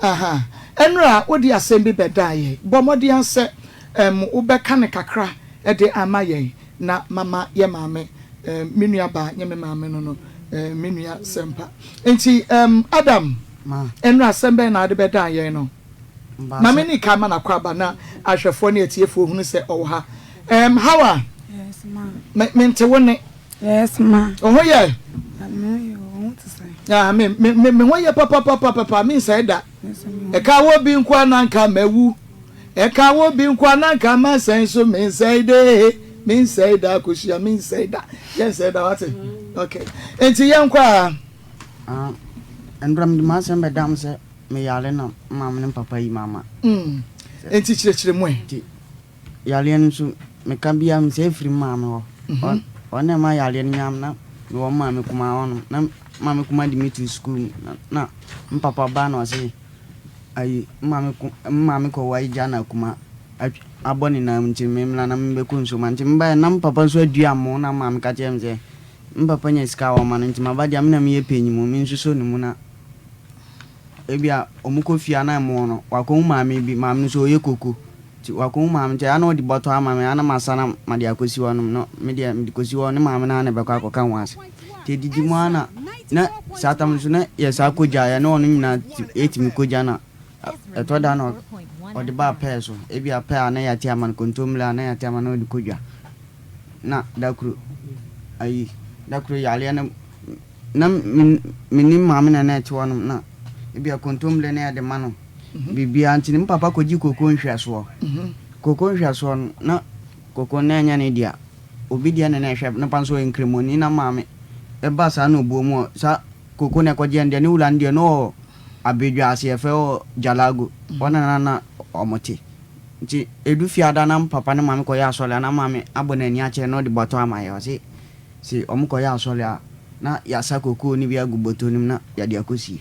Aha. Ɛnora wode asɛm bi bɛdaa yɛn. Bɔ mmɔden ara sɛ ɛɛm wobɛka no kakra de ama yɛn na mama yɛ maame, ɛɛm me nua baa nyɛ me maame no no, ɛɛm me nua Sɛmpa. Nti ɛɛm Adam, Ma. ɛnora asɛm bɛn na wode bɛdaa yɛn no? Mba Ma sɛ. me ni kan ma no akwaaba na ahwɛfoɔ ne atiefoɔ hunu sɛ ɔwɔ ha. Ɛɛm Hawa, Yes, ma. me mente wo nne. Yes ma. Wo ho yɛ? Me ho yɛ o, wo ho te sɛn? Ah, me, me, me, me ho yɛ papapapapa, mensɛe da. Ɛka wo bi nko a na nka mawu. Ɛka wo bi nko a na nka masɛe nso mensɛe de. Mensɛe da, Akosua, mensɛe da. Yɛnsɛe da, wate? Okay. Enti yɛnkɔ a. Ah, ɛndora mede m'asɛm bɛdam sɛ meyare na maame ne papa yi mama. Mm. Enti kyerɛkyerɛ mu ɛ. Nti Yareɛ no nso, meka biara mesɛ ɛfiri me maame hɔ. Ɔno na ɛma yareɛ no nyaa me. Na mewɔ me maame kumaa hɔ nom. Na me maame kumaa de me too sukuu mu. Na me papa ba na ɔse ayi me maame ku me maame kɔwɔ ayi Ghana kuma abɔ ne nan mu nti memmra na memmɛkɔ nsuo ma. Nti mebaeɛ no na me papa nso adua mo na me maame ka kyerɛɛ me sɛ me papa nya sika a ɔma no nti maba deɛ me na meyɛ panyin mu mensuso ne mu na Ebia wɔkɔ fie a na ɛmo no, wakɔhu maame bi, maame no nso ɔyɛ koko. Nti wakɔhu maame nti ɛyɛ a na ɔde bɔtɔ ama me, ɛyɛ a na masa na mede akɔsi hɔ nom na me deɛ mede kɔsi hɔ ne maame no ara na ɛbɛkɔ akɔka ho asɛm. Nti ɛdidi mu ara na na saa tam no nso na yɛsan kɔgya, yɛne ɔno nyinaa yɛtumi kɔgya na ɛtɔ da na ɔde ba pɛɛ so. Ebia pɛɛ a na yɛate ama no, kontommire a na yɛate ama no na ɔde kɔdwa. Na da koro ayi, da koro yareɛ no Na me me ne maame na na ɛte hɔnom na ebia kontommire na yɛde ma no biribiara nti no me papa kɔgye koko nhwɛsoɔ. Koko nhwɛsoɔ no na koko no na ɛnyɛ ne dea, obi deɛ na na ɛhwɛ ne pa nso ɔyɛ nkramoni na maame ɛba saa na ɔbuo mu ɔ saa koko na ɛkɔgyeɛ no deɛ ne wura no deɛ na ɔwɔ Abedwa ase yɛfrɛ hɔ Jalago hɔ na na na wɔte nti ɛdu fiada na me papa ne maame kɔyɛ asɔre a na maame abɔ n'ani akyerɛ na ɔde bɔtɔ ama yɛ ɔse Se wɔkɔyɛ asɔre a, na yɛasa kokoo no bi agu bɔtɔ no mu na yɛde akɔsie.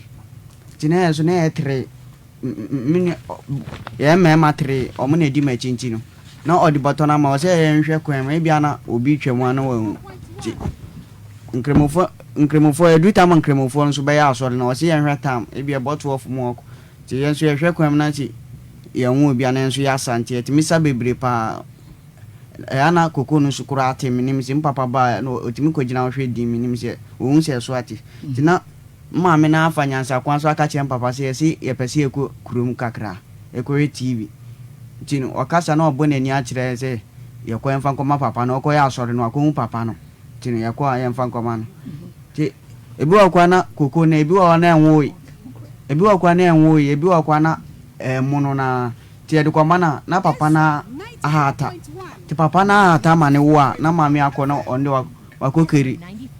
Nti na yɛn nso na yɛyɛ tere, me nua, yɛyɛ mmarima tere, wɔn na ɛdi m'akyi nti no, na ɔde bɔtɔ no ama wɔ sɛ yɛnhwɛ kwan mu, ebia na obi retwa mu a na wahu. Nti Nkramofoɔ, Nkramofoɔ, ɛduru tam a Nkramofoɔ nso bɛyɛ asɔre no, ɔse yɛnhwɛ tam, ebia ɛbɔ 12 mu ɔkɔ. Nti yɛn nso yɛhwɛ kwan mu na se yɛnhu obi a na yɛn nso yɛasa, nti yɛtumi sa bebree paa. Ɛyɛ a na koko no so koraa ate, menim sɛ me papa ba a na ɔtumi kɔgyina hɔ hwɛ din, menim sɛ ɔhu sɛ ɛso ate. Nti na me maame no afa nyansa kwan so aka akyerɛ me papa sɛ yɛse yɛpɛ sɛ yɛkɔ kurom kakra, yɛkɔhwɛ TV. Nti no ɔkasa na ɔbɔ n'ani akyerɛ yɛn sɛ yɛkɔ yɛmfa nkɔma papa no, ɔkɔyɛ asɔre no wakɔhu papa no, nti no yɛkɔ a yɛmfa nkɔma no. Nti ebi wɔ hɔ koraa na koko no, ebi wɔ hɔ na ɛnwoe, ebi wɔ hɔ koraa na ɛnwoe, ebi wɔ hɔ koraa na ɛmono no ara. Nti yɛde kɔma no a, na papa no ahata. Nti papa no ahata ma no wo a, na maame akɔ na ɔno deɛ wakɔ kari.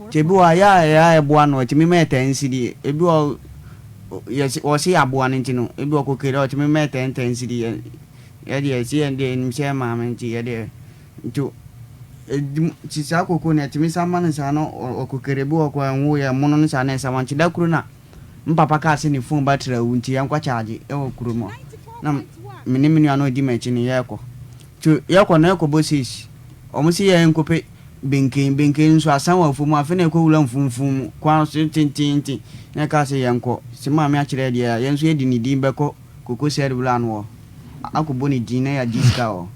Nti ebi wɔ hɔ a, yɛ a yɛ a yɛboa no, ɔtumi ma yɛ ten cedi. Ebi wɔ hɔ, yɛse wɔse yɛaboa no nti no, ebi wɔ hɔ ɔkɔ kari a, ɔtumi ma yɛ ten ten cedi. Yɛ yɛ deɛ yɛse yɛn deɛ yɛnim sɛ yɛ maame nti yɛ deɛ nti ɛdi mu nti saa koko no yɛtumi sa ma no saa na ɔkɔ kari. Ebi wɔ hɔ koraa ɛnwo yɛ ɛmono no saa na ɛsa ma no. Nti da koro na Me papa kaa sɛ ne fon battery awu nti yɛnkɔ kyaagye wɔ kurom hɔ. Na me ne me nua no a ɔdi m'akyi no yɛrekɔ. Nti yɛrekɔ no yɛkɔbɔ seis. Wɔn se yɛnkɔpɛ benken. Benken nso asan wɔ afuom hɔ. Afei na yɛkɔwura mfumfum mu kwan so tenteenten. Na yɛkaa sɛ yɛnkɔ. Sɛ maame akyerɛ yɛn deɛ a, yɛn nso yɛde ne din bɛkɔ Koko Sɛd wura no hɔ akɔbɔ ne din na yɛagye sika wɔ hɔ.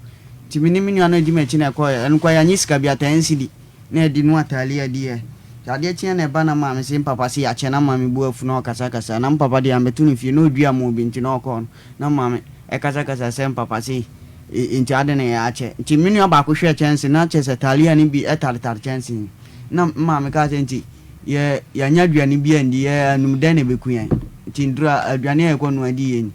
Nti me ne me nua no a ɔdi m'akyi na yɛkɔeɛ. Ɛno koraa yɛannye sika biara, ten cedi. Na yɛde noa talia di ɛ. Nti adeɛ kyeɛ na ɛba na maame se mpapa se yɛakyɛ na maame bo afu na ɔkasakasa na mpapa deɛ ambɛto no fie na ɔdua moo bi nti na ɔkɔɔ no na maame ɛkasakasa sɛ mpapa se nti adɛn na yɛakyɛ nti me nua baako hwɛɛ kyɛnse na kyerɛ sɛ talia no bi ɛtaretare kyɛnse no na maame kaa sɛ nti yɛ yɛanya aduane bi andi yɛ anum dɛn na ɛbɛku yɛn nti nduru a aduane a yɛkɔ noa di yɛ ni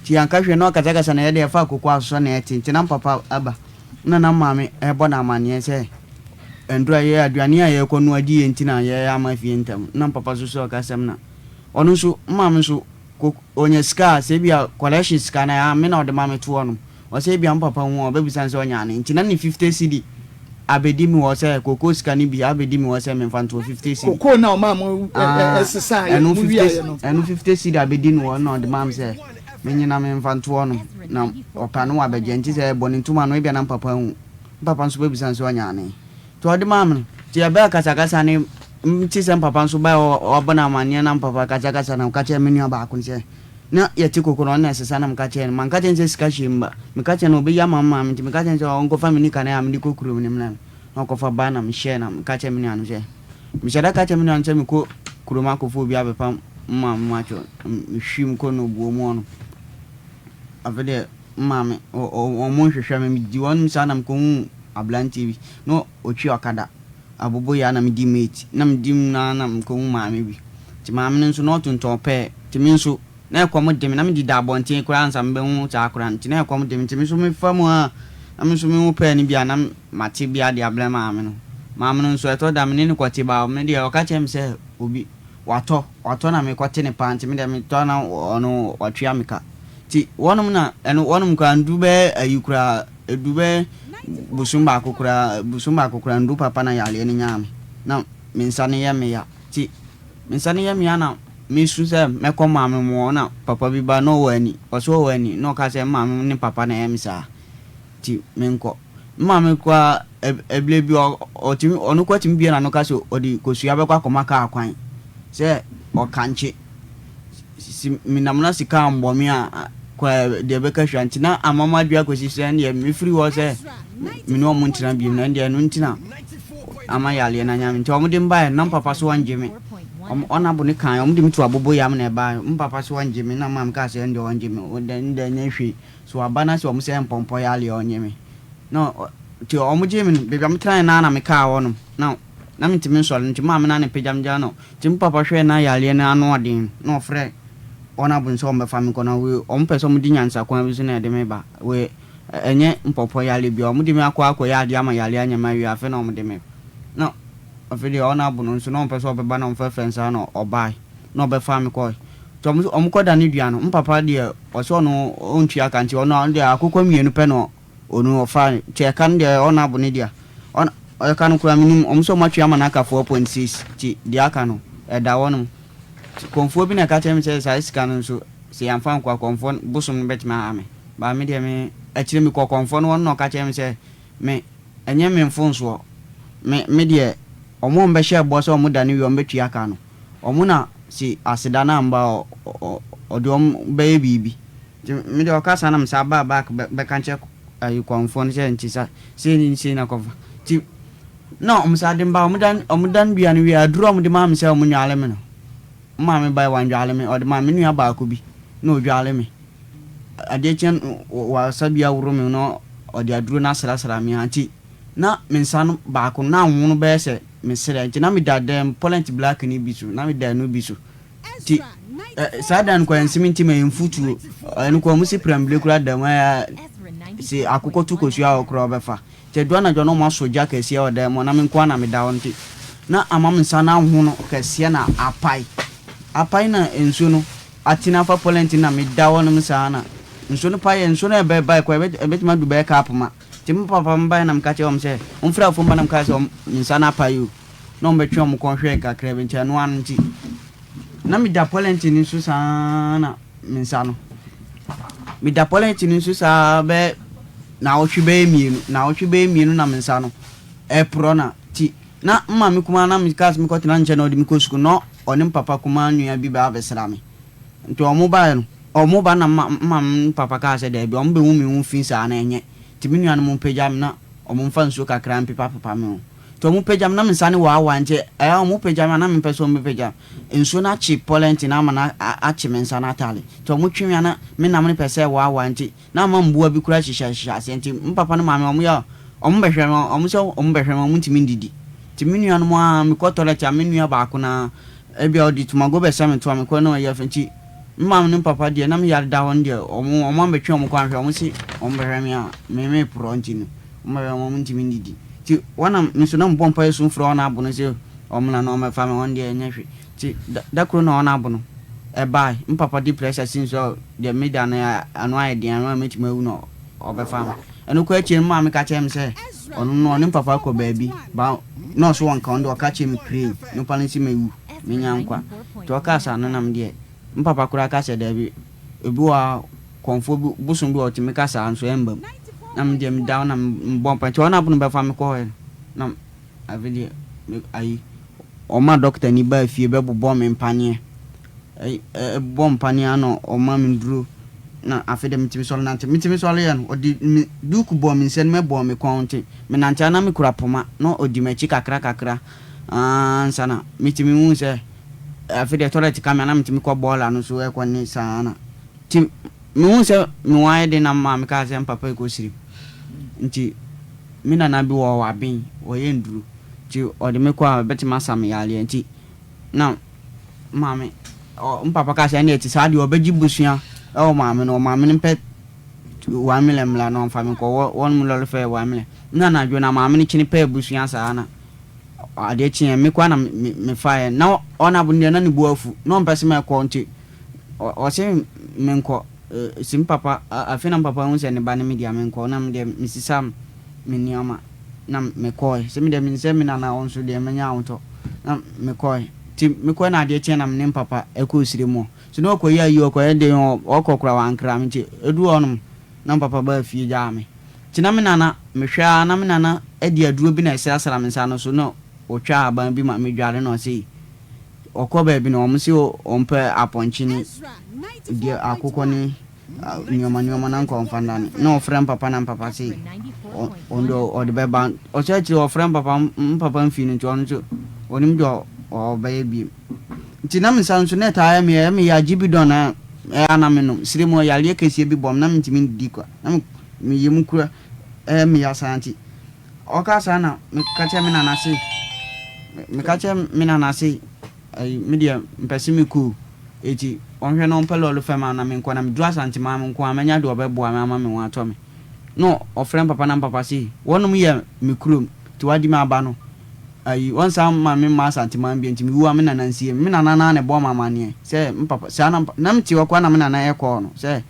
nti yɛanka hwee na ɔkasakasa na yɛde ɛfa akoko asosɔ na ɛte nti na mpapa aba na na maame ɛbɔ no amaneɛ sɛ Ndura yɛ aduane a yɛkɔ noa di yɛ nti na yɛ ama fie ntɛm na papa nso sɛ ɔka sɛm na ɔno nso maame nso ko ɔnya sika a sɛ ebia collection sika na me na ɔde ma me to hɔ nom ɔsɛ ebia me papa hu a ɔbɛbisa no sɛ ɔnya ane nti na ne 50 cedi abɛdi me hɔ sɛ koko sika no bi abɛdi me hɔ sɛ memfa nto hɔ 50 cedi. Koko na ɔmaa mo sesaa yɛ ɛno mo wiaeɛ no. Ɛno 50 cedi abɛdi no hɔ na ɔde maa me sɛ menyina memfa nto hɔ nom na ɔpɛ a na wabɛgye nti sɛ ɛbɔ ne ntoma no ebia na me papa ahu. Me papa nso bɛbisa no sɛ ɔnya ane. Nti ɔde maa me no. Nti yɛbɛɛ kasakasa ne nti sɛ me papa nso bae ɔbɔ no amanneɛ na me papa kasakasa na ɔka kyerɛɛ me nua baako no sɛ Na yɛte koko no ɔno na ɛsesa na meka kyerɛɛ no. Manka kyerɛ no sɛ sika hyɛ mu ba. Meka kyerɛɛ no ɔbɛyi ama me maame nti meka kyerɛɛ no sɛ ɔnkɔfa me nika no a mede kɔ kurom no mmrɛ me. Na ɔkɔfa ba na mehyɛɛ na meka kyerɛɛ me nua no sɛ mehyɛ da ka kyerɛɛ me nua no sɛ mekɔ kurom akɔfa obi abɛpam me maame matwɔ. Mehwim kɔ no buo mu hɔ no. Afei deɛ me maame wɔn nhwehwɛ me medi hɔ saa na mekɔhuu aberanteɛ bi na ɔtwi ɔkada. Aboboyaa na medi mate na medi mu no ara na mekɔhu maame bi. Nti maame no nso na ɔtontɔn pɛɛ nti me nso na ɛkɔm de me na medi da abɔnten koraa ansa mebɛhu saa akwadaa no nti na ɛkɔm de me nti me nso mefa mu a na me nso mehu pɛɛ no bi a na mate bi ade abrɛ maame no. Maame no nso ɛtɔ da me ne no kɔte ba me deɛ ɔka kyerɛ me sɛ obi watɔ watɔ na mekɔte no paa nti me deɛ metɔ na ɔno watua me ka. Nti wɔnom na ɛno wɔnom koraa ndu bɛyɛ ayi koraa ɛdu bɛyɛ bosom baako koraa bosom baako koraa ndu papa na yareɛ no nyaa me na me nsa no yɛ me ya nti me nsa no yɛ me ya na mesu sɛ mɛkɔ maame mu hɔ na papa bi ba na ɔwɔ ani ɔsɛ ɔwɔ ani na ɔka sɛ maame ne papa na ɛyɛ me saa nti menkɔ me maame koraa ɛberɛ bi ɔtumi ɔno koraa tumi bue n'ano ka sɛ ɔde kosua bɛkɔ akɔma kaa kwan sɛ ɔkankye Si menam na sika ammɔ me a, kɔ deɛ ɛbɛka hwia nti na ama m'adwene akɔsi sɛ ɛndeɛ mefiri hɔ sɛ me ne wɔn ntena bio na ɛndeɛ ɛno nti na ama yareɛ no anya me nti wɔn de me baeɛ na mpapa so wɔngye me wɔn ɔnabo ne kan wɔn de me to abobo yam na ɛbaeɛ mpapa so wɔngye me na maame kaa sɛ ɛndeɛ wɔngye me ɛndeɛ ɛnyɛ hwee so waba na sɛ wɔn sɛ mpɔmpɔ yareɛ ɔnye me na nti wɔn gyee me no baabi a metenaeɛ naa na mekaa hɔ nom na na mentumi nsɔre nti maame na ne pagya me gya no Nti me papa hwɛɛ na yareɛ no ano ɔden na ɔfrɛɛ wɔn abon sɛ wɔmmɛfa me nkɔ na wei wɔn pɛ sɛ wɔde nyansa kwan bi so na ɛde me ba wei ɛnyɛ mpɔpɔ yareɛ biara wɔde me akɔ akɔyɛ adeɛ ama yareɛ anya me awie afei na wɔde me na afei deɛ wɔn abono nso na wɔn pɛ sɛ ɔbɛba na wɔfrɛfrɛ nsa na ɔbae na ɔbɛfaa me kɔe nti wɔn wɔn kɔda ne dua no me papa deɛ ɔsɛ ɔno ɔntua ka nti ɔno deɛ akokɔ mmienu pɛ na Onu ɔfaa no nti ɛka no deɛ ɔna abo ne dea ɔna ɛka no koraa menim ɔmo sɛ ɔmo atwe ama no aka 4.6 nti deɛ aka no ɛda hɔ nom nti kɔmfoɔ bi na ɛka kyerɛ me sɛ saa sika no nso sɛ yɛamfa ankɔ a kɔmfoɔ no bosom no bɛtumi aha me but me deɛ me akyire mekɔɔ kɔmfoɔ no hɔ no na ɔka kyerɛ me sɛ me ɛnyɛ me mfonsoɔ me me deɛ ɔmo a ɔmo bɛhyɛɛ bɔ sɛ ɔmo da no wie ɔmo bɛtua ka no ɔmo na se aseda no amba a ɔde ɔmo bɛyɛ biribi. Nti me deɛ ɔka saa na me san baa back bɛ bɛka kyerɛ ayi kɔnfoɔ no sɛ nti sa sei ne sei na kɔfa nti na ɔmo san de me ba ɔmo dan ɔmo dan dua no wie aduro a ɔmo de maa me sɛ ɔmo nwale me no me maame bae wandwale me ɔde maa me nua baako bi na ɔdwale me adeɛ kye no wasa bi aworo me na ɔde aduro no asrasra me a nti na me nsa no baako no na anwono bɛyɛ sɛ me serɛ nti na meda dɛm pɔlɛnt black no bi so na meda ɛno bi so. Nti saa da no koraa nsem nti ma mfutuo ɛno koraa ɔmo si prɛmble koraa da mu ɛɛ se akokɔ to kosua hɔ koraa ɔbɛfa nti ɛdu anadwo na ɔmo asɔ gya kɛseɛ wɔ dan mu hɔ na me nkoa na meda hɔ nti na ama me nsa no ahono kɛseɛ na apae apae na nsuo no atene afa pɔlɛnti na meda hɔ nom saa na nsuo no paeɛ nsuo no ɛbɛbae koraa ɛbɛtumi adu bɛyɛ cup ma nti me papa mo baeɛ na meka kyerɛ wɔn sɛ ɔmfiri afuom ba na meka sɛ me nsa no apae o. na wɔbɛtwe wɔn kɔn hwɛɛ kakra bi nti ɛno ano nti na meda pɔlɛnti no so saa na me nsa no meda pɔlɛnti no so saa bɛyɛ naawɔtwe bɛyɛ mmienu naawɔtwe bɛyɛ mmienu na me nsa no ɛporɔ na ti na mma me kumaa na me kaa sɛ mekɔtena nkyɛn na ɔde me kɔ sukuu na ɔne me papa kumaa nua bi baa bɛsra me nti wɔn baeɛ no wɔn ba na mma mma me papa kaa sɛ daabi wɔn bɛhu me ho fi saa na ɛnyɛ nti me nuanom mpagya me na wɔn mfa nsuo kakra mpepapepa me ho. Nti ɔmo pagya me na me nsa no waawaa nti ɛyɛ a ɔmo pagya me a na me mpɛ sɛ ɔmo bɛpagya me. Nsuo no akye pɔlɛnti no ama no akye me nsa no atare. Nti ɔmo twe me a na me nam no pɛ sɛ ɛwaawaa nti na ama mmoa bi koraa hyehyɛ hyehyɛ aseɛ nti me papa ne maame ɔmo yɛ a ɔmo bɛhwɛ me ɔmo sɛ ɔmo bɛhwɛ me ɔmo ntumi ndidi. Nti me nuanom aa me kɔ tɔlɛt a me nua baako no ara ebia ɔde tomago bɛsɛ me to a me kɔ na ɔyɛ afei nti me maame ne me papa deɛ na me yare da hɔ no deɛ ɔmo ɔmo ambɛtwe ɔmo kɔ anhwɛ ɔmo se ɔmo bɛhwɛ me a me me porɔ nti no ɔmo bɛhwɛ me ɔmo ntumi ndidi. Nti wɔn na me nso na mebɔ mpaeɛ su frɛ wɔn abo no sɛ wɔmmra na wɔmmɛfa me, wɔn deɛ ɛnyɛ hwee. Nti da da koro na wɔn abo no ɛbaeɛ, me papa de pressure sii so sɛ deɛ meda no ano ayɛ den ano a mɛtumi awu na ɔbɛfa me. Ɛno koraa akyire no me maame ka kyerɛɛ me sɛ ɔno no ɔne me papa kɔ baabi ba na ɔso ɔnka ɔno deɛ ɔka kyerɛ me plain nipa no sɛ mɛwu mɛnya nkwa. Nti ɔkaa saa no na me deɛ me papa koraa ka sɛ daabi Ebi wɔ hɔ a, kɔmfoɔ bi, bosom bi wɔ hɔ, ɔtumi ka saa nso ɛmma mu. Na me deɛ meda hɔ na mebɔ mpaeɛ. Nti wɔn a bɛfa me kɔɔɛ no, na afei deɛ me ayi, wɔma dɔkotani baa fie bɛbobɔɔ me mpaneɛ. Bɔ mpaneɛ a na ɔma me nnuro na afei deɛ metumi sɔre nante. Metumi sɔreeɛ no, ɔde me duku bɔɔ me nsam bɔɔ me kɔn nti menante a na mekura poma na ɔdi m'akyi kakra kakra ara ansa na metumi hu sɛ afei deɛ tɔlɛt ka me a na metumi kɔ bɔɔla no so kɔ ne saa na nti mehu sɛ me ho ayɛ den na me maame kaa sɛ mpapa rekɔ sirim nti me nana bi wɔ hɔ waben ɔyɛ nnuro nti ɔde me kɔ a ɔbɛtumi asa me yareɛ nti Na maame, ɔ, me papa kaa sɛ ɛnneɛ ɛte saa deɛ ɔbɛgye bosua wɔ maame no hɔ, maame no mpɛ wamlɛ mmra na ɔmfa me nkɔ, wɔ, wɔnom lɔre fɛ wamlɛ. Na anadwo na maame no kyene pɛɛ bosua saa na adeɛ kyeeɛ, me koraa na me, me, mefaeɛ. Na ɔnabo no deɛ na ne bo afu, na ɔmpɛ sɛ mɛkɔ nti ɔ, ɔse menkɔ. Ɛ, se me papa, a, afei na me papa hu sɛ ne ba ne me deɛ a menkɔ, na me deɛ mesesa me nneɛma. na mekɔɔe. Sɛ me deɛ menim sɛ me nana hɔ nso deɛ mɛnya ahotɔ. Na mekɔɔe. Nti mekɔɔe na adeɛ kyeeɛ na me ne mpapa kɔɔ sire mu hɔ. So na ɔkɔyɛ ayi ɔkɔyɛ den ɔkɔ koraa wankra me nti ɛduru hɔ nom na mpapa baa fie gyaa me. Nti na me nana mehwɛ ara na me nana de aduro bi na ɛsrasra me nsa no so na ɔtwa ahaban bi ma medware na ɔse ɔkɔ baabi na wɔn se ɔmpɛ apɔnkye ne deɛ akokɔ ne Nneɛma nneɛma na nka ɔmfa nna no. Na ɔfrɛ mpapa na mpapa se ɔno deɛ ɔde bɛba. Ɔsɛ akyire ɔfrɛ mpapa mpapa mfii no nti ɔno nso ɔnim deɛ ɔbɛyɛ bio. Nti na me nsa nso na ɛtaa yɛ me ɛyɛ me ya gibidon na ɛyɛ a na menom. Sire mu yareɛ kɛseɛ bi bɔ me na mentumi ndidi kwa. Na me yam kura ɛyɛ me ya saa nti ɔkaa saa na meka kyerɛ me nana se meka kyerɛ me nana se Ayi, me deɛ mpɛ se me kɔ o. Eti ɔnhwɛ na ɔmpɛ lɔre fɛ ma na menkɔ na meduru Asanteman nko a mɛnya deɛ ɔbɛboa me ama me ho atɔ me. Na ɔfrɛ mpapa na mpapa se wɔnom yɛ me kurom nti wadi me aba no ayi ɔnsan mma me mma Asanteman bio nti mewu a me nana nsie me. Me nana no ara na ɛbɔɔ me amaneɛ sɛ mpapa saa na na mete hɔ koraa na me nana ɛkɔɔ no sɛ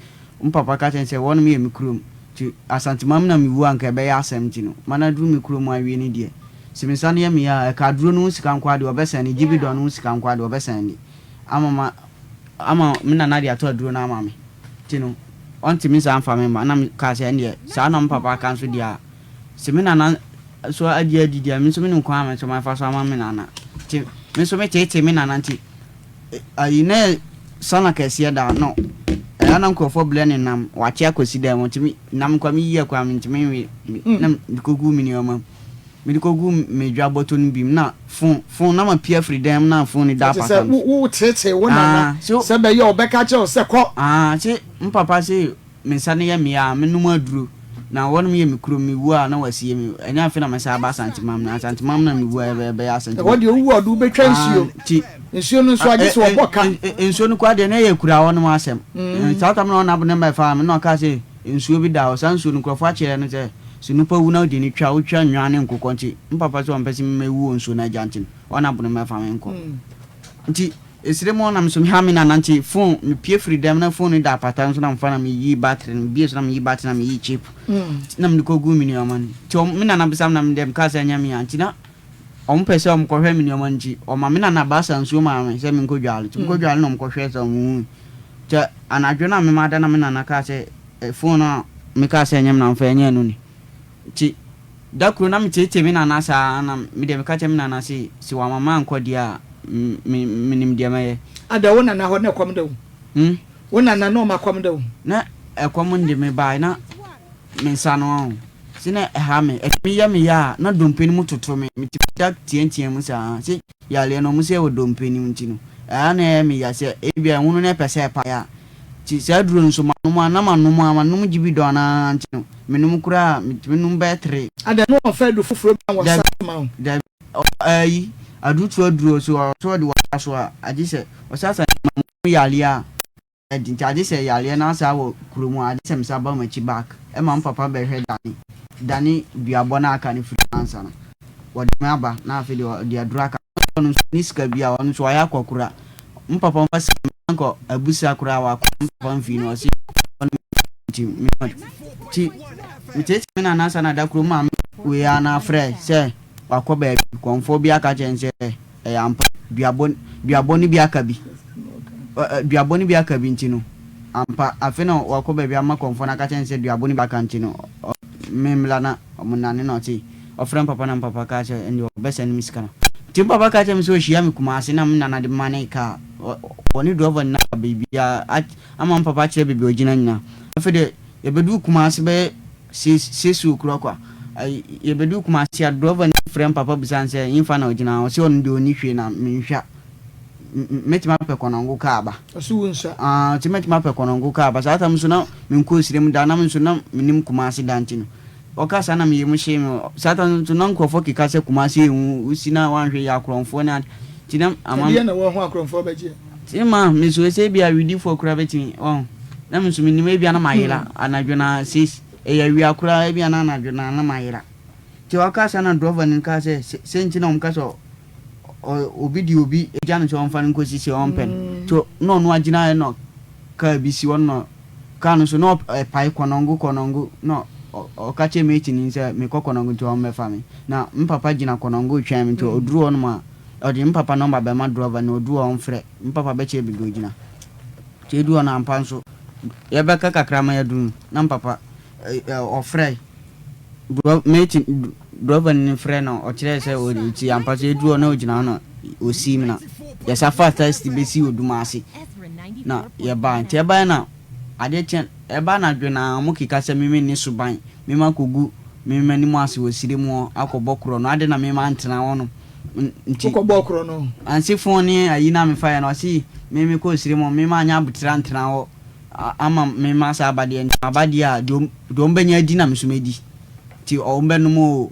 mpapa ka kyerɛ no sɛ wɔnom yɛ me kurom nti Asanteman mu na mewu a anka ɛbɛyɛ asɛm nti no ma no aduru me kurom awie no deɛ Se me nsa no yɛ me ya a, ɛka aduro no ho sika nko ara deɛ ɔbɛsɛn ne, gyibidɔ no ho sika nko ara deɛ ɔbɛsɛn ne ama ma ama me nana de atɔ aduro no ama me. Nti no, ɔntumi nsan mfa me mma. Na me kaa sɛ ɛndeɛ saa na me papa aka nso deɛ a, se me nana nso agye adi deɛ a, me nso menim kwan a me nso mɛfa so ama me nana. Nti me nso meteetee me nana nti ayi na yɛ sɔna kɛseɛ da no ɛyɛ na nkurɔfoɔ brɛ ne nam wakye akɔsi dan mu nti me nam nkwa meyi akwa mentumi nwe na mekɔgu me nneɛma mu. Mede kɔguu me dwa bɔtɔ no bi mu na fon, fon, na mapue afiri dan mu na fon no da Ɛte apata sɛ no so. wo woteetee wo nana Ah, so, sɛ ɛbɛyɛ a ɔbɛka akyerɛ wo sɛ kɔ. ah, se me papa se me nsa no yɛ me ya a, menom aduro. Na wɔnom yɛ me kurom, mewu a na wɔasie me. Ɛnyɛ afei na mɛsan aba Asantemam no. Asantemam na mewu a ɛbɛyɛ Ɛhɔ Asantemam. deɛ wowu a ɔde wo bɛtwa Ah, nsuo. nti, Nsuo no nso ah, agye eh, sɛ eh, wɔbɔ ka. eh, eh, nsuo no koraa deɛ na ɛyɛ akuraa hɔnom asɛm. Eh, saa tam na ɔnabo ne mma ɛfaa me na ɔkaa sɛ Nsuo bi da hɔ, saa nsuo no nkurɔfoɔ akyerɛ no sɛ, sɛ onipa wu na wode no twa, wotwa nnwan ne nkokɔ nti, me papa sɛ ɔmpɛ sɛ mɛwu wɔ nsuo no agya nti no, ɔna bono mɛfa me nkɔ. Nti ɛsire mu hɔ na me nso meha me nana nti phone, mepue firi dɛm na phone no da apata no so na mefa na meyii battery no, mebue so na meyii battery na meyii chip na mede kɔguu me nnoɔma no mu. Nti me nana bisa me na me deɛ mekaa sɛ ɛnyɛ me a, nti na wɔpɛ sɛ wɔkɔhwɛ me nnoɔma no nti wɔma me nana ba sa nsuo maa me sɛ menkɔdwale. Nti mekɔdwale na wɔkɔhwɛɛ sɛ wɔhui. Kyɛ anadwo no a me mada na me nana kaa sɛ phone a me kaa sɛ ɛnyɛ me na mfa ɛnyɛ ɛno ni. Nti da koro na me teetee me nana saa na me deɛ me ka kyerɛ me nana se se wama mankɔ deɛ a me me nim deɛ mɛyɛ. Ada wo nana hɔ na ɛkɔm de wo? Hmm? Wo nana na ɔma kɔm de wo? Na ɛkɔm nde me bae na me nsa no aho se na ɛha me ɛtumi yɛ me ya a na dompe no mu toto me metumi da teatea mu saa se Yareɛ no, wɔn sɛ ɛwɔ dompe no mu nti no, ɛha na ɛyɛ me ya sɛ ebia ɛhono no ɛpɛ sɛ ɛpae a. Nti saa aduro no nso manom a na manom a manom gye bi dɔn ara nti no, menom koraa a metumi nom bɛyɛ tre. Adɛn na wɔmfa aduro foforɔ bi a wɔsa Dabi, ma wo? dabi, ɔ, ayi, adurotuo aduro so ɔsɛ ɔde wɔ so a, agye sɛ ɔsɛ asa ma mu yareɛ a. Ɛdi nti agye sɛ yareɛ no asaa wɔ kuro mu a agye sɛ mesan ba m'akyi back ma me papa bɛhwɛ dane dane duabɔ no a aka no firi mu ansa na wɔde me aba na afei deɛ ɔde aduro aka ɔno nso ɔnni sika biara ɔno nso wayɛ akɔkora me papa mfa sika me nkɔ abusa koraa wakɔ me papa mfii no ɔse ɔno nti me nti meteete me nana ansa na da koro maame wei ara na afrɛ sɛ wakɔ baabi kɔmfoɔ bi aka kyerɛ no sɛ Ɛyɛ ampa, duabɔ, duabɔ no bi aka bi. Ɛ, ɛ, duabɔ no bi aka bi nti no, ampa, afei na wakɔ baabi ama kɔmfoɔ no aka kyerɛ no sɛ duabɔ no bi aka nti no, ɔ, memmra na wɔnnane na ɔte. Ɔfrɛɛ me papa na me papa kaa sɛ ɛndeɛ ɔbɛsɛne me sika no. Nti me papa ka kyerɛ me sɛ ɔhyia me Kumasi na me nana de me manee kaa. Ɔne drɔva no aba baabiara ama me papa akyerɛ baabi a ɔgyina nyinaa. Afei deɛ yɛbɛduu Kumasi bɛyɛ six o'clock a, yɛbɛduu Kumasi a drɔva no frɛ me papa bisa no sɛ hefa na ɔgyina. Ɔse ɔno deɛ ɔnni hwee na menhwɛ a mɛtumi apɛ kɔnɔngo kaa aba. Ɔse wonsua? Ɔse mɛtumi apɛ kɔnɔngo kaa aba. Saa tam nso na menkɔɔ Sirem da na me nso na mennim Kumasi da nti no. Ɔkaa saa na me yam hyee me. Saa ta no nso na nkurɔfoɔ keka sɛ Kumasi yɛ hu, wosi na woanhwɛ yie akorɔmfoɔ ne ade. Nti na ama. Ɛdeɛn na woahu akorɔmfoɔ bɛgyeɛ? Nti ma me nso ɛsɛ ebia awedifoɔ koraa bɛtumi, wahu. Na me nso mennim ebia na mayera anadwo no ara sees, ɛyɛ awia koraa ebia na anadwo no ara na mayera. Nti ɔkaa saa na drɔva no kaa sɛ, sɛ nti na wɔka sɛ obi de obi gya no sɛ ɔmfa no nkɔsi sɛ ɔmpɛ no. Nti na ɔno agyina na kaa bi si hɔ na Kaa no so na ɔpae kɔnɔngo kɔnɔngo na ɔka kyerɛɛ mate no sɛ mekɔ kɔnɔngo nti ɔmmɛfa me. Na me papa gyina kɔnɔngo retwɛn me nti ɔduru hɔ nom a ɔde me papa nɔmba bɛma drɔva no ɔduru hɔ a ɔmfrɛ me papa bɛkyerɛ baabi a ɔgyina. Nti ɛduru hɔ no ampa nso yɛbɛka kakra ma yɛaduru no na me papa ɔfrɛe. Mate drɔva no frɛ na ɔkyerɛɛ sɛ ɔti ampa so yɛduru hɔ na ɔgyina hɔ na ɔsii me na yɛsa faa taxi bɛsii Odumase na yɛbaa nti ɛbaeɛ na adeɛ kyɛ ɛbaa anadwo na wɔn keka sɛ me menni suban me ma kɔgu me m'anim ase wɔ sire mu hɔ akɔbɔ korɔ no ade na me ma ntena hɔ nom nti wokɔbɔɔ korɔ no anse fon ne ayi na mefaeɛ no ɔse me mekɔɔ sire mu hɔ me ma anyɛ aboterɛ antena hɔ ama me ma saa aba deɛ nti maba deɛ a deɛ wɔn bɛnya adi na me nso mɛdi nti wɔn bɛnom o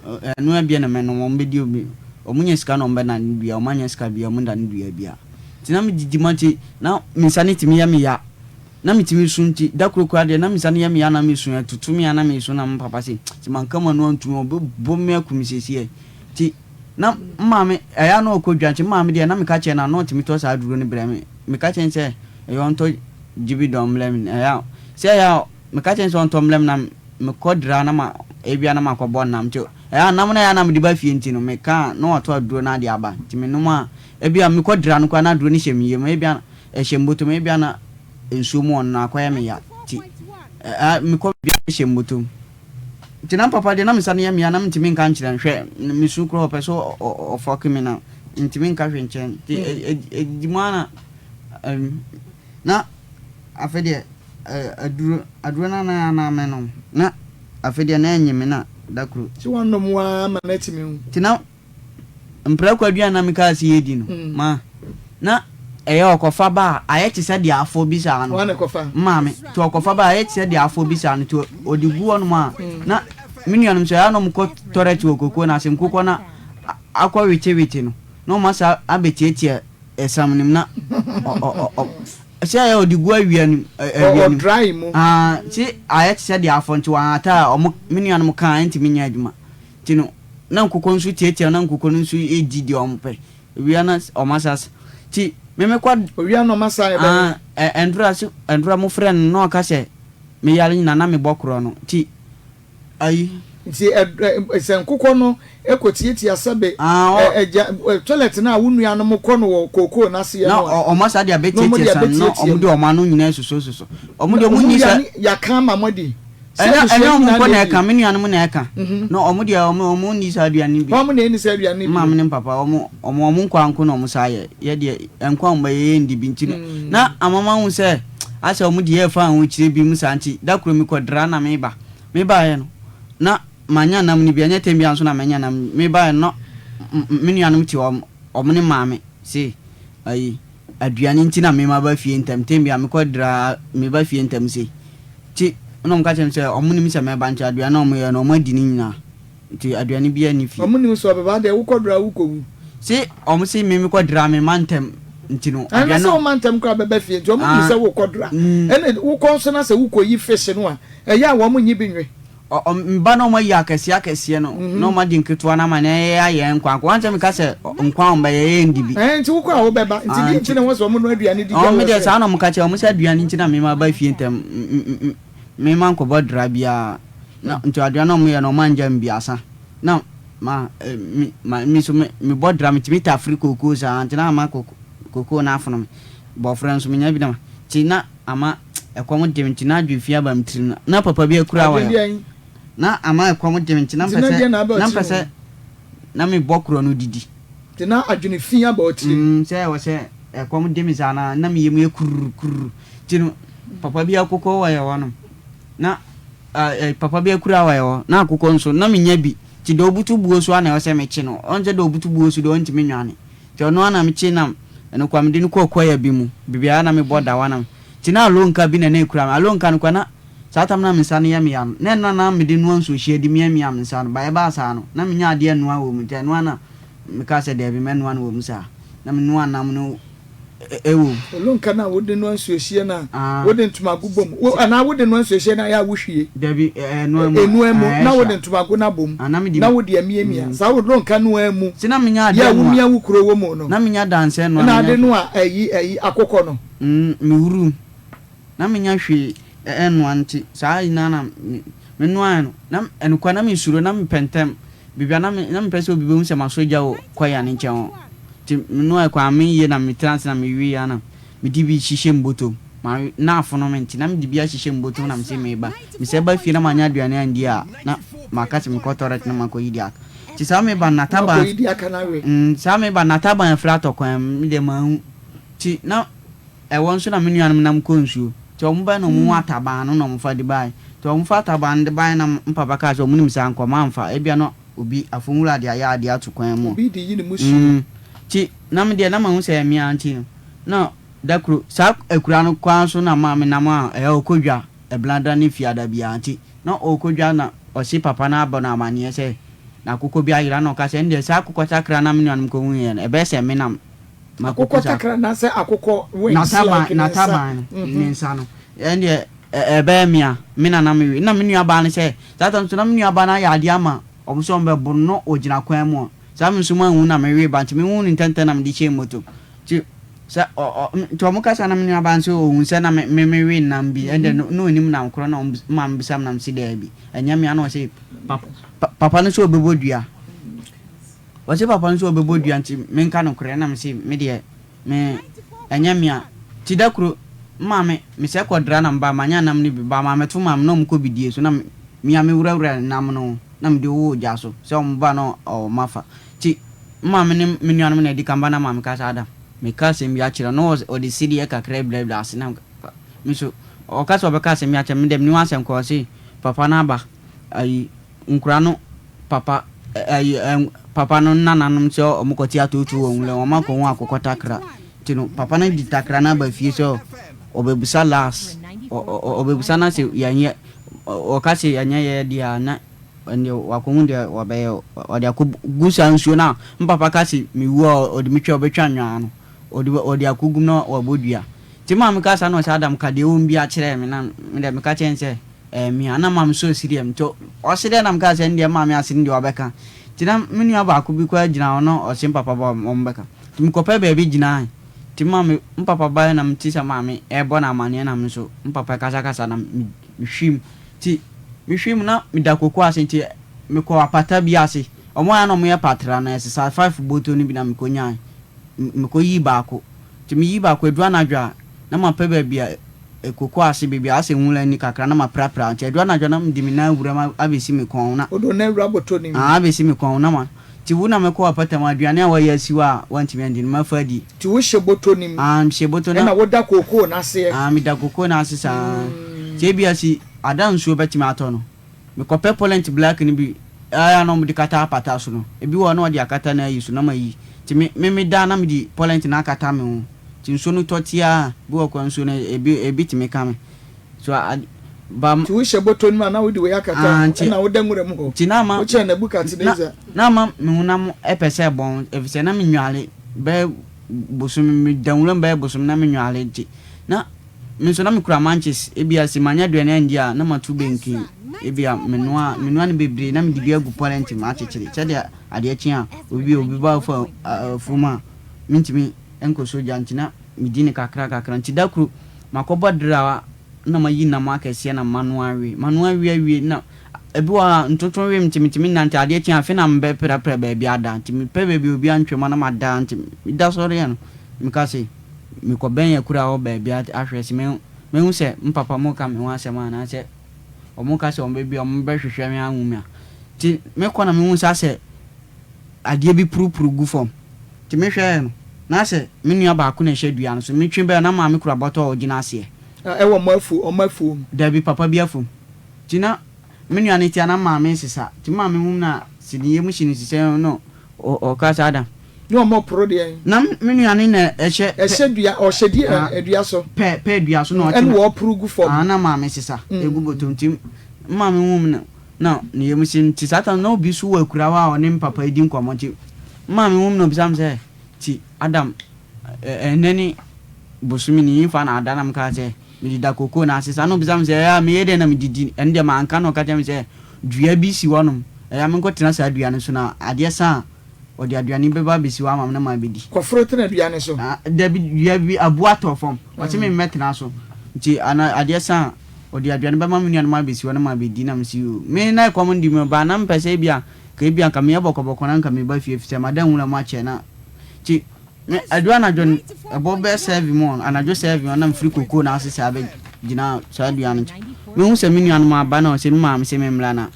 ɛno ɛbiɛ na mɛnom wɔn bɛdi obi wɔn nya sika na wɔn bɛnane dua wɔn anya sika bia wɔn dane dua bia nti na medidi ma nti na me nsa no tumi yɛ me ya na metumi su nti da koro koraa deɛ na me nsa no yɛ me ya na mesu ɛtoto me a na mesu na me papa se sɛ manka mu ano antumi ɔbɛbɔ me aku me sɛsiɛ nti na maame ɛyɛ a na ɔkɔ dwa nti maame deɛ na meka kyerɛ no a na ɔtumi tɔ saa aduro no brɛ me meka kyerɛ no sɛ Ɛyɛ ɔntɔ gyibidɔn mmrɛ me ɛyɛ a sɛ ɛyɛ a meka kyerɛ no sɛ ɔntɔ mmrɛ me na mekɔ dra na ma ebia na makɔ bɔ nam nti ɛyɛ a nam no ɛyɛ a na mede ba fie nti no meka a na watɔ aduro no ade aba nti menom a ebia mekɔ dra no koraa na aduro no hyɛ me yam ebia ɛhyɛ me bɔtɔ mu ebia na nsuo mu ɔno akɔyɛ me ya nti ɛɛ mekɔ bia ɛhyɛ me bɔtɔ mu nti na papa deɛ na me nsa no yɛ me ya na mentumi nka nkyerɛ no hwɛ mesu koraa ɔpɛ sɛ ɔfɔke me na mentumi nka hwee nkyerɛ no nti ɛdi mu ara na Na afei deɛ aduro, aduro no na na menom. Na afei deɛ na ɛnye me na da koro. Sɛ woanom wo ara ma no atumi wo. Nti na mprako aduane na mekaa sɛ yɛdi no, ma na ɛyɛ ɔkɔfa ba a, ayɛ te sɛ deɛ afɔ bi saa no. Hwan na ɛkɔfa? Maame. Nti ɔkɔfa ba a, ayɛ te sɛ deɛ afɔ bi saa no, nti ɔde gu hɔnom a, na me nuanom nso ɛyɛ a na wɔkɔ tɔrɛt wɔ kokoo no ase, nkokɔ no akɔ wetewete no, na wɔasa abɛtiatia Ɛsam no mu na ɔ ɔ sɛ ɛyɛ ɔde gu awia no awia no mu. Ɔdry mu. Ah, ti ayɛ te sɛ deɛ afɔ nti wɔahata a ɔmo me nuanom kaa ɛntumi nyɛ adwuma nti no na nkokɔ nso tiatia na nkokɔ no nso di deɛ ɔmo pɛ owia na ɔmo asa ti me me kɔ. Owia na ɔmo asa yɛ bɛn. Ah, ɛndura so ɛndura mo frɛ no na ɔka sɛ me yare nyina na me bɔ korɔ no ti Ayi. Nti ɛ sɛ nkokɔ no kɔ tiatia sɛbe Ah, ɛ ɛgya ɛ toilet no a wo nuanom kɔ no wɔ kookoo no aseɛ Na no a, ɔ wɔn asa de na wɔn de abɛtiatia sane na abɛtiatia wɔn mu. de wɔn ano nyinaa sosososo. Wɔn Na deɛ wɔn wɔn nni wia sa. ne yɛaka ama mo adi. Sɛ Ɛnyɛ abusua ɛnyɛ no wɔn nyinaa mpo na na ɛdie. ɛka, me nuanom na ɛka. Na wɔn deɛ wɔn wɔn nni saa aduane no bi. Hwan na ɛnni saa aduane no Me maame bi? ne me papa wɔn wɔn wɔn nkwa nko na wɔn saa yɛ. Yɛ deɛ nkwa a wɔn bɛyɛ yɛn ndi bi nti no na ama mahu sɛ asɛ wɔn deɛ ɛfa ahokyerɛ bi mu saa nti da koro mekɔ dra na meba. Mebaeɛ no, na mannya nam no bi, ɛnyɛ tɛm biara nso na manya nam no bi. Mebaeɛ no, na me nuanom te hɔ, wɔn ne maame se, ayi, aduane nti na me maba fie ntɛm, tɛm biara mekɔ draa, meba fie ntɛm sei. Nti, ɛna wɔka kyerɛɛ me sɛ, wɔnim sɛ mɛba nti aduane a wɔyɛɛ no, wɔadi ne nyinaa. Nti aduane biara nni fie. Wɔnim sɛ ɔbɛba deɛ, wokɔ draa wokɔwu. Se wɔn se me mekɔ draa, memma ntɛm nti no, Ɛne aduane sɛ a. woma ntɛm koraa bɛba fie nti, wɔnim Ah, sɛ wokɔ dra. mm. Ɛna wokɔ nso na sɛ wokɔyi fish no a, Ɛyɛ a wɔn nyi bi nwe. Ɔ ɔ mba na wɔayi akɛseɛ akɛseɛ no na wɔade nketewa no ama na yɛyɛ ayɛ nkwa nko. Wɔn sɛ meka sɛ nkwa a wɔbɛyɛ yɛ ndi bi. Ɛɛ nti wokɔ a wobɛba. Nti Ah deɛ nti. nti na ɛwɔ sɛ wɔn noa aduane di gya Ɔn wɔ me deɛ sɛ. saa na wɔka kyerɛ wɔn sɛ aduane nti na mema ba fie ntɛm m m mema nkɔbɔ dra biara na nti aduane a wɔyɛ no wɔn angya me bi asa na ma eh me ma me nso me mebɔ dra metumi tafere kookoo saa nti na ama koko kookoo no afono me bɔfrɛ nso menya bi na ma nti na Ama ɛkɔm de me nti na adwene fi aba me tirim na papa bi akura wɔ Adwene deɛn? Na ama ɛkɔm de me nti na Nti mpɛ na sɛ deɛn na aba na wo mpɛ tirim? sɛ na me bɔ korɔ no didi. Nti na adwene fi aba wo tirim. Mm, sɛ ɛwɔ sɛ ɛkɔm de me saa na na me yam yɛ kururu kururu. Nti no, papa bi akokɔ wɔ yɛ hɔ nom. Na eh, papa bi akura wɔ yɛ hɔ. Na akokɔ nso, na menya bi. Nti deɛ ɔbutu buo so a na ɛwɔ sɛ mekye no. Ɔn sɛ deɛ ɔbutu buo so deɛ ɔntumi nnwane. Nti ɔno ara na mekye nam ɛno koraa mede no kɔɔ kwaeɛ bi mu. Baabi a na mebɔ dawa na nti na alonka bi na na ɛkura me. Alonka no koraa na saa tam no a me nsa no yɛ me ya no, na ɛno na na mede noa nsuohyeɛ de miamia me nsa no. But ɛbaa saa no, na mennya adeɛ nnoa wɔ mu nti ɛno ara na mekaa sɛ daabi mɛnoa no wɔ mu saa. Na menoaa nam no wɔ mu. Olonka no a wode noa nsuohyeɛ no a wode ntomago bɔ mu, wo anaa wode noa nsuohyeɛ no a ɛyɛ a wohwie? Dabi, ɛnoa mu. Ɛnoa mu, na wode Ɛhyɛ. ntomago no abɔ mu, Ah, na mede na wode amiamia. Saa olonka no ara mu, Nti na menya yɛ adeɛ a noa. womia wo kuro wɔ mu no, Na menya dansɛ noa, ɛna menya ade hwee. noa ayi ayi akokɔ no. Mm, mehuru. Na menya hwee ɛnoa nti saa yi na na menoaɛ no, na ɛnokorɛ na mesuro, na mepɛ ntɛm. Baabi a na me na mempɛ sɛ obi bɛhu sɛ masɔ gya wɔ kwaeɛ no nkyɛn hɔ. Nti menoaɛ koraa menyɛ na metenaa ase na meweeɛ ara na mede bi hyehyɛ me bɔtɔ mu. Mawe na afono me nti na mede bi ahyehyɛ me bɔtɔ mu na mese mereba. Mesɛ ba fie na mannya aduane andi a na maka sɛ mekɔ tɔrɛt na makɔyi deɛ aka. Nti saa meba no n'ataban Wakɔyi deɛ aka no awe. mm, saa meba no n'ataban afiri atɔ kwan mu, me deɛ manhu. Nti na Ɛwɔ nso na me nuanom nam kɔ nsuo. Nti wɔn bae na wɔn hu ataban no na wɔn fa de bae. Nti wɔn fa ataban no de bae na me papa kaa sɛ wɔn nim sɛ anka wɔn amfa, ebia na obi, afonwura de ayɛ adeɛ ato kwan mu. Obi de yi ne musuo. Mm, nti na me deɛ na mahu sɛ ɛyɛ me ara nti no, na da koro, saa akura no kwan so na maame nam a ɛyɛ ɔkɔ dwa Ɛbenada ne Fiada biara nti na ɔrekɔ dwa na ɔse papa no abɔ no amaneɛ sɛ n'akokɔ bi ayera na ɔka sɛ ɛndeɛ saa akokɔ sakra na me nuanom kɔhuiɛ no ɛbɛyɛ sɛ me na Akokɔ takra anaasɛ akokɔ wings like ne nsa. N'ataban no, ne nsa no. Ɛndeɛ ɛbɛyɛ me a, me na na mewe. Nna me nuabaa no sɛ, saa tam nso na me nuabaa no ayɛ adeɛ ama wɔn sɛ wɔbɛbo no, na ɔgyina kwan mu. Saa me nso manhu na mewee ba nti mehuu no ntɛmntɛm na mede hyɛɛ moto. Nti sɛ ɔ ɔ nti wɔn kasa na me nuabaa no sɛ ɔhu sɛ na me me mewe nam bi, ɛndeɛ na ɔnim nam korɔ na wɔn maame bisa me na mese daabi, ɛnyɛ me a na ɔse papa papa no sɛ ɔbɛbɔ dua. Ɔse papa no sɛ ɔbɛbɔ dua nti menka nokorɛ na mese medeɛ me ɛnyɛ mea nti da koro me maame mesɛ kɔ dra na meba manya nam no bi ba maame to maame na ɔmo kɔ bidie so na mea me wurawura nam no ho na mede wowɔ gya so sɛ ɔmo ba na ɔmo afa nti me maame ne me nuanom na adi kan ba na maame ka sɛ Adam meka asɛm bi akyerɛ wo na ɔde sedeɛ kakra brɛbrɛ ase na me nso ɔka sɛ ɔbɛka asɛm bi akyerɛ me medeɛ menni ho asɛm koraa ɔse papa no aba ayi Nkura no papa ɛyi ɛ papa no nananom sɛ wɔn kɔ te atooto wɔ nwura mu wɔn akɔ hu akokɔ takra nti no papa no de takra no aba fie sɛ ɔbɛbusa last ɔbɛbusa na sɛ yɛnyɛ ɔka sɛ yɛnyɛ yɛ deɛ a na ɛndeɛ wakɔ hu deɛ ɔbɛyɛ ɔde akɔ gu saa nsuo no a m papa ka sɛ mewu a ɔde me twa ɔbɛtwa nwaa no ɔde ɔde akɔ gum na wabɔ dua nti maame ka saa na ɔsɛ Adam ka deɛ ɛwɔ mu bi akyerɛ me na me deɛ meka kyerɛ no sɛ Ɛɛ me a na maame sɔɔ siriɛ mu nti ɔse dɛn na mekaa sɛ ɛndeɛ maame ase no deɛ wabɛka nti na me nua baako bi koraa gyina hɔ na ɔse mpapa ba ɔmo bɛka nti mekɔpɛ baabi gyinae nti maame mpapa baeɛ na mete sɛ maame ɛɛbɔ no amaneɛ na me nso mpapa ɛkasakasa na mehwim nti mehwim na meda koko ase nti mekɔ apata bi ase ɔmo ayɛ na ɔmo yɛ patra no ɛsesa five boto no bi na mekɔ nyae mekɔ yii baako nti meyii baako aduru anadwo a na mapɛ baabi a Koko ase baabi a asɛ nwura nni kakra na maprapra nti aduru anadwo a na mede me nan awura mu abɛsi me kɔn na. Wode wo nan awura bɔtɔ no mu. Aa abɛsi me kɔn na ma nti wo na mɛkɔ w'apata mu aduane a woayɛ asi hɔ a woantumi andi no mɛfa adi. Nti wohyɛ bɔtɔ no mu. Aa mehyɛ bɔtɔ no. Ɛna woda kookoo no aseɛ. Aa meda kookoo no ase saa nti ebia si ada nsuo bɛtumi atɔ no. Mekɔpɛ polent black no bi a na wɔde kata apata so no, ebi wɔ hɔ na wɔde akata n'ayi so na mayi. Nti me me meda na mede polent no akata me ho. Nti nsuo no tɔ tia a, bi wɔ koraa nsuo no ebi ebi tumi ka me. So ad ba. Nti wohyɛ bɔtɔ no mu a na wode wei akata wo Ah ho nti ɛna woda nwura mu hɔ. nti na ama Wokyɛn na Nebukadnesar. na ama me honam pɛ sɛ ɛbɔn efisɛ na menwale bɛyɛ bosome meda nwura mu bɛyɛ bosome na menwale nti na Me nso na mekura manches, ebia se mannya aduane andi a na matu benke, ebia menoa menoa no bebree na mede bi agu pɔlɛnte mu akyekyere sɛdeɛ adeɛ kye a obi obi ba fa afuom a mentumi nkɔsɔ gya nti na medi no kakra kakra nti da koro makɔbɔ drawa na mayi nam akɛseɛ na manoa awe manoa awe awie na ebi wɔ hɔ a ntontom we me nti mentumi nna nti adeɛ kye a afei na mebɛprapra baabi ada nti mepɛ baabi a obiara ntwam a na mada nti meda sɔreɛ no meka se Mekɔbɛn akuraa hɔ baabi ahwɛ sɛ mɛhu sɛ me papa reka me ho asɛm anaasɛ wɔka sɛ wɔbɛbi a wɔbɛhwehwɛ me ahu me a. Nti mekɔ na mehu sɛ asɛ adeɛ bi purupuru gu fam. Nti mehwɛɛ no, na sɛ me nua baako na ɛhyɛ dua no so. Metwe bɛn no, na maame kura bɔtɔ a ɔgyina aseɛ. Ɛwɔ mo afuo, wɔn afuo mu? Dabi, papa bi afuom. Nti na me nua no te a na maame resesa. Nti me maame hum no a, sɛ ne yam hye no sesɛ no, ɔka sɛ, Adam. Ne wɔn reporo deɛn? Na me nua no na ɛhyɛ pɛ. Ɛhyɛ dua, ɔhyɛ di, dua so. Pɛ, pɛ dua so na ɔte. Ɛna wɔreporo gu fam. Aa, na maame sesa gu bɔtɔ mu. Nti me maame hum no na ne yam hye no. Nti saa time no na obi nso wɔ akura hɔ a ɔne me papa redi nkɔmmɔ. Nti me maame hum no na ɔbisa me sɛ, Nti Adam, ɛnnɛ ne bosome no, nyimfa na ada? Na mekaa sɛ, Mede da kokoo no ase. Saa na ɔbisa me sɛ, Ɛyɛ a meyɛ dɛn na medidi? Ɛno deɛ manka na ɔka kyerɛɛ me sɛ, Dua bi si hɔnom, ɛyɛ a menkɔtena saa dua no so na adeɛ sa a, ɔde aduane bɛba abɛsi hɔ ama me na mabɛdi. Kɔforo tena dua no so. Dabi, dua bi, aboa tɔ fam. Ɔse me mmɛtena so. Nti ana adeɛ sa a, ɔde aduane bɛma me nuanom abɛsi hɔ na mabɛdi. Na mese, Yoo. Me na ɛkɔm ndi me ba, na mepɛ sɛ ebia, nka ebia nka meyɛ bɔkɔbɔkɔ na nka meba fie efisɛ mada nwura mu akyɛ na nti Me ɛdu anadwo no, ɛbɔ bɛyɛ sɛven mu hɔ, anadwo sɛven hɔ na mefiri kokoo no ase saa bɛgyina saa dua no nkyɛn. Mehu sɛ me nuanom aba na ɔsɛ me maame sɛ memmra na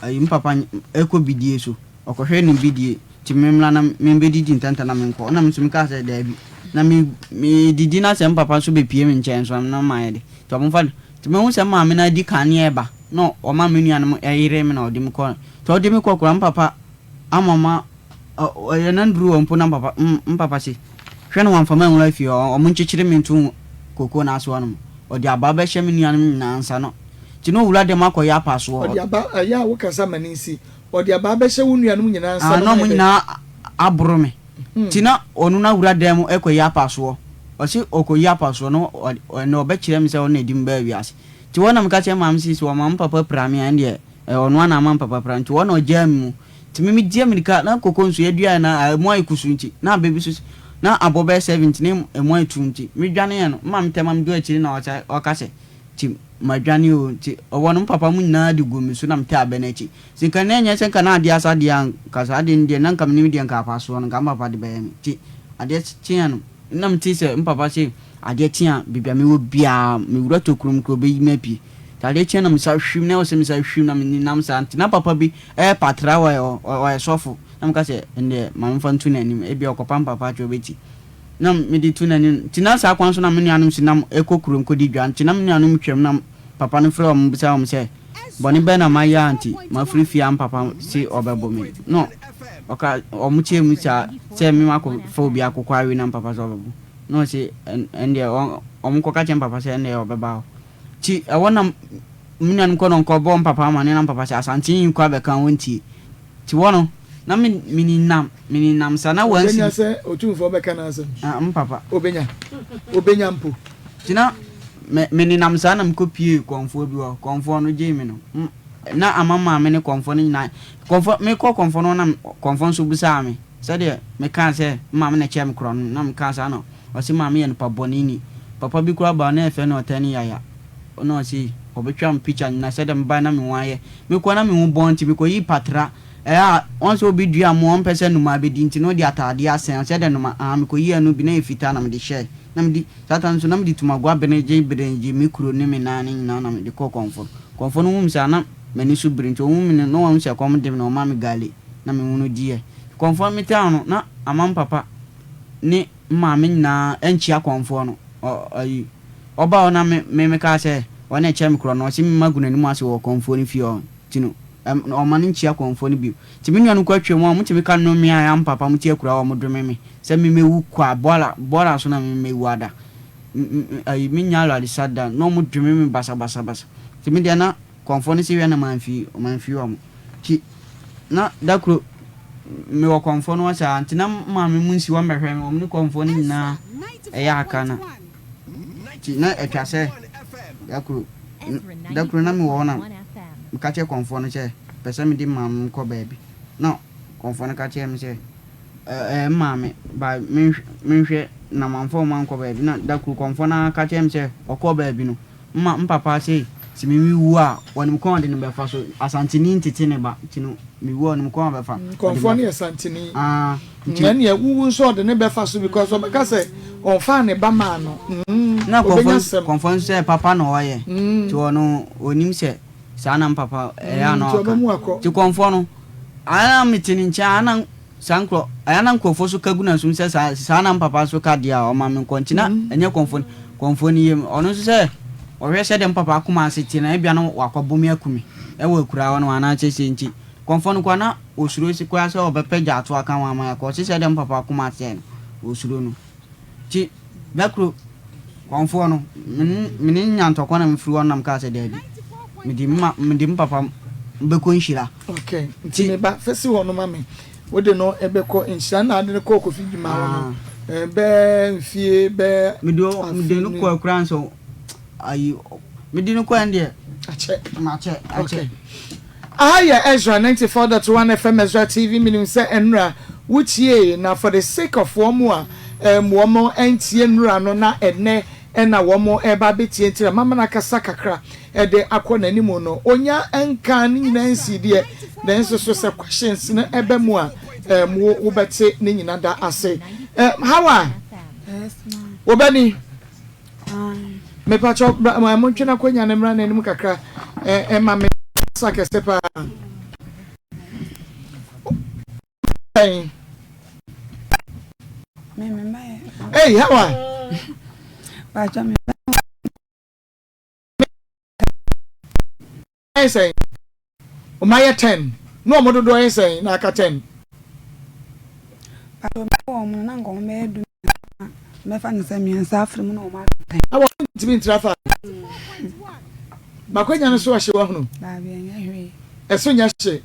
ayi me papa ɛkɔ bidie so, ɔkɔhwɛ ne bidie nti memmra na membɛdidi ntɛntɛm na menkɔ. Ɛna me nso mekaa sɛ daabi. Na me medidi na sɛ me papa nso bɛpue me nkyɛn nso na mayɛ de. Nti ɔmfa no. Nti mehu sɛ me maame no adi kan ne ɛreba na ɔma me nuanom ɛyere me na ɔde me kɔ. Nti ɔde me kɔ koraa me papa ama ma Ɔyɛ na nduru hɔ mpo na mpapa mpapa se, Hwɛ na wɔamfa me anwura fie hɔ, wɔnkyekyere me nto kokoo no ase hɔnom. Ɔde aba bɛhyɛ me nuanom nyinaa nsa no. Nti na owura dɛm akɔyɛ apasoɔ. Ɔde aba, ɛyɛ a wokasa ma no nsi. Ɔde aba bɛhyɛ wo nuanom nyinaa nsa no na wɔn nyinaa aboro me. Nti na ɔno na wura dɛm kɔyɛ apasoɔ. Ɔse ɔkɔyi apasoɔ no, ɛnna ɔbɛkyerɛ me sɛ ɔno na ɛde me baa wiase. Nti hɔ na meka kyerɛ maame se, sɛ ɔma me papa pira me a, ɛndeɛ ɛyɛ ɔno ara na ama me papa pira me. Nti hɔ na ɔgyaa me mu. Nti me media mirika na koko nso yɛduaeɛ no a ɛmu ayɛ kusuu nti na abɛ bi so na abɔ bɛyɛ seven nti na ɛmu ayɛ tuu nti medwaneeɛ no me maame tɛm a meduu akyiri na ɔsa ɔka sɛ nti madwane oo nti ɔwɔ no me papa mu nyinaa de guu me so na metɛɛ abɛ no akyi nti nka na ɛnyɛ sɛ nka na adeɛ asa deɛ a nka saa adeɛ no deɛ na nka menim deɛ nka afa soɔ no nka me papa de bɛyɛ me nti adeɛ kyeeɛ no na metee sɛ me papa se adeɛ kye a baabi a mewɔ biara mewura tokuro mu koraa ɔbɛyi me apue nti adeɛ kyeeɛ na mesa hwim na ɛwɔ sɛ mesa hwim na menenam saa nti na papa bi Ɛyɛ patra ɔyɛ ɔyɛ sɔfo na meka sɛ ɛndeɛ ma memfa nto n'anim ebia ɔkɔpam papa akyɛ ɔbɛti na mede to n'anim nti na saa kwan so na me nuanom si nam ɛkɔ kurom kɔdi dwa nti na me nuanom twam na papa no frɛ wɔn bisa wɔn sɛ bɔne bɛn na mayɛ a nti mafiri fie a mpapa se ɔbɛbo me no ɔka wɔn kyerɛ mu saa sɛ me makɔ fa obi akokɔ awe na mpapa sɛ ɔbɛbo na ɔse ɛndeɛ wɔn kɔka kyerɛ mpapa sɛ ɛndeɛ ɔbɛba hɔ nti ɛwɔ na Me nuanom kɔ no nkɔ bɔ mpapa amane na mpapa sɛ Asante yi nkɔ abɛka wɔn ntie. Nti wɔ no na me menenam menenam sa na wɔansi. Obenya sɛ Otumfoɔ bɛka n'asɛm. Ah mpapa. Obenya. Obenya mpo. Nti na me menenam saa na mekɔ pie kɔmfoɔ bi hɔ. Kɔmfoɔ no gyee me no. Na ama maame ne kɔmfoɔ no nyinaa kɔmfoɔ mekɔ kɔmfoɔ no hɔ na kɔmfoɔ nso bisaa me sɛdeɛ mekaa sɛ me maame na ɛkyɛɛ me korɔ no na mekaa saa na ɔse maame yɛ nipa bɔne ni. Papa bi koraa baa hɔ na yɛfrɛ no Ɔtɛne Yaya. Na ɔse ɔbɛtwa me picture nyina sɛdeɛ mebae na me ho ayɛ. Mekɔ na me ho bɔn nti mekɔyii patra. Ɛyɛ a wɔn sɛ obi dua mmoa ɔmpɛ sɛ nnomaa bɛdi nti na ɔde ataadeɛ asɛn sɛdeɛ nnomaa ahaa mekɔyii ɛno bi na ɛyɛ fitaa na mede hyɛɛ na mede saa ta no nso na mede tumagoa benegye benegye me kuro ne me nan no nyinaa na mede kɔɔ kɔmfo no. Kɔmfo no huu me saa na m'ani so biri nti ɔhuu me no na wahu sɛ ɛkɔm de me na ɔmaa me gale na me hunu diiɛ. Kɔmfo no metaa no na ama me papa ne me maame nyinaa ankyia kɔmfoɔ no. Ɔ ayi, ɔbaa hɔ na me me mekaa sɛ ɔno na ɛkyɛ me korɔ no, ɔse me mma gu n'anim ase wɔ kɔmfoɔ no fie hɔ nti no, ɛm ɔmma no nkyia kɔmfoɔ no bio. Nti me nuanom kɔ atwam a, wɔtumi ka nnome a ɛyɛ ampa pa, wɔte akura hɔ a wɔdome me sɛ me mɛwu kwa, bɔɔla bɔɔla so na me mɛwu ada. M m ayi, mennya awaresa da, na wɔdome me basabasabasa. Nti me deɛ na Kɔmfoɔ no se wia na mamfi mamfi wɔn. Nti na da koro mewɔ kɔmfoɔ no hɔ saa nti na maame mu nsi hɔ mmɛhwɛ me wɔn ne kɔmfoɔ no nyinaa ɛyɛ aka na nti na atwa sɛ da koro da koro na mewɔ hɔ na meka kyerɛ kɔmfoɔ no sɛ pɛ sɛ mede maame kɔ baabi na kɔmfoɔ no ka kyerɛ me sɛ ɛɛ maame ba menhwɛ na mamfa wɔn ankɔ baabi na da koro kɔmfoɔ no ara ka kyerɛ me sɛ ɔkɔɔ baabi no Mma mpapa se, se me me wu a, wɔnim kwan a wɔde no bɛfa so. Asanteni ntete ne ba, nti no, me wu a, wɔnim kwan a wɔbɛfa. Nkɔmfoɔ no yɛ Santeni. Ah, nti. Ɛnneɛ wo wu nso ɔde ne bɛfa so because ɔbɛka sɛ ɔnfaa ne ba maa no. Mm, Na ɔbɛnya kɔmfoɔ asɛm. kɔmfoɔ nso sɛ papa na ɔyɛ. Nti ɔno, ɔnim sɛ saa na mpapa ɛyɛ a Mm, na nti ɔka. ɔbɛmu akɔ. Nti kɔmfoɔ no, a na mete ne nkyɛn a na. Saa nkurɔ, ɛyɛ a na nkurɔfoɔ nso ka gu n'asom sɛ saa, saa na me papa nso ka deɛ a ɔma me nkɔ nti na ɛnyɛ kɔmfoɔ no, kɔmfoɔ no yam. Ɔno nso sɛ ɔhwɛ sɛdeɛ me papa akoma ase teɛ no a, ebia na wakɔbo me aku me wɔ akuraa hɔ nom anaa sɛ sei nti. Kɔmfoɔ no koraa na ɔsuro koraa sɛ ɔbɛpɛ gyato aka ho ama yɛakɔ. Ɔse sɛdeɛ me papa akoma teɛ no, ɔsuro no. Nti da koro, kɔmfoɔ no, me ne me ne nya ntɔkwa na mefiri hɔ nam kaa sɛ daabi, mede me ma mede me papa bɛkɔ nhyira. Okay, nti me ba, fa si hɔ no ma me. Wode no bɛkɔ nhyira na ade no kɔɔ Kofi Dwuma hɔ no, ah. bɛɛ mfie bɛɛ mede mede no kɔɔ koraa nso ayi mede no kɔɔ ɛndeɛ. Akyɛ. Akyɛ, akyɛ. Okay. Aha yɛ Ezra 94.1 FM Ezra TV menim sɛ nnora wo tiee na for the sake of wɔn a ɛɛm wɔn antie nnora no na ɛnɛ ɛna wɔn ɛɛba abɛtie nti na mama no akasa kakra ɛde akɔ n'anim no onya nkaa ne nyinaa nsii deɛ nanso so sɛ questions no ɛba mu a ɛɛm wo wobɛte ne nyina da ase ɛɛm Hawa wobɛni. Mepakyɛw bra ma montwe n'akonya no mmra n'anim kakra ɛma me sa kɛse paa. Hey, Hawa. Yɛ sɛn? Ɔma yɛ ten. Na ɔmo dodoɔ yɛ sɛn na aka ten? Pato mɛ wɔ ɔmo no na nka ɔmo bɛyɛ du mɛfa no sɛ mmiɛnsa afiri mu na ɔmo aka ten. Awɔ ntumi ntra fa. Makwanya no so ɔhye wahunu. Daabi ɛnyɛ hwee. Ɛso nyɛ hye.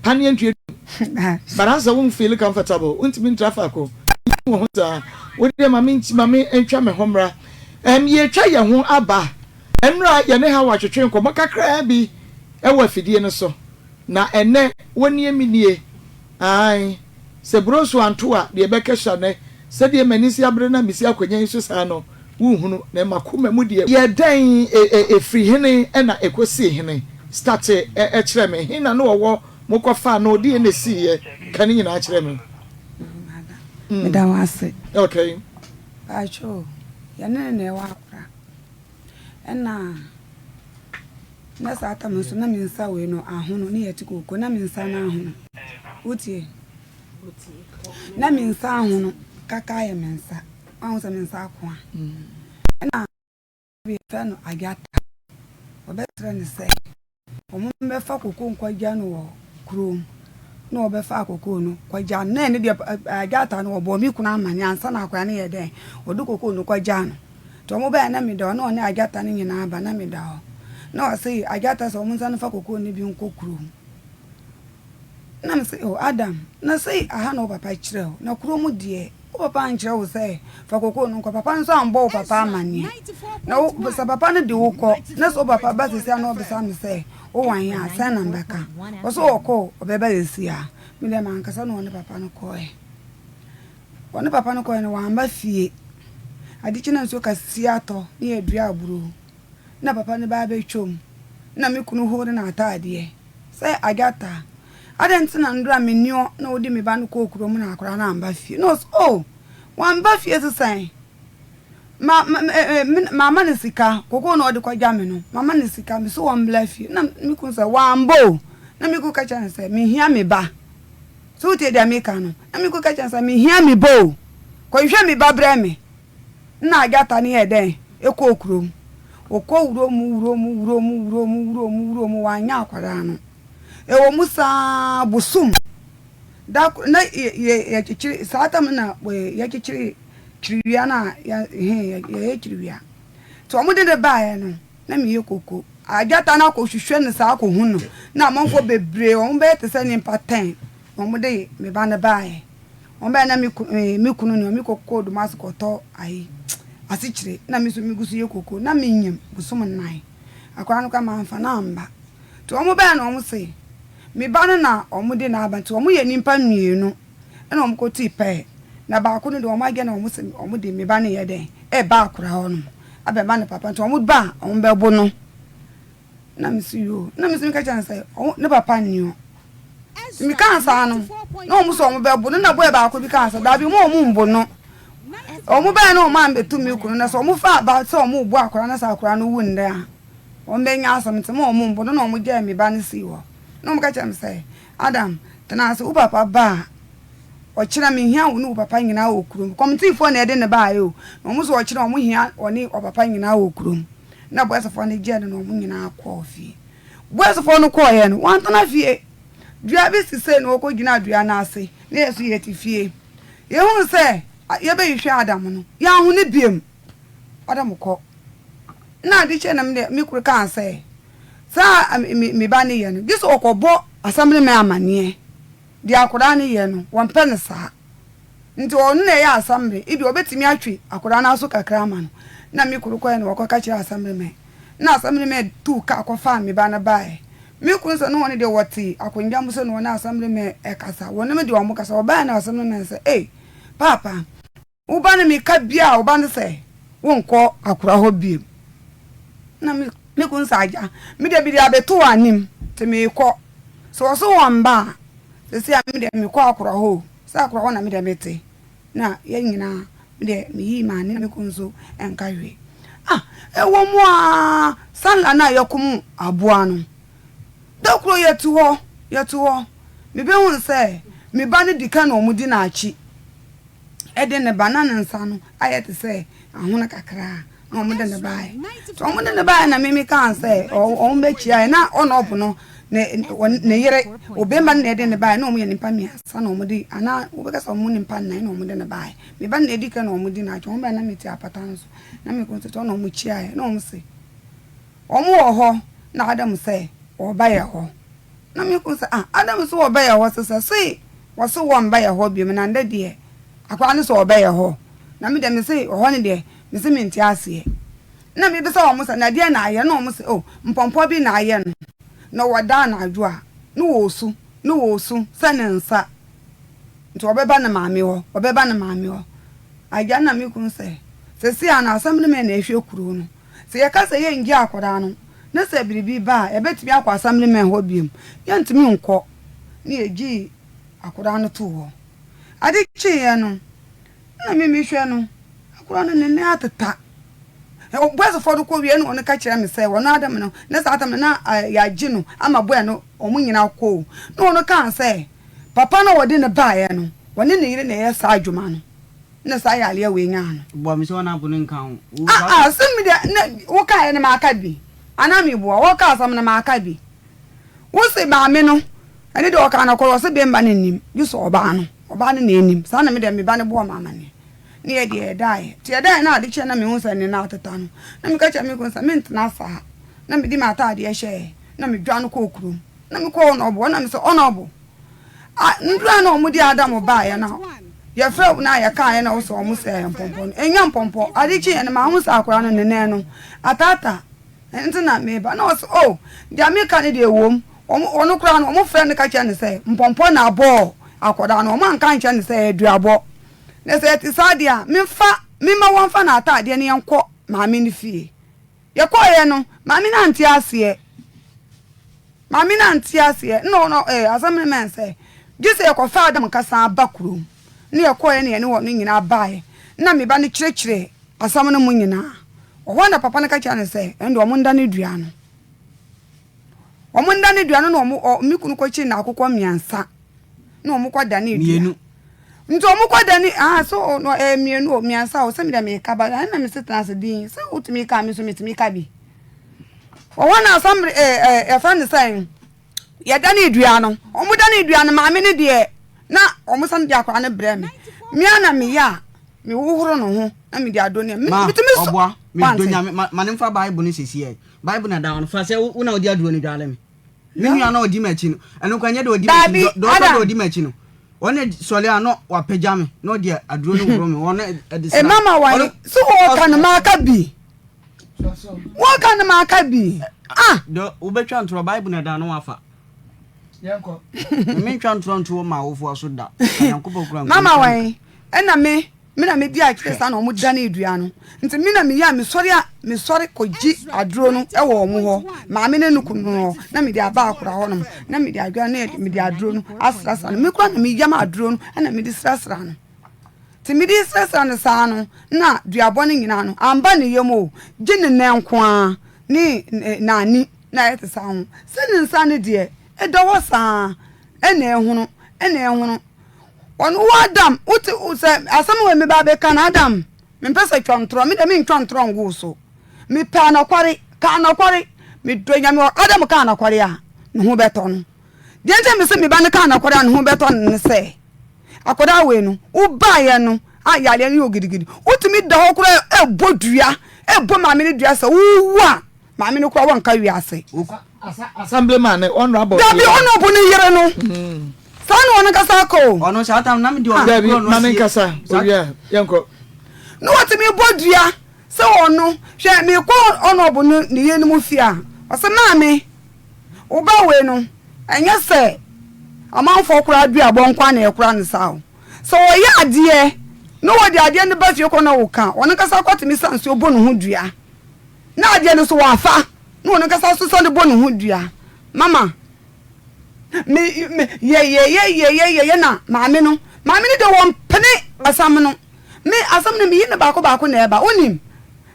Paneɛ ntue dum. But asɛ wo feel comfortable. Wontumi ntra faako. Wɔ ho saa. Wo deɛ ma me ma me ntwa me ho mmra. Ɛm yɛtwa yɛn ho aba. Ɛnora yɛne Hawa twetwee nkɔmmɔ kakraa bi wɔ afidie no so, na ɛnnɛ wonie me nie, aane, sɛ bronso anto a, deɛ ɛbɛka sua nnɛ, sɛdeɛ m'ani si abere na mesi akonnwa yi so saa no, wonhunu, na m'akoma mu deɛ. Yɛ dɛn e, ɛfiri hene na ɛkɔsii hene? Starte kyerɛ me, he na ne ɔwɔ, mokɔfaa no, deɛn na ɛsiiɛ? Ka ne nyinaa kyerɛ me. Meda wo ase. Okay. Paatwoo, yɛne no na ɛwɔ akora. Ɛna na saa tam nso na me nsa wei no ahono ne yɛte kooko na me nsa no ahono. Wotie? Na me nsa ahono kaka yɛ me nsa. Wahu sɛ me nsa akoa. Ɛna yɛfrɛ no Agyata. Wɔbɛsrɛ no sɛ Wɔbɛfa koko nkɔgya no wɔ kurom. Na wɔbɛfa koko no kɔgya no. Na ɛno deɛ Agyata no wɔbɔɔ me kunu amanneɛ ansa na akwadaa no yɛ dɛn, wɔde koko no kɔgyaa no. Nti wɔbaeɛ na meda hɔ, na ɔne Agyata no nyinaa ba na meda hɔ. Na ɔse Agyata sɛ wɔnsan mfa koko no bi nkɔ kurom. Na mese, oh Adam, na sei aha na wo papa kyerɛ wo, na kurom deɛ Wo papa ankyerɛ wo sɛ fa kokoo no nkɔ, papa no nso ambɔ wo papa amanneɛ. Na wo, sɛ papa no de wo kɔ, na sɛ wo papa ba seesei a na ɔbisa me sɛ, wowɔ he a, sɛn na mebɛka? Ɔse ɔkɔ o, ɔbɛba seesei a. Me deɛ mankasa na ɔne papa no kɔɔɛ. Ɔne papa no kɔɔɛ no, wamba fie. Ade kye na nsuo kɛseɛ atɔ, ne yɛdua aburoo. Na papa no ba abɛtwam, na me kunu horo n'ataadeɛ sɛ, Agyata, Adɛn nti na nnora menni hɔ na wode me ba no kɔɔ kurom na akwadaa no amba fie? Na ɔse, Oh, wamba fie se sɛn? Ma, ma, eh, eh, mama no sika, kokoo na ɔde kɔgya me no, mama no sika, mese ɔmbra fie. Na me kunu sɛ, wamba o. Na me kunu ka kyerɛ no sɛ, mehia me ba. So wotie deɛ meka no? Na me kunu ka kyerɛ no sɛ, mehia me ba o. Kɔhwehwɛ me ba brɛ me. Nna agyata no yɛɛ dɛn kɔɔ kurom? Ɔkɔɔ wurom, wurom, wurom, wurom, wurom, wurom, wannyɛ akwadaa no. Ɛwɔ mu saa bosom da koro na yɛkyekyere saa tam no na yɛkyekyere kyiriwia no a yɛyɛ kyiriwia. Nti wɔn de no baeɛ no na meyɛ koko. Agyata no akɔhwehwɛ no saa akɔhu no na amanfoɔ bebree wɔn bɛyɛ te sɛ nnipa tɛn na wɔn de me ba no baeɛ. Wɔn baeɛ na me kunu ne wɔn kɔkɔɔ Dumasi kɔtɔ ayi asekyire na me nso megu so yɛ koko na menyim bosom nnan. Akwadaa no koraa mamfa no amba. Nti wɔn bae na wɔn se, Me ba no na wɔn de no aba. Nti wɔn yɛ nnipa mmienu na wɔn kɔ tii pɛɛ. Na baako no deɛ wɔn agye na wɔn se wɔn de me ba no yɛ dɛn ɛɛba akora hɔ nom abɛma ne papa. Nti wɔn ba a wɔn bɛbo no. Na me se yoo. Na me se meka kyerɛ no sɛ wɔn ne papa nni hɔ. Nti me kaa saa no na wɔn se wɔn bɛbo no. Na boy baako bi kaa sɛ daabi mo wɔn mbo no. Wɔn bae na wɔn ambɛto me kunu na sɛ wɔn fa aba sɛ wɔn rebo akora na sɛ akora no wu nnɛ a. Wɔbɛnya asɛm nti ma wɔn mpo no na wɔgyae me ba no sii hɔ. Na wɔka kyerɛɛ me sɛ, Adam, tena ase, wo papa ba a. Ɔkyena mehia wo ne wo papa nyinaa wɔ kurom. Kɔmtiifoɔ na ɛde no baeɛ o. Na wɔn nso ɔkyena wɔn hia ɔne ɔpapa nyinaa wɔ kurom. Na boɛsefoɔ no gyee no na wɔn nyinaa kɔɔ fie. Boɛsefoɔ no kɔeɛ no, wɔantena fie. Dua bi si sei na wɔkɔgyinaa dua no ase. Na yɛn nso yɛte fie. Yɛhuu sɛ yɛbɛhwehwɛ Adam no, yɛanhu no biom. Adam kɔ. Na ade kyee no me me kunu kaa sɛ, saa a me ba no yɛ no, gye sɛ ɔkɔbɔ assemblyman amanneɛ. Deɛ akwadaa no yɛ no, wɔmpɛ no saa. Nti ɔno na ɛyɛ assembly, ebia ɔbɛtumi atwe akwadaa no aso kakra ama no. Na me kunu kɔeɛ na wɔkɔka kyerɛɛ assemblyman. Na assemblyman tuu kaa kɔfaa me ba no baeɛ. Me kunu sɛ ne wɔn deɛ wɔte akonnwa mu sɛ na wɔne assemblyman ɛkasa. Wɔne me deɛ wɔkasa. Wɔbaeɛ na assemblyman sɛ, Ei, paapa, Wo ba no meka bia a wo ba no sɛ wonkɔ akora hɔ biom na me me kunu sɛ agya me deɛ mede abɛto w'anim nti meekɔ sɛ wɔso wɔn ba a sɛsi a me deɛ mekɔ akora hɔ o sɛ akora hɔ na me deɛ mete na yɛn nyinaa me deɛ meyii m'ani na me kunu nso nka hwee ah ɛwɔ mu a sanla no a yɛkom aboa no da koro yɛte hɔ yɛte hɔ mebɛhu sɛ me ba no di ka na wɔn di n'akyi de ne ba na ne nsa no ayɛ te sɛ ahono kakra na wɔn de ne baeɛ nti wɔn de ne baeɛ na mimi kaa sɛ wɔn bɛkyiaeɛ na ɔnɔbo no ne ne yere obɛma no na ɛde ne baeɛ na wɔn yɛ nipa mmiɛnsa na wɔn de anaa wɔbɛka sɛ wɔn nipa nnan na wɔn de ne baeɛ me ba no na edi kan na wɔn di n'akyi wɔn baeɛ na me ti apata no so na me kɔn tete na wɔn kyiaeɛ na wɔn se wɔn wɔ hɔ na Adam sɛ wɔba yɛ hɔ. Na me kunu sɛ, Ah, Adam nso wɔbɛyɛ hɔ sesɛ se wɔse wɔmba yɛ hɔ biom na ndɛ deɛ akwadaa no sɛ ɔbɛyɛ hɔ na me deɛ me se ɔhɔ no deɛ me se mente aseɛ. Na me bisa wɔn sɛ na deɛ na ayɛ na wɔn se oh mpɔmpɔ bi na ayɛ no na wɔda anadwo a na wɔresu na wɔresu sɛ ne nsa nti ɔbɛba ne maame hɔ ɔbɛba ne maame hɔ agya na me kunu sɛ sɛsi a na asɛm no mɛ na ɛhwɛ kuro no Sɛ yɛka sɛ yɛnngye akwadaa no, na sɛ biribi ba a, yɛbɛtumi akɔ assemblyman hɔ bio? Yɛntumi nkɔ. Na yɛgyee akwadaa no too hɔ. Ade kyeeɛ no, na me mehwɛ no, akwadaa no ne nan ateta. Boysfoɔ no kɔwieɛ na wɔn ka kyerɛ me sɛ wɔn adam no, na saa tam no na yɛagye no ama boy no wɔn nyinaa kɔ o. Na wɔn kaa sɛ papa no a wɔde no baeɛ no, wɔne ne yere na ɛyɛ saa adwuma no. Na saa yareɛ wei nyaa no. Boa me sɛ ɔna abo no nka ho. Ah ah sɛ me deɛ na wo kaeɛ no maka bi anaa me boa wo ka asɛm no maka bi wo se maame no ɛne deɛ ɔka no kɔrɔ ɔse bɛmba no nnim gye sɛ ɔbaa no ɔbaa no na ɛnim saa na me deɛ me ba no boɔ me amaneɛ ne yɛ deɛ yɛdaeɛ nti yɛdaeɛ na ade kyeɛ na mehu sɛ ne nan ateta no na meka kyerɛ me kunu sɛ mentena saa na mede m'ataadeɛ hyɛɛ na medwane kɔɔ kurom na mekɔɔ ɔnɔbo na mesɛ ɔnɔbo A Mberɛ a na wɔde Adam baeɛ no a yɛfrɛɛ wo no a yɛkaeɛ na wo sɛ wɔn sɛ ɛyɛ mpɔmpɔ no, ɛnyɛ mpɔmpɔ. Ade kyeeɛ no mahu sɛ akwadaa no ne nan no ataataa nti na meba. Na ɔse oh deɛ meka no deɛ ɛwom. Wɔn ɔno koraa no wɔfrɛɛ no ka kyerɛɛ no sɛ mpɔmpɔ na abɔɔ akwadaa no, wɔn anka ankyerɛ no sɛ ɛyɛ duabɔ. Na sɛ ɛte saa deɛ a memfa memma wɔmfa n'ataadeɛ no yɛnkɔ maame no fie. Yɛkɔeɛ no maame no ante aseɛ. Maame no ante aseɛ. Nna ɔno eh, asɛm no mɛn sɛ, gye sɛ yɛkɔfa Adam nka ba kurom. Ne yɛkɔeɛ na yɛne wɔn nyinaa baeɛ. Nna me ba no kyerɛkyerɛɛ asɛm no mu nyinaa. Ɔhɔ na papa no ka kyerɛɛ no sɛ, ɛnde wɔn nda ne dua no. Wɔn nda ne dua no na wɔn, ɔ, me kunu kɔkyee n'akokɔ mmiɛnsa. Na wɔn kɔ da ne dua. Mmienu. Nti wɔn kɔ da ne, ah, so, o, no, eh, mmienu o, mmiɛnsa o, sɛ me deɛ meka ba, ɛna me se tena ase din, sɛ wotumi ka a, me nso metumi ka bi. Wɔhɔ na asɛm ɛɛ yɛfrɛ no sɛn yɛdane dua no wɔn dane dua no maame no deɛ na wɔn san de akwadaa no brɛ me mmea na meyɛ a mehohoro no ho na mede adɔ ne ma metumi so ɔboa medɔ nyame ma ma ne mfa bible no sisi ɛ bible na da hɔ no fa sɛ wo na wodi aduro no dwale me me nua na ɔdi m'akyi no ɛno nkwa nyɛ de ɔdi m'akyi Daabi, dɔ ɔtɔ de Adam. ɔdi m'akyi no ɔne sɔle a na wapagya me na ɔde aduro no horo me ɔne ɛde sra Mama wɔn ɔno so wɔka no maka bi Wɔka no maka bi. Ah! Dɔ wobɛtwa ntorɔ Bible na ɛda no wafa. Yɛnkɔ. Mentwa ntorɔ nto ma awofoɔ so da. Nyankopɔn kura Mama wɔn ɛna me me na medi akyire saa na wɔn dane dua no nti me na meyɛ a mesɔre a mesɔre kɔgye aduro no wɔ wɔn hɔ maame ne ne kunu no hɔ na mede aba akora hɔ nom na mede adwa na mede aduro no asrasra no me kora na meyam aduro no ɛna mede srasra no. Nti mede resrɛsrɛ no saa no, na duabɔ no nyinaa no, amba ne yam o, gye ne nan nko ara ne n'ani na ayɛ te sɛ aho. Sɛ ne nsa no deɛ, ɛda hɔ saa ara, ɛna ɛhono, ɛna ɛhono. Ɔno wo Adam, wote sɛ asɛm wei meba abɛka no Adam, mempɛ sɛ twa ntorɔ, me deɛ mentwa ntorɔ ngu wo so. Mepɛ anɔkware, ka anɔkware. Medɔ Nyame wɔ Adam ka anɔkware a, ne ho bɛtɔ no. Deɛ nti a mese me ba no ka anɔkware a ne ho bɛtɔ no ne sɛ, akwadaa wei no, wobaeɛ no a yareɛ no yɛ ogidigidi. Wotumi da hɔ koraa ɛbɔ dua, ɛbɔ maame no dua sɛ wowu a, Maame no koraa wɔnka wiase. Assemblyman ne honourable. Dabi honourable ne yere no. Saa na ɔno kasa akɔ o. Ɔno saa tam na me de ɔno Dabi ma ne nkasa owia yɛnkɔ. Na wɔtumi bɔ dua sɛ ɔno hwɛ mekɔ honourable no ne yere no mu fie a ɔsɛ maame wo ba wei no ɛnyɛ sɛ amanfoɔ koraa duabɔ nko ara na ɛkora no saa o sɛ ɔyɛ adeɛ na wɔde adeɛ no ba fie kɔ na woka ɔno kasa kɔtumi sa nsuo bɔ ne ho dua. Na adeɛ no so wafa na ɔno ankasa nso sane bɔ ne ho dua. Mama, me, me, yɛ, yɛ, yɛ, yɛ, yɛ, yɛ, yɛ na maame no, maame no deɛ wɔmpene asɛm no. Me, asɛm no meyi no baako baako na ɛba. Wonim,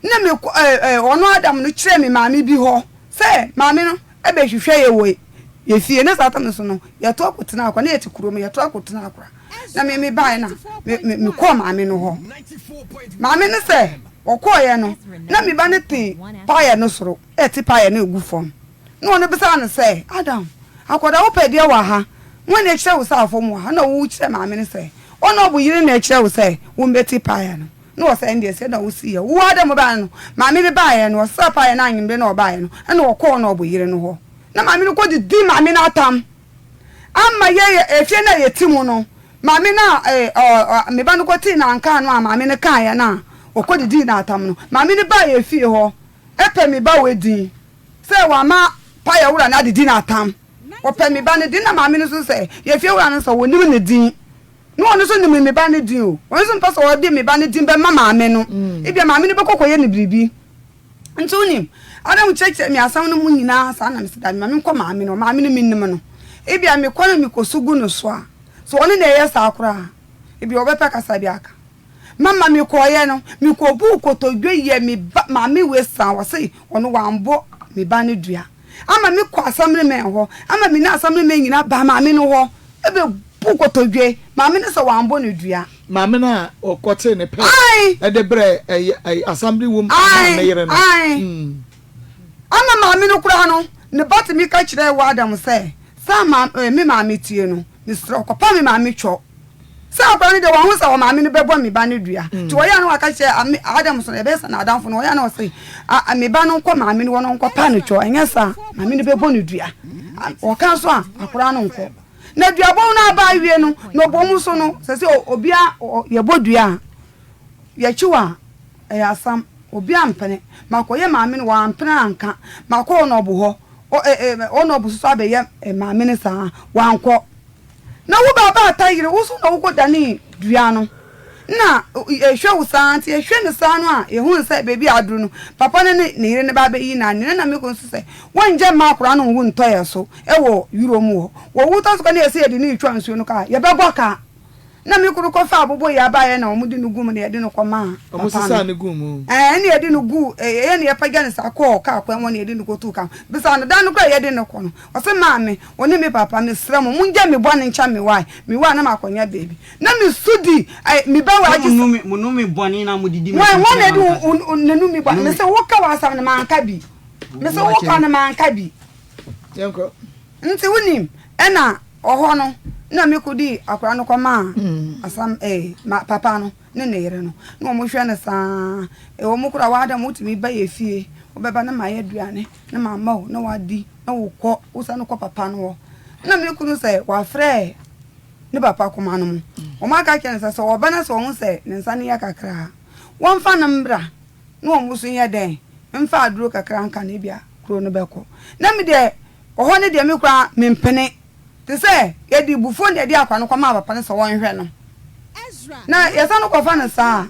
na me, ɛ, ɛ, ɔno Adam no kyerɛɛ me maame bi hɔ sɛ maame no ɛbɛhwehwɛ yɛ wɔ yɛ fie. Na saa tam no so no, yɛto akɔtena akora, na yɛte kurom, yɛto akɔtena akora. Na me, me baeɛ na me, me, mekɔɔ maame no hɔ. Maame no sɛ, Wɔkɔeɛ no, na me ba no te paeɛ no soro rete paeɛ no regu fam. Na ɔno bisaa no sɛ, Adam, akwadaa wopɛ deɛ wɔ ha? Hwan na ɛkyerɛ wo sɛ afam wɔ ha? Na ɔkyerɛɛ maame no sɛ, Ɔno ɔbo yere na ɛkyerɛ wo sɛ wommɛte paeɛ no. Na ɔsɛ, Ɛndeɛ sɛ na wosi yɛ. Wo Adam baeɛ no, maame no baeɛ no, ɔsesaa paeɛ no anwummerɛ na ɔbaeɛ no, ɛna ɔkɔɔ ɔno ɔbo yere no hɔ. Na maame no kɔdidii maame no atam. Ama yɛ efie no a yɛte mu no, maame no a ɛ me ba no kɔtee no ankaa no a maame no kaeɛ no a ɔkɔdidii no atam no, maame no baa yɛn fie hɔ pɛ me ba wɔ din sɛ wama payɛ wura no adedi no atam. Ɔpɛ me ba no din na maame no nso sɛ yɛn fie wura no sɛ ɔnim ne din. Na ɔno nso nim me ba no din o. Ɔno nso mpɛ sɛ ɔde me ba no din bɛma maame no. Ebia maame no bɛkɔ kɔyɛ no biribi. Nti wonim, Adam kyerɛkyerɛ me asɛm no mu nyinaa saa na mese dabi ma menkɔ maame no hɔ, maame no mennim no. Ebia mekɔ na mekɔsu gu no so a, sɛ ɔno na ɛyɛ saa koraa a, ebia ɔbɛpɛ kasa bi aka. Mama mekɔeɛ no, mekɔbuu kotodwe yɛ me ba maame wei saa, ɔse ɔno wambɔ me ba no dua. Ama mekɔ assemblyman hɔ, ama me ne assemblyman nyinaa baa maame no hɔ bɛbuu kotodwe, maame no sɛ wambɔ no dua. Maame no a ɔkɔtee ne pɛ de brɛɛ assembly woman maa ne yere no. Ae. Ama maame no koraa no, ne ba tumi ka kyerɛɛ Wadam sɛ, Sɛ me maame tie no, mesrɛ wo, kɔpa me maame kyɛw. Sɛ akwadaa no deɛ, wahu sɛ ɔmaame no bɛbɔ me ba no dua. Nti ɔyɛ a na waka kyerɛ Adam so no, ɛbɛyɛ sɛ n'adamfo no, ɔyɛ a na ɔse, me ba no nkɔ maame no hɔ na ɔnkɔpa no kyɛw, ɛnyɛ saa a, maame no bɛbɔ no dua. Ɔka nso a, akwadaa no nkɔ. Na duabɔ no aba awie no, na ɔbɔ mu so no, sɛ sɛ obia yɛbɔ dua a, yɛkyew a, ɛyɛ asam. Obia mpene. Makɔyɛ maame no, wampene anka. Makɔ ɔnɔbo hɔ, ɔnɔbo soso abɛyɛ maame no saa, wankɔ. Na wo ba baata yere, wo so na wokɔ danee dua no. Nna yɛhwɛ wo saa nti yɛhwɛ no saa no a yɛhunu sɛ baabi a aduru no papa no ne ne yere no ba abɛyi no anwene na me kunu nso sɛ wɔngyɛ mma akwadaa no nwu ntɔ yɛn so wɔ Euro mu hɔ. Wɔwu tɔ so ka na yɛsɛ yɛde no retwa nsuo no ka a yɛbɛbɔ ka. Na me kunu kɔfaa aboboyaa baeɛ na wɔde no gu mu na yɛde no kɔmaa papa no. Wɔsesaa no guu mu. Ɛɛ ɛna yɛde no guu ɛyɛ na yɛpagya no saa kɔɔ kaa kwan mu na yɛde no kɔtuu kaa mu. Bisa no da no koraa a yɛde no kɔ no ɔse maame wo ne me papa mesrɛ mo mongya me bɔne nkyɛ me wae mewɔ a na makɔnya baabi. Na me su di eh, me ba wei agye sɛ. Mo nome bɔne na mo didi m'akyi Wɔn na ɛdi wo n'anum bɔne. Me se wo ka w'asɛm no manka bi. Me se wo ka no manka bi. Yɛnkɔ. Nti wo nim ɛna ɔhɔ no na me ko di akora no kɔ maa asam eh ma papa no ne ne yere no na wɔn hwɛ no saa ɛwɔ mu kora w'adam wotumi ba yɛ fie wobɛba na ma yɛ aduane na ma ma wo na wadi na wokɔ wosane kɔ papa no hɔ na me kunu sɛ wafrɛ ne papa koma no mu. Wɔaka akyerɛ no sɛ, sɛ ɔba na sɛ ɔhu sɛ ne nsa no yɛ kakra a, wɔmfa no mmra na wɔn nso nyɛ dɛn mfa aduro kakra nka no, ebia kuro no bɛkɔ. Na me deɛ, ɔhɔ no deɛ me koraa mempene. Te sɛ yɛde abufuo na yɛde akwadaa no kɔmaa papa no sɛ ɔnhwɛ no, na yɛsan kɔfa no saa a,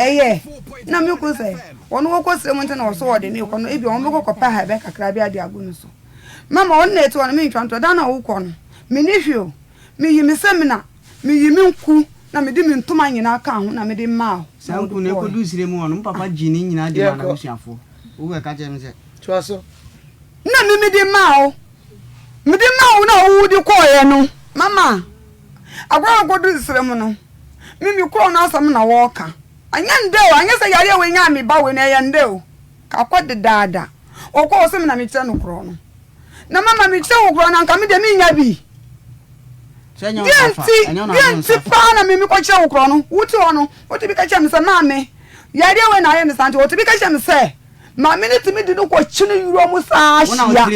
ɛyɛ. Na me kunu sɛ, ɔno wɔkɔ srɛ mu nti na ɔso ɔde no rekɔ no, ebia wɔbɛkɔ kɔpɛ ahaban kakra bi ade agu no so. Mama ɔno na ɛte hɔ no, mentwa ntorɔ, da no a wokɔ no, Menni hwee o, meyi me samina, meyi me nku, na mede me ntoma nyinaa kaa ho na mede maa wo, Saa na wode nku no, kɔɔe. ɛkɔduu serɛ mu hɔ no, me papa gyee ne nyinaa de maa Yɛnkɔ. n'abusuafoɔ. Wobɛka kyerɛ me sɛ. Toa so. Na me mede maa wo, mede maa wo na wode kɔeɛ no, mama. Akwadaa no kɔduru serɛ mu no, me me kuro no asɛm na wɔreka. Anyɛ ndɛ o, anyɛ sɛ yareɛ wei nyaa me ba wei no, ɛyɛ ndɛ o. Kakɔ dedaada. Ɔkɔ ɔse me na mekyerɛ no korɔ no. Na mama mekyerɛ wo korɔ no anka me deɛ mennya bi. Deɛ nti, deɛ nti paa na me mekɔkyerɛ wo korɔ no. Wote hɔ no, wotumi ka kyerɛ me sɛ maame, yareɛ wei na ayɛ me saa nti wɔtumi ka kyerɛ me sɛ maame no tumi de no kɔkyini wura mu saa hyia.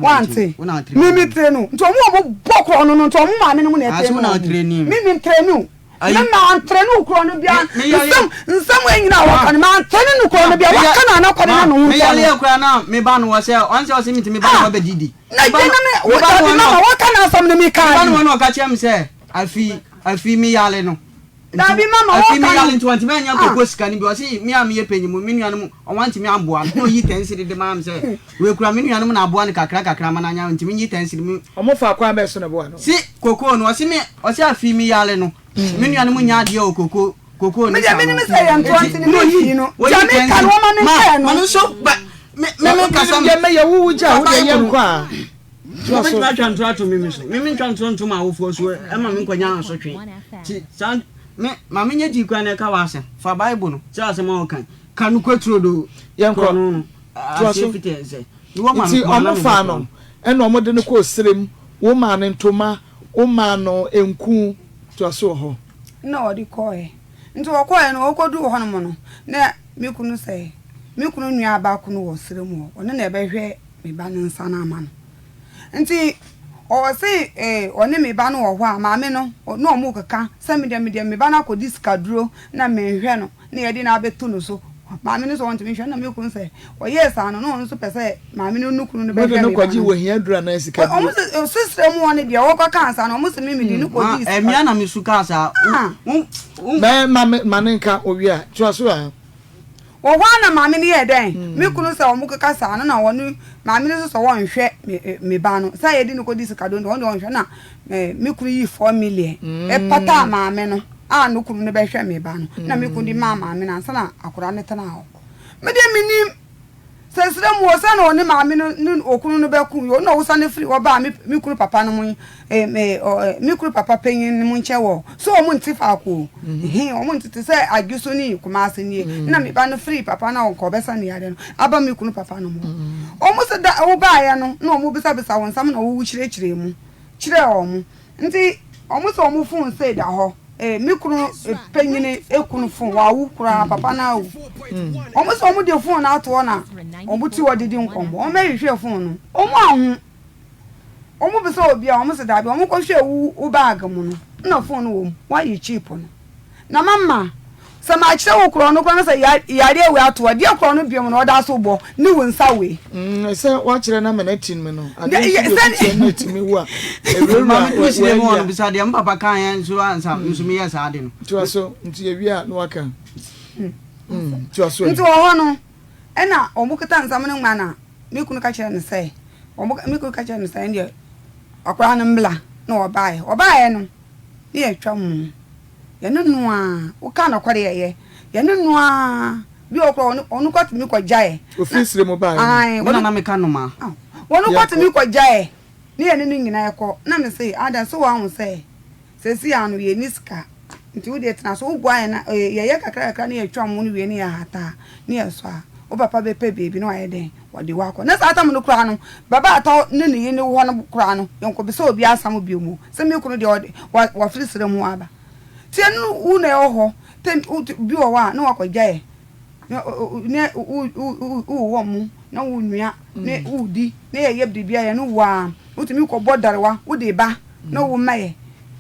Wante? Me metere no. Nti wɔn a wɔbɔ korɔ no no nti wɔn maame no mu na ɛtere no wɔn. Me mentere no. Me mantere no korɔ no bia. Nsɛm nsɛm wei nyinaa wɔka no mantere no korɔ no bia. Waka no ana kɔde na no ho ntɔ no. Meyaleɛ koraa na meba no wɔ sɛ ɔn sɛ ɔsɛ metumi ba no hɔ bɛdidi. Na gye na me wo dabi mama waka n'asɛm no mekaa bi. Meba no hɔ na ɔka kyerɛ me sɛ afi afi meyale no. Dabi mama wɔka no. Afi meyale nti wantumi anya koko sika no bi ɔse me a meyɛ panyin mu me nuanom ɔwantumi amboa no na oyi ten cedi de maa me sɛ wei kura me nuanom na aboa no kakra kakra ama no anya ntumi nyi ten cedi me. Ɔmo fa kwan bɛn so na ɛboa no? Se koko no ɔse me ɔse afi meyale no me nuanom nya adeɛ wɔ koko koko ne sa no. Me deɛ menim sɛ yɛ ntoa nti ne me fii no gya me ka no ɔma me nkaɛ no. Ma no nso ba me me kasa. Deɛ mɛyɛ wo wo gya wo deɛ yɛ nkɔ a. Toa so. Wobɛtumi atwa ntorɔ ato me me so. Me mentwa ntorɔ nto m'awofoɔ so ɛma me nkɔnya asotwe. Nti saa me ma menyɛ dii koraa na ɛka w'asɛm. Fa Bible no sɛ asɛm a woka yi. Ka nokorɛ turodoo. Yɛnkɔ. Korɔ no no. Toa so. Aseɛ fiti sɛ. Mewɔ maame Nti kumaa na ɔmo mebɔ faa korɔ no no. ɛna ɔmo de no kɔɔ serem, wo maa no ntoma, wo maa no nku, toa so wɔ hɔ. Nna ɔde kɔɔɛ. Nti wɔkɔɔɛ no wɔkɔduu hɔnom no na me kunu sɛ me kunu nua baako no wɔ serem hɔ ɔno na ɛbɛhwɛ me ba no nsa no ama no. Nti ɔse eh, ɔne me ba no wɔ hɔ a, maame no, na ɔmo keka sɛ me deɛ, me deɛ me ba no akɔdi sikaduro na menhwɛ no, na yɛde no abɛto no so. Maame no sɛ ɔntumi nhwɛ no, na me kunu sɛ ɔyɛɛ saa no, na ɔno nso pɛ sɛ maame no ne kunu no Mode bɛhwɛ no me ba kɔgye no. wɔ hia duro anaa sika Ɔmo duro? se, sesrɛ mu hɔ no deɛ, wɔkɔ kaa saa no, ɔmo se me mede no Ma, kɔdii sika. ɛmea na mesu kaa saa. Ah. Wo, wo, Mɛ ma me ma ne nka owie a, toa so a. Wɔ hɔ ara na maame no yɛɛ dɛn? Me kunu sɛ wɔkeka saa no na wɔne maame no nso sɛ wɔnhwɛ me me ba no sɛ yɛde no kɔdi sikaduro no deɛ wɔn deɛ wɔnhwɛ na me kunu yii 4 million ɛpataa maame no a no kunu no bɛhwɛ me ba no na me kunu de maa maame no ansa na akwadaa no tenaa hɔ. Me deɛ menim sɛ serɛ mu wɔ sɛ na ɔne maame no ne okunu no bɛko yi ɔno na ɔsane firi hɔ baa me me kunu papa no mu eh, me ɔ eh, me kunu papa panyin no mu nkyɛn wɔ so wɔn nte faako o he wɔn nte te sɛ Adwoso ne Kumase nie na me ba no firi papa no a ɔnkɔ ɔbɛsa ne yare no aba me kunu papa no mu wɔn sɛ da wobaeɛ no na wɔn bisabisa wɔn nsɛm na wɔwu kyerɛkyerɛ mu kyerɛ wɔn Nti ɔmo sɛ ɔmo fon sei da hɔ eh me kunu panyini kunu fon wawu koraa papa no awu ɔmo sɛ ɔmo de fon no ato hɔ na ɔmo te hɔ didi nkɔmmɔ ɔmo bɛhwehwɛ fon no ɔmo anhu ɔmo bisa obi a ɔmo sɛ daabi ɔmo kɔhwɛ wo wo bag mu no na fon no wɔ mu wayi chip no. Na mama, sɛ makyerɛ wo korɔn no koraa na sɛ yareɛ wei ato a, deɛ korɔn no biom no ɔda so bɔ ne wo nsa wei. Mm, sɛ woakyerɛ na mena ti me no, adeɛ nso deɛ obi tia na ti me wo a, ɛwurawura Maame tu sire mu ɔno bisa deɛ mpapa kan yɛn nso ansa nso meyɛ saa ade no. Toa so, nti yɛwie a na waka. Mm, toa so. Nti wɔ hɔ no, ɛna wɔn kita nsɛm no nwa na me kunu ka kyerɛ no sɛ, wɔn me kunu ka kyerɛ no sɛ ɛndeɛ akwadaa no mbla na ɔbaeɛ. Ɔbaeɛ no, ne yɛtwa mu. Yɛne no ara, woka nokware a ɛyɛ, yɛne no ara, bi wɔ hɔ koraa ɔno ɔno koraa tumi kɔgyae. Ofiri sire mu baeɛ no. Ae, Me na na meka nnomaa. Ɔno koraa Yɛnkɔ. tumi kɔgyae, ne yɛne no nyinaa kɔ. Na mese, Adam, so woahu sɛ seesei ara no yɛnni sika, nti wo deɛ tena so, woboa yɛn na yɛyɛ kakra kakra na yɛtwa mo no wie na yɛhata a, na yɛsɔ a, wo papa bɛpɛ baabi na wayɛ dɛn? Wɔde wo akɔ. Na saa tam no koraa no, baba a atɔ ne ne yere wɔ hɔ no koraa no, yɛnkɔbisa obiara asɛm bio mu. Sɛ me kunu deɛ ɔde, wa, wafiri serɛ mu aba. Nti ɛno wo na ɛwɔ hɔ, tɛm, wo, bi wɔ hɔ a, na wakɔgya yɛ. Na, na wo, wo, wo, wowɔ mo, na wo nua, ne wodi, na yɛyɛ biribiara, yɛne wo ara. Wotumi kɔbɔ darewa, wode ba, na wo ma yɛ.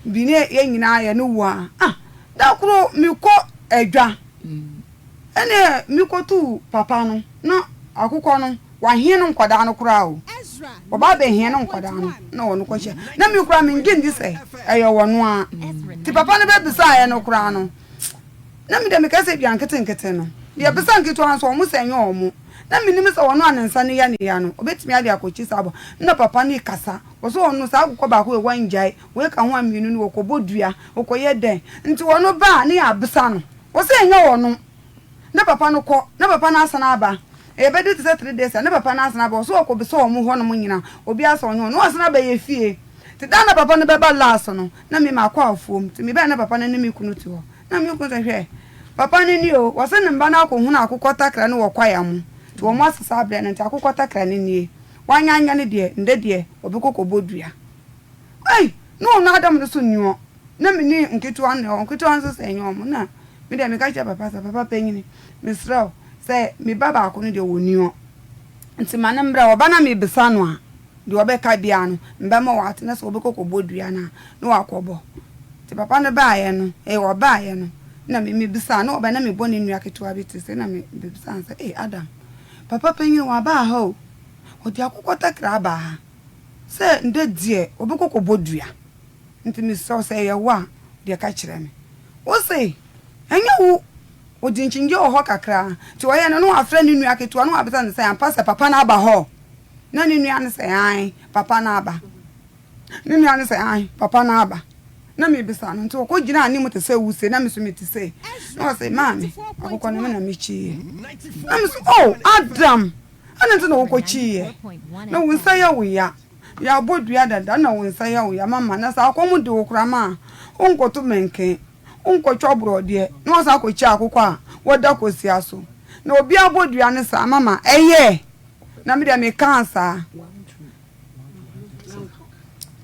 Bi ne yɛn nyinaa yɛne wo ara. Ah, da koro mekɔ adwa. Ɛnneɛ mekɔtuu papa no, na akokɔ no, wahee no nkwadaa no koraa o. Ɔba abɛhee no nkwadaa no, na ɔno kɔhyɛ. Na me koraa mengye ndi sɛ ɛyɛ ɔno ara. Nti papa no bɛbisaeɛ no koraa no, na me deɛ meka sɛ dua nketenkete no, deɛ ɛbisa nketewa nso, wɔn sɛ ɛnyɛ wɔn. Na menim sɛ ɔno a ne nsa no yɛ ne ya no, ɔbɛtumi ade akɔkyi saa aboa. Na papa no rekasa, ɔsɛ ɔno saa akokɔ baako wei wangyae, wei ka ho a mmienu no, wɔkɔbɔ dua, wɔkɔyɛ dɛn. Nti ɔno ba a, ne yɛabisa no. Ɔse ɛnyɛ ɔno. Ne papa no kɔ, ne papa no asan aba. Ɛbɛdi te sɛ 3 days a, ne papa no asan aba. Ɔse ɔkɔbisa wɔn hɔ nom nyina, obiara se ɔnyɛ ɔno. Na wasan aba yɛ fie. Nti da a na papa no bɛba last no, na me makɔ afuom. Nti mebae na papa no ne me kunu te hɔ. Na me kunu sɛ, Hwɛ, papa no nie o, wɔse ne mma no akɔhunu akokɔ takra no wɔ kwaea mu, nti wɔn asesa abrɛ no, nti akokɔ takra no nie. Wanyɛ anyɛ no deɛ, ndɛ deɛ ɔbɛkɔ kɔbɔ dua. Ei! Na ɔno Adam no so nni hɔ. Na me ne nketewa no na ɛwɔ hɔ, nketewa no nso sɛ ɛnyɛ wɔn. Na me deɛ meka kyerɛɛ papa sɛ, Papa panyini, mesrɛ wo, sɛ me ba baako no deɛ ɔnni hɔ, nti ma no mmra, ɔba na mebisa no a, Deɛ ɔbɛka biara no, mebɛma wate, na sɛ ɔbɛkɔ kɔbɔ dua no a, na wakɔbɔ. Nti papa no baeɛ no, ee, ɔbaeɛ no, na me mebisaa no, na ɔbaeɛ na mebɔ ne nua ketewa bi ti sei, na me mebisaa no sɛ, ee, Adam, papa panin waba ha o, ɔde akokɔ takra aba ha, sɛ ndɛ deɛ ɔbɛkɔ kɔbɔ dua, nti mesrɛ wo sɛ ɛyɛ wo a, deɛ ka kyerɛ me. Wose, ɛnyɛ wo, ɔdi nkyingyeɛ wɔ hɔ kakra, nti ɔyɛɛ no, na wafrɛ ne nua ketewa, na wabisa no sɛ, ampa sɛ papa no aba hɔ? Na ne nua no sɛ, Aane, papa no aba. Ne nua no sɛ, Aane, papa no aba. Na mebisa no, nti ɔkɔgyinaa anim te sɛ wuse, na me nso mete sei. Na ɔse, Maame, akokɔ no me na mekyiiɛ. Na me nso, Oh, Adam, adɛn nti na wokɔkyiiɛ? Na wo nsa yɛ wo ya. Yɛabɔ dua dada na wo nsa yɛ wo ya, mama. Na sɛ akɔm de wo koraa ma a, wonkɔto mɛnken, wonkɔtwa borɔdeɛ, na woasan akɔkyi akokɔ a wɔda kosua so. Na obi abɔ dua no saa, mama, ɛyɛ. Na me deɛ mekaa saa.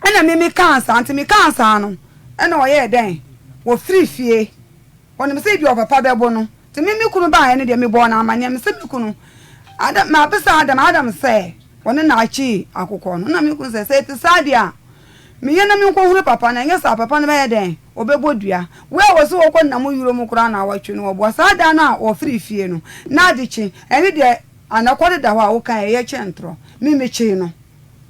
Ɛna me mekaa saa, nti mekaa saa no, ɛna ɔyɛɛ dɛn? Wɔfiri fie. Ɔnim sɛ ebi ɔpapa bɛbo no. Nti me me kunu baeɛ no deɛ mebɔɔ no amanneɛ. Mese me kunu, Adam, mabisa Adam, Adam sɛ ɔne na akye akokɔ no. Ɛna me kunu sɛ, sɛ ɛte saa deɛ a, menyɛ na menkɔhunu papa no, ɛnyɛ saa papa no bɛyɛ dɛn? Ɔbɛbɔ dua. Wei a wɔse wɔkɔ nna mu wuram koraa naawɔtwe no, ɔboa. Saa da no a wɔfiri fie no, na ade kye. Ɛne deɛ Anɔkwa deda hɔ a woka ɛyɛ kyɛn ntorɔ. Me mekyee no,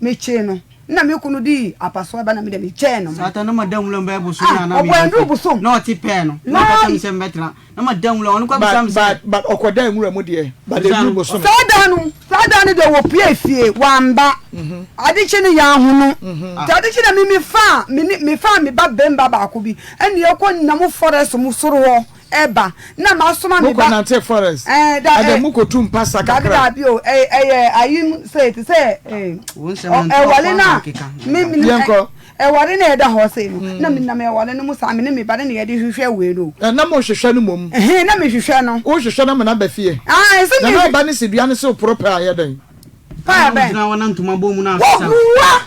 mekyee no na me kunu dii apasoɔ ba na me deɛ mekyɛɛ no mo. Satan na mada nwura mu bɛyɛ bosom Ah, na na ɔbɔ meba ɛnduru fie bosom. na ɔte pɛɛ no na ɔka kyerɛ me Lai. sɛ mebɛtena na mada nwura ɔno koraa bisa But me sɛ but but ɔkɔdaa nwura mu deɛ but bisa ɛduru no bosome. Saa da no, saa da no deɛ wɔpuee fie, wamba. Ade kye no yɛanhunu. ah Nti ade kye na me mefaa me ne mefaa me ba bɛmba baako bi ɛna yɛkɔ nam forest mu soro hɔ. Ɛba na masoma me Mokɔ ba. nante forest Ɛɛ da ɛdɛ ɛ. mokɔ tu mpasa Dabi kakra. dabi o ɛ ɛyɛ ayi mu sɛ te sɛ ɛ wo nsɛm ɔ no ntorɔ ɛwɔle nko no ara na a ɔkeka me me ɛ Yɛnkɔ. ɛwɔle no a ɛda hɔ sei no na me nam ɛwɔle no mu saa me ne me ba no na yɛde hwehwɛ wei no. Ɛ na mo hwehwɛ no mmom. Ɛhɛn na me hwehwɛ no. Wo hwehwɛ no ama no aba fie. Ae sɛ Na me na ɔba no si dua no so poro pɛ a ɛyɛ dɛn? Paa Ana bɛn? wogyina hɔ na ntoma bɔ mu na asesa. Wɔbua!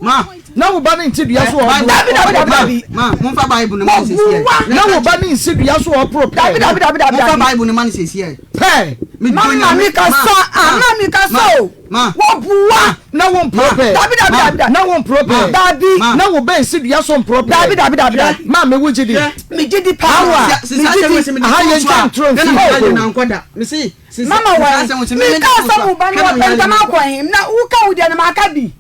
Ma. Na wo ba no nte dua so a Bible. Dabi, dabi, dabi, Ma, dabi. ma, momfa Bible no ma no sesiɛ. Wɔbua! Na wo ba no nsi dua so a ɔporo pɛɛ. Dabi, dabi, dabi, dabi, Momfa dabi. Bible no ma no sesiɛ. Pɛɛ. Medɔ Mama Nyame. mi kasa, Ma, ah, ma, ma mi kasa ma, o. ma. Wɔbua! Na wo mporo pɛɛ. Dabi, dabi, Ma. dabi, dabi. Na wo mporo pɛɛ. Dabi. Ma. Na wo ba nsi dua so mporo pɛɛ. Dabi, dabi, dabi, dabi. Maame wo gye di? Hwɛ. Me gye di paa. Awa. Sɛ Me saa gye asɛm di. wei sɛ mede Aha to yɛn so twa a, ntoro hwɛ na mfiri meyɛ hɔ. na nkɔ da. Mese, sɛ Mama saa wɛn. asɛm wei sɛ Me mede ka to so sɛ a, wo ba no hwɛ na wɔ meyɛ pɛntɛm na nkɔ. akɔ he? Na wo ka wo deɛ no maka bi.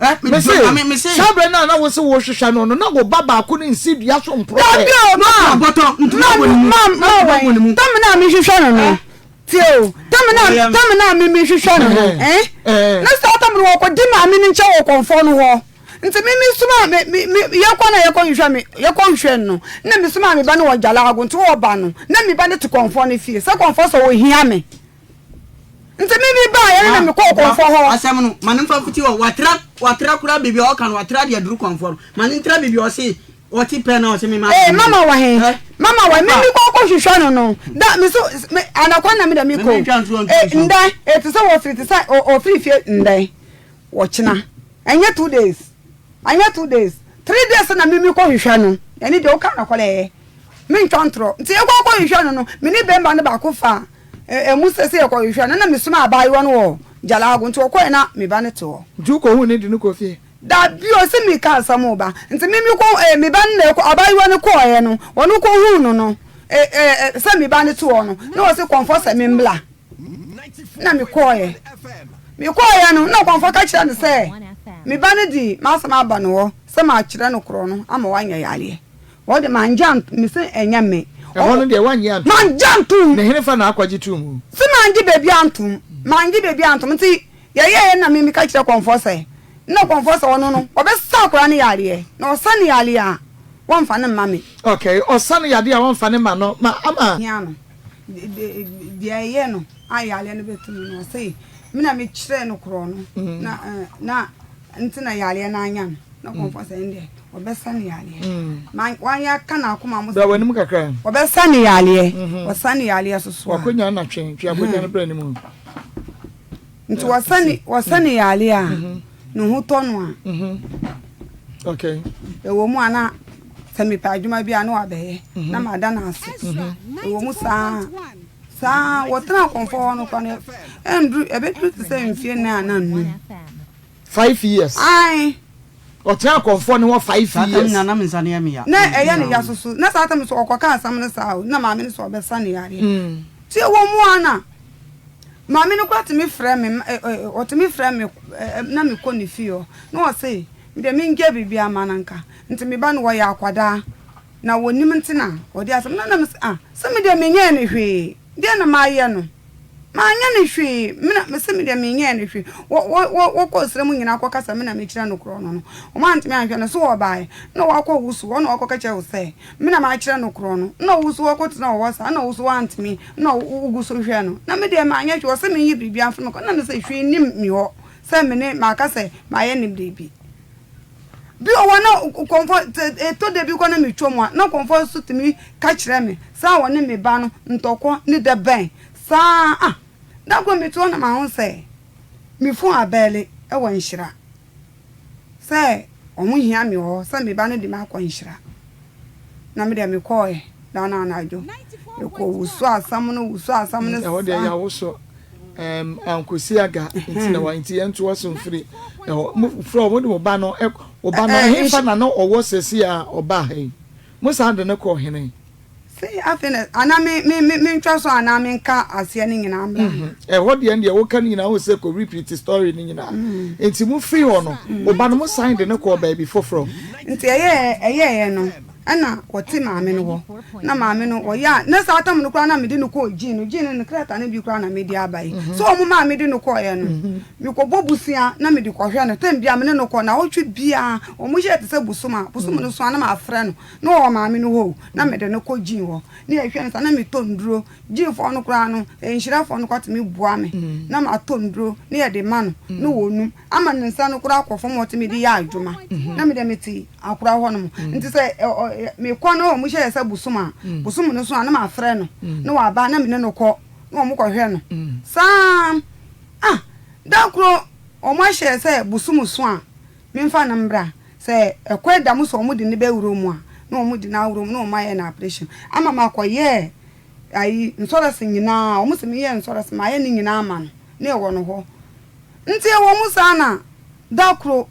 Eh, me Mese, dɔ Nyame, mese. saa berɛ no a na wo se wohwehwɛ no no, na wo ba baako no nsi dua so mporo pɛɛ. Dabi o, Na ma, ɔbɔtɔ, ntoma ma, bɔ ne mu. ma, Na ma ntoma bɔ ne wɛn. mu. Tam na mehwehwɛ no no. Eh. Tie o, tam na, Ɔyɛ me. tam na me mehwehwɛ no no. Ɛhɛn, Eh? ɛɛ. Na saa tam no wɔkɔdi maame no nkyɛn wɔ kɔmfoɔ no hɔ. Nti me mesomaa me, me, me, yɛkɔ na yɛkɔ hwehwɛ me, yɛkɔ hwehwɛ no no, na mesomaa me ba no wɔ Gyalaago, nti ɔɔba no, na me ba no te kɔmfoɔ no fie, sɛ kɔmfoɔ sɛ ɔhia me. Nti me me baeɛ no na Ma, mekɔɔ ma, kɔmfoɔ hɔ. asɛm no, ma no mfa mfiti hɔ. Watra, watra koraa baabi a ɔka no, watra de aduru kɔmfoɔ no. Ma no ntra baabi a ɔse, ɔte pɛ na ɔse me ma. Ee, mama wɔ he? Eh? Mama wɔ he? Me Ɔfa. mekɔ kɔ hwehwɛ no no, da, me so, me, anakwa na me da mekɔ Me o. mentwa ntorɔ nto Ee, nsuo. ndɛ, ee, te sɛ wɔfiri, te sɛ, ɔ, ɔfiri fie ndɛ, wɔkyena. Ɛnyɛ 2 days, ɛnyɛ 2 days, 3 days na me mekɔ hwehwɛ no. Ɛne deɛ woka nɔkɔrɛ ɛyɛ. Mentwa ntorɔ. Nti yɛkɔ kɔ hwehwɛ no no, me ne bɛmba no baako fa ɛmu sɛ sɛ yɛkɔ hwehwɛ no, na mesoma abaayewa no wɔ Gyalaago, nti ɔkɔɛ na me ba no te hɔ. Nti wokɔhuu no de no kɔɔ fie? Dabi o, sɛ meka asɛm o ba. Nti me mekɔ eh, me ba no na ɛkɔ, abaayewa no kɔɔɛ no, ɔno kɔhuu no no, eh, eh, sɛ me ba no te hɔ no, na ɔse kɔmfɔ sɛ membla. Na mekɔɔɛ. Mekɔɔɛ no, na ɔkɔmfɔ ka kyerɛ no sɛ, me ba no de m'asɛm aba no hɔ sɛ makyerɛ no korɔ no ama wanya yareɛ. Wɔde mangye anto, mese ɛnyɛ me. Ɛhɔ no deɛ woannye antom. Mangye antom. Ne henefa na akɔgye too mu? Se mangye baabi antom, mangye baabi antom. Nti yɛyɛeɛ na me meka kyerɛ kɔmfoɔ sɛ, na kɔmfoɔ sɛ ɔno no, ɔbɛsa akwadaa no yareɛ, na ɔsa no yareɛ a, wɔmfa no mma me. Okay, ɔsa no yadeɛ a wɔmfa no mma no, ma ama. Hia no, deɛ ɛyɛ no a yareɛ no bɛto no no, ɔse me na mekyerɛɛ no korɔ no, na, na nti na yareɛ no anya no. Na kɔmfoɔ sɛ ɛndeɛ ɔbɛsa no yareɛ. Ma wanyɛ aka n'akoma mo Bra w'anim kakra. Ɔbɛsa no yareɛ. Ɔsa no yareɛ soso a. W'akonya na twe, twe akonya no bra anim. Nti wɔsa ne wɔsa ne yareɛ a, ne ho tɔ no a. Okay. Ɛwɔ mu a na sɛ mepɛ adwuma bi a na wabɛyɛ na mada no ase. Ɛwɔ mu saa saa wɔtena akɔmfoɔ hɔ no kora no ɛnduru ɛbɛduru te sɛ mfie nnan anaa nnum. 5 years. Ae. Ɔtena akɔmfoɔ ne hɔ 5 Saa tam years. nyinaa na me nsa no yɛ me ya. Na ɛyɛ ne ya soso na saa tam so ɔkɔka asɛm no saa o na maame no sɛ ɔbɛsa ne yareɛ. Nti ɛwɔ mu a na maame no koraa tumi frɛ me ɔtumi frɛ me na mekɔ ne fie hɔ na ɔse me deɛ mengyae biribiara ma no nka nti me ba no ɔyɛ akwadaa na ɔnim nti na ɔde asɛm no na mese ah sɛ me deɛ menyɛɛ no hwee deɛn na mayɛ no manyɛ no hwee me na mese me deɛ menyɛɛ no hwee wɔ wɔ wɔ wɔkɔ ɔsrɛ mu nyinaa kɔka sɛ me na mekyerɛ no korɔ no no wɔn antumi anhwɛ no so ɔbaeɛ na wakɔ wo so hɔ na wakɔka kyerɛ wo sɛ Me na makyerɛ no korɔn no, nna ɔwo so ɔkɔtsena wɔ hɔ saa, nna ɔwo so ɔanntumi, nna ogu so hwɛ no. Na me deɛ mannyɛ hwee, ɔse menye biribiara mfa me kɔ, nna mese hwee nnim me hɔ sɛ me ne maka sɛ mayɛ no biribi. Bi wɔ hɔ na kɔmfɔ, sɛ ɛtɔ da bi koraa na metwa mu a, na kɔmfɔ nso tumi ka kyerɛ me saa ɔne me ba no ntɔkwa ne da bɛn saa ah, da koro mete hɔ na mahu sɛ me fon abɛɛle wɔ nhyira. Sɛ ɔmo hia me wɔ hɔ sɛ me ba no de me akɔ nhyira. Na me deɛ me kɔɔɛ da no anadwo. Me kɔ wusu asɛm no wusu asɛm no saa. Ɛhɔ deɛ yawoso ɛɛm ankosi aga nti na wa nti yɛn to aso mfiri ɛhɔ mo frɛ ɔmo de mo ba no ɛ ɔba no ɛhefa na na ɔwɔ sɛsi a ɔbaa ha yi mo san de no kɔɔ hene. Se afei na anaa me me me mentwa so anaa menka aseɛ no nyinaa mmra anaa? Ɛhɔ deɛ deɛ woka no nyinaa wohu sɛ kɔ repeat story no nyinaa nti mo firi hɔ no wo ba no mo san de no kɔɔ baabi foforɔ. Nti ɛyɛɛ ɛyɛɛyɛ no ɛna wɔte maame no hɔ na maame no ɔyɛ a na saa tam no koraa na mede no kɔɔ gyin no gyin no ne krataa no bi koraa na mede aba yi so wɔn maa mede no kɔɔeɛ no mekɔbɔ busua na mede kɔhwɛ no tɛm biara mene no kɔ naawɔtwe biara wɔn hyɛ te sɛ bosom a bosom no so a na mafrɛ no Na ɔwɔ maame no hɔ o, na mede no kɔ gyin hɔ, na yɛhwɛ no saa, na metɔ nnuro. Gyinfoɔ no koraa no, nhyirafoɔ no koraa tumi boa me, na matɔ nnuro na yɛde ma no, na ɔnum, ama ne nsa no koraa akɔ fam a ɔtumi de yɛ adwuma. Na me deɛ mete akora hɔ nom. Nti sɛ mekɔ na wɔn hyɛ yɛ sɛ bosom a, bosom no so a na mafrɛ no, na waba na me ne no kɔ, na wɔn kɔhwɛ no. Saa ah, da koro wɔn ahyɛ yɛ sɛ bosom so a, Memfa no mbra. Sɛ ɛkwan da mu sɛ wɔde no bɛwura mu a, na wɔde no awura mu na wɔayɛ no aprehyɛn ama makɔyɛ ayi nsɔrɛse nyinaa. Wɔn se meyɛ nsɔrɛse, mayɛ ne nyinaa ama no na ɛwɔ no hɔ. Nti ɛwɔ mu saa na da koro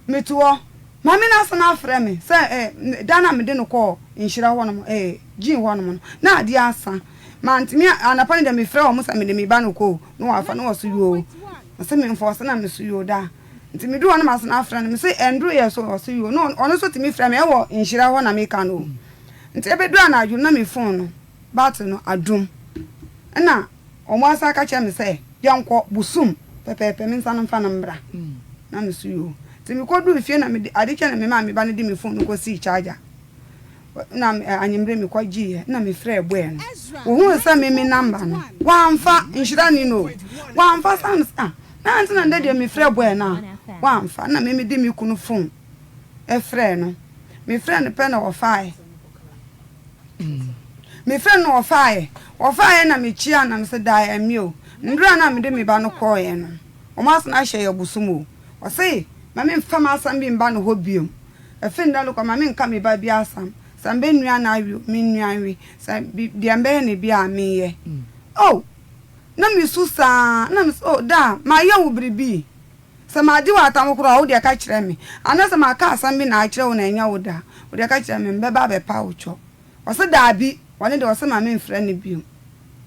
mete hɔ, maame no asan afrɛ me sɛ eh, da no a mede no kɔɔ nhyira hɔnom eh, Jean hɔnom no, na adeɛ asa. Mantumi, anapa no deɛ mefrɛ wɔn sɛ mede me ba no kɔ o, na wɔafa na wɔse yoo. Ɔse memfa, ɔse na mese yoo daa. Nti meduu hɔ no masan afrɛ no, mese ɛnduru yɛ so? Ɔse yoo, na ɔno nso tumi frɛ me, ɛwɔ nhyira hɔ na meka no o. Nti ɛbɛduru anadwo no na me phone no battery no adum, ɛna ɔmo asan aka kyerɛ me sɛ yɛnkɔ Bosom pɛpɛɛpɛ mensan mfa no mbra, na mese yoo. Nti mekɔduu fie na mede ade kyɛ na memaa me ba no de me phone no kɔsii charger. Na anwummere mekɔgyeeɛ na mefrɛɛ boy no. Ɔhuu sɛ me me number no, wamfa, nhyira nni no o, wamfa saa na mese ah, na nti na ndɛ deɛ mefrɛ boy no a, wamfa. Na me mede me kunu phone frɛɛ no. Mefrɛɛ no pɛ na ɔfaaɛ. Mefrɛɛ no na ɔfaaɛ. Ɔfaaɛ na mekyiaa no na mese daa ɛmme o. Nduru a na mede me ba no kɔɔeɛ no, wɔn asan ahyɛ yɛ bosom o. Ɔse ma memfa m'asɛm bi mba no hɔ biom. Efi ndɛ rokɔ, ma mennka me ba bi asɛm. Sɛ mebɛnoa no awe o, mennoa nwe. Sɛ bi, deɛ mebɛyɛ no biara a, menyɛ. Oh! Na mesu saa, na mese, Oh, Daa, mayɛ wo biribi? Sɛ magye wo atam koraa a, wo deɛ ka kyerɛ me. Anaasɛ maka asɛm bi na akyerɛ wo na ɛnyɛ wo dɛ a, wo deɛ ka kyerɛ me, mebɛba abɛpa wo kyɛw. Ɔse, Daabi! Ɔno deɛ ɔse ma memfrɛ no bio.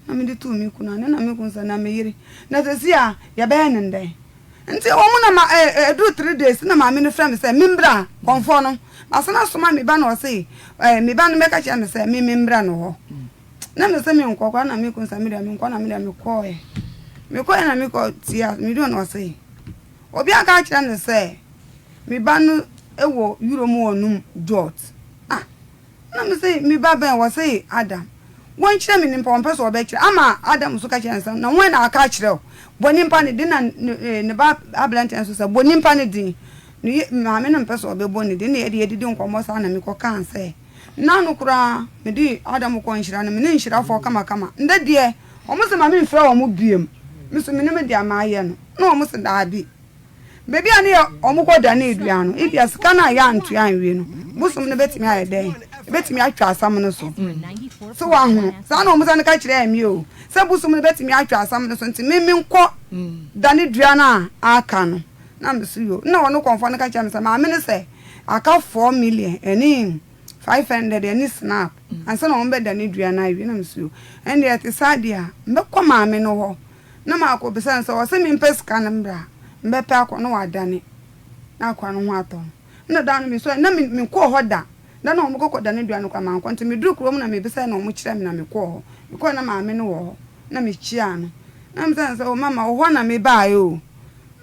Na mede too me kunu ano, na me kunu sɛ, Na me yere, na seesei a, yɛbɛyɛ no dɛn? Nti ɛwɔ mu na ma ɛ ɛduru 3 days na maame no frɛ me sɛ membra kɔmfoɔ no. Masan asoma me ba na ɔse ɛ me ba no bɛka kyerɛ me sɛ me membra no hɔ. Na me se menkɔ koraa na me kunu sɛ me deɛ menkɔ na me deɛ mekɔɔɛ. Mekɔɔɛ na mekɔ tia meduru na ɔse obi aka akyerɛ no sɛ me ba no wɔ Euro mu ɔnom jot. Ah! Na mese, Me ba bɛn? Wɔse, Adam. Wɔnkyerɛ me nimpa, wɔmpɛ sɛ wɔbɛkyerɛ. Ama Adam nso ka kyerɛɛ no sɛ, Na hwan na aka akyerɛ wo? Bɔ nimpa no din. Na ne ba aberanteɛ nso sɛ, Bɔ nimpa no din. Ne ye, maame no mpɛ sɛ ɔbɛbɔ ne din, na yɛde yɛdidi nkɔmmɔ saa na mekɔkaa sɛ, Nna no koraa mede Adam kɔɔ nhyira no, me ne nhyirafoɔ kamakama. Ndɛ deɛ, wɔn se ma memfrɛ wɔn biom. Me nso menim deɛ mayɛ no. Na wɔn se daabi. Baabi a ne yɛ wɔn kɔ danee dua no, ebia sika no a yɛantua anwie no, bosom no bɛtumi ayɛ dɛn? Ɛbɛtumi atwa asɛm no so. So woahunu? Saa na wɔn sane ka kyerɛɛ me o, sɛ bosom no bɛtumi atwa asɛm no so nti me menkɔ dane dua no a aka no. Na me so yo. Nna ɔno kɔmfoɔ no ka kyerɛɛ me sɛ, maame no sɛ aka 4 million ɛne 500 ɛne snap ansa na wɔn bɛdane dua no awie. Na me so yo. Ɛndeɛ ɛte saa deɛ a, mɛkɔ maame no hɔ na makɔbisa no sɛ ɔse mempɛ sika no mmra a, mebɛpɛ akɔ na wadane na akoa no ho atɔ no. Nna da no mesɔre na menkɔɔ hɔ da. Da no a wɔkɔ kɔdane dua no koraa mankɔ nti meduru kurom na mebisae na wɔkyerɛɛ me na mekɔɔ hɔ. Mekɔe na maame no wɔ hɔ na mekyiaa no. Na mebisa no sɛ, o mama wo hɔ na mebaeɛ o.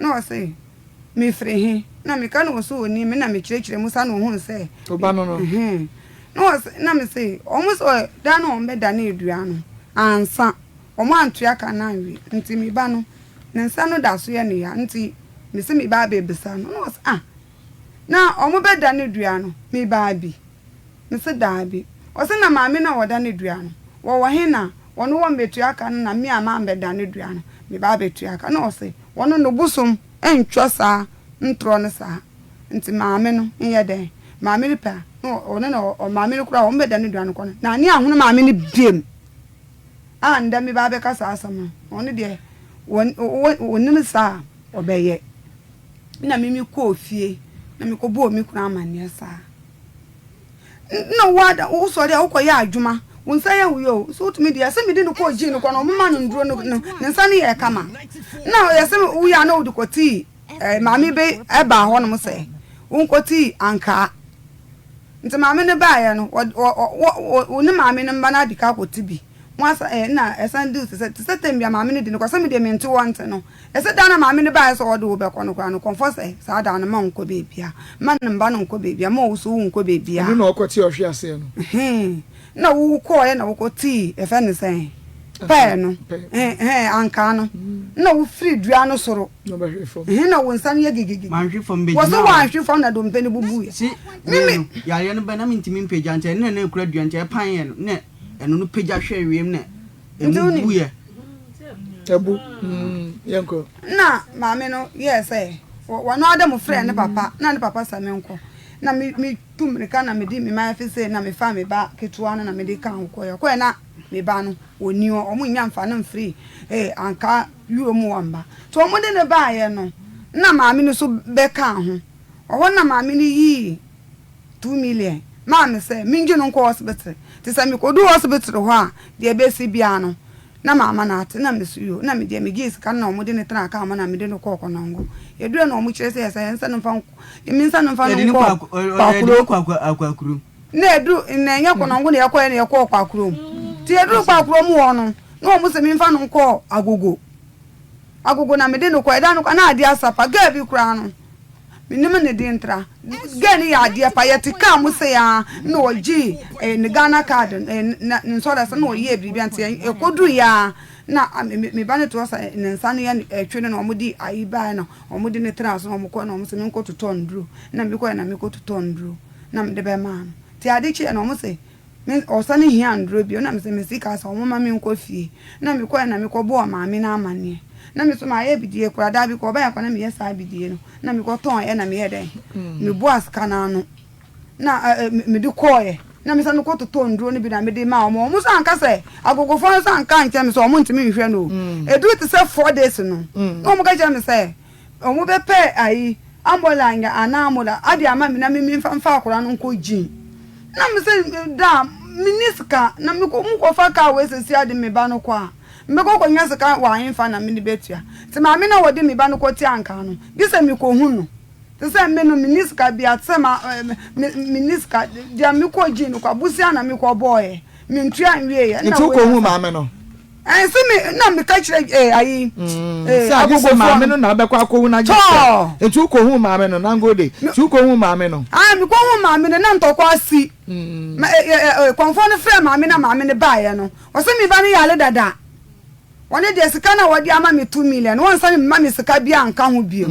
Na ɔse, mefiri he? Na meka na ɔse ɔnim me na mekyerɛkyerɛ mu saa na ɔhuu sɛ. Wo ba no no. Ɛhɛn. Na ɔse, na mese, wɔn se da no a wɔbɛdane dua no ansa. Wɔantua ka no anwie nti me ba no ne nsa no da so yɛ no ya nti mese me ba abɛbisa no na ɔse ah na wɔbɛda no dua no me baa bi mese daabi ɔse na maame no a wɔda no dua no wɔwɔ he na wɔno wɔmmɛtua ka no na me a mambɛda no dua no me ba abɛtua ka na ɔse wɔno no bosom ntwa saa ntorɔ no saa nti maame no nyɛ dɛn maame no pɛ a na ɔno na maame no koraa wɔbɛda no dua no kɔ no na ne ahono maame no biam. A ndɛ meba abɛka saa asɛm no, ɔno deɛ ɔnim saa a ɔbɛyɛ. Nna me mekɔɔ fie na mekɔbɔɔ me kunu amanneɛ saa. Nna wo ada wosɔre a wokɔyɛ adwuma, wo nsa yɛ wo yɛ o, nso wotumi deɛ sɛ mede no kɔɔ gym no kɔ no ɔmoma no nduro no no ne nsa no yɛɛ kama. Nna ɔyɛ sɛ woyɛ a na wode kɔtii eh, maame bi ɛbaa hɔnom sɛ wonkɔtii ankaa. Nti maame no baeɛ no, wɔ wɔ wɔ wo ne maame no mma no adi ka akɔte bi. Mo asa ɛɛ na ɛsan di te sɛ te sɛ tɛm bi a maame no di no kɔ sɛ me deɛ mente wɔ nte no. Ɛsɛ da na maame no baeɛ sɛ ɔde wo bɛkɔ no koraa no kɔmfɔ sɛ saa da no mma wo nkɔ baabia. Mma ne mba no nkɔ baabia, mma wo nso wo nkɔ baabia. Ɛno na ɔkɔte ɔhwe aseɛ no. Hee na wo kɔɔɛ na wokɔ tii yɛfrɛ no sɛn pɛɛ no hɛn ankaa no na wo firi dua no soro hɛn na wo nsa no yɛ gigigigi Manhwe fam wɔ bɛgyina so hɔ. wanhwe fam na dompe no bubuiɛ. Se Me wei me. no, yareɛ no ba na mentumi mpagya nti ɛno na na ɛkura dua nti ɛpaeɛ no na ɛno no pagya hwɛɛ wiem na Nti ɛmu wonim. buiɛ. Abu mm yɛnkɔ. Nna maame no yɛɛ sɛ wɔno ara dɛ mofrɛɛ ne papa na ne papa sɛ menkɔ na me me tu mmirika na mede me mayɛfi sei na mefaa me ba ketewa no na mede kaa ho kɔeɛ. Ɔkɔeɛ na me ba no ɔnni hɔ, wɔn nnya mfa no mfiri eh, anka wura mu hɔ mma. Nti wɔn de no baeɛ no na maame no nso bɛkaa ho. Ɔhɔ na maame no yii 2 million maa me sɛ mengye no nkɔ hospital. Nti sɛ mekɔduu hospital hɔ a, deɛ ɛbɛsi biara no na maama no ate. Na me so yoo, na me deɛ megyee sika no na wɔde no tenaa kaa mu na mede no kɔɔ Kɔnɔngo. Yɛduruiɛ na wɔkyerɛ sɛ yɛsɛ yɛnsa no mfa me nsa no mfa no Yɛde no nkɔ kɔ yɛde Kwakuro. no kɔ Akwakurom. Na ɛduru na ɛnyɛ Kɔnɔngo na yɛkɔeɛ na yɛkɔɔ Kwakurom. Nti yɛduruu Kwakurom hɔ no, na wɔn sɛ memfa no nkɔ Agogo. Agogo na mede no kɔeɛ. Da no koraa na adeɛ asa pa. Girl bi koraa no, mennim ne din ntra. Girl no yɛ adeɛ pa. Yɛte kaa mu sei ara na ɔgyee eh, ne Ghana card, eh, ne nsɔre na ɔyɛɛ biribi nti yɛkɔduruiɛ ara na me ba no te hɔ sɛ ne nsa no yɛ no ɛtwe no na wɔde ayi baeɛ na wɔde no tenaa so na wɔkɔɛ na wɔn sɛ menkɔtotɔ nnuro na mekɔɛ na mekɔtotɔ nnuro na mede bɛmaa no nti ade kyeeɛ na wɔn sɛ me ɔsane hia nnuro bio na mesɛ me sika sɛ wɔn ma menkɔ fie na mekɔɛ na mekɔbɔɔ maame no amanneɛ na me so mayɛ bidie koraa daa bi kɔ ɔbɛyɛ kɔ na meyɛ saa bidie no na mekɔtɔn na meyɛ dɛn meboa sika no ano na mede kɔɔɛ na mesane kɔtotɔɔ nnuro no bi na mede maa wɔn. Wɔn nso anka sɛ, agogofoɔ no nso anka ankyerɛ me sɛ wɔntumi nhwɛ no o. Ɛduru te sɛ 4 days no, na wɔka kyerɛ me sɛ wɔbɛpɛ ayi, ambulance anaa mola ade ama me na me memfa mfa akwadaa no nkɔ gym. Na mese da, menni sika, na mekɔ mokɔfa kaa wei seesei ade me ba no kɔ a, mebɛkɔ akɔnya sika wɔ ahefa na mede bɛtua? Nti maame no a wɔde me ba no kɔtua anka no, gye sɛ mekɔhu no. Te sɛ me no, menni sika biara, te sɛ ma, me, menni sika. Deɛ mekɔ gyin no kɔ, abusua na mekɔ bɔɔɛ. Mentua nwieɛ. Nti wokɔ hu maame no? Ɛn sɛ me, na meka kyerɛ eh, ayi, mm, eh, sɛ agye sɛ maame no na abɛkɔ akɔhu no agye sɛ. Nti wokɔ hu maame no, nangode. Nti wokɔ hu maame no? Ah, mekɔ hu maame no, na ntɔkwa asi. Ma, eh, eh, eh, kɔmfoɔ no frɛ maame na maame no baeɛ no, ɔsɛ me ba no yare dada. Wɔne deɛ sika no a wɔde ama me 2 million no, wɔnsane mma me sika biara nka ho bio.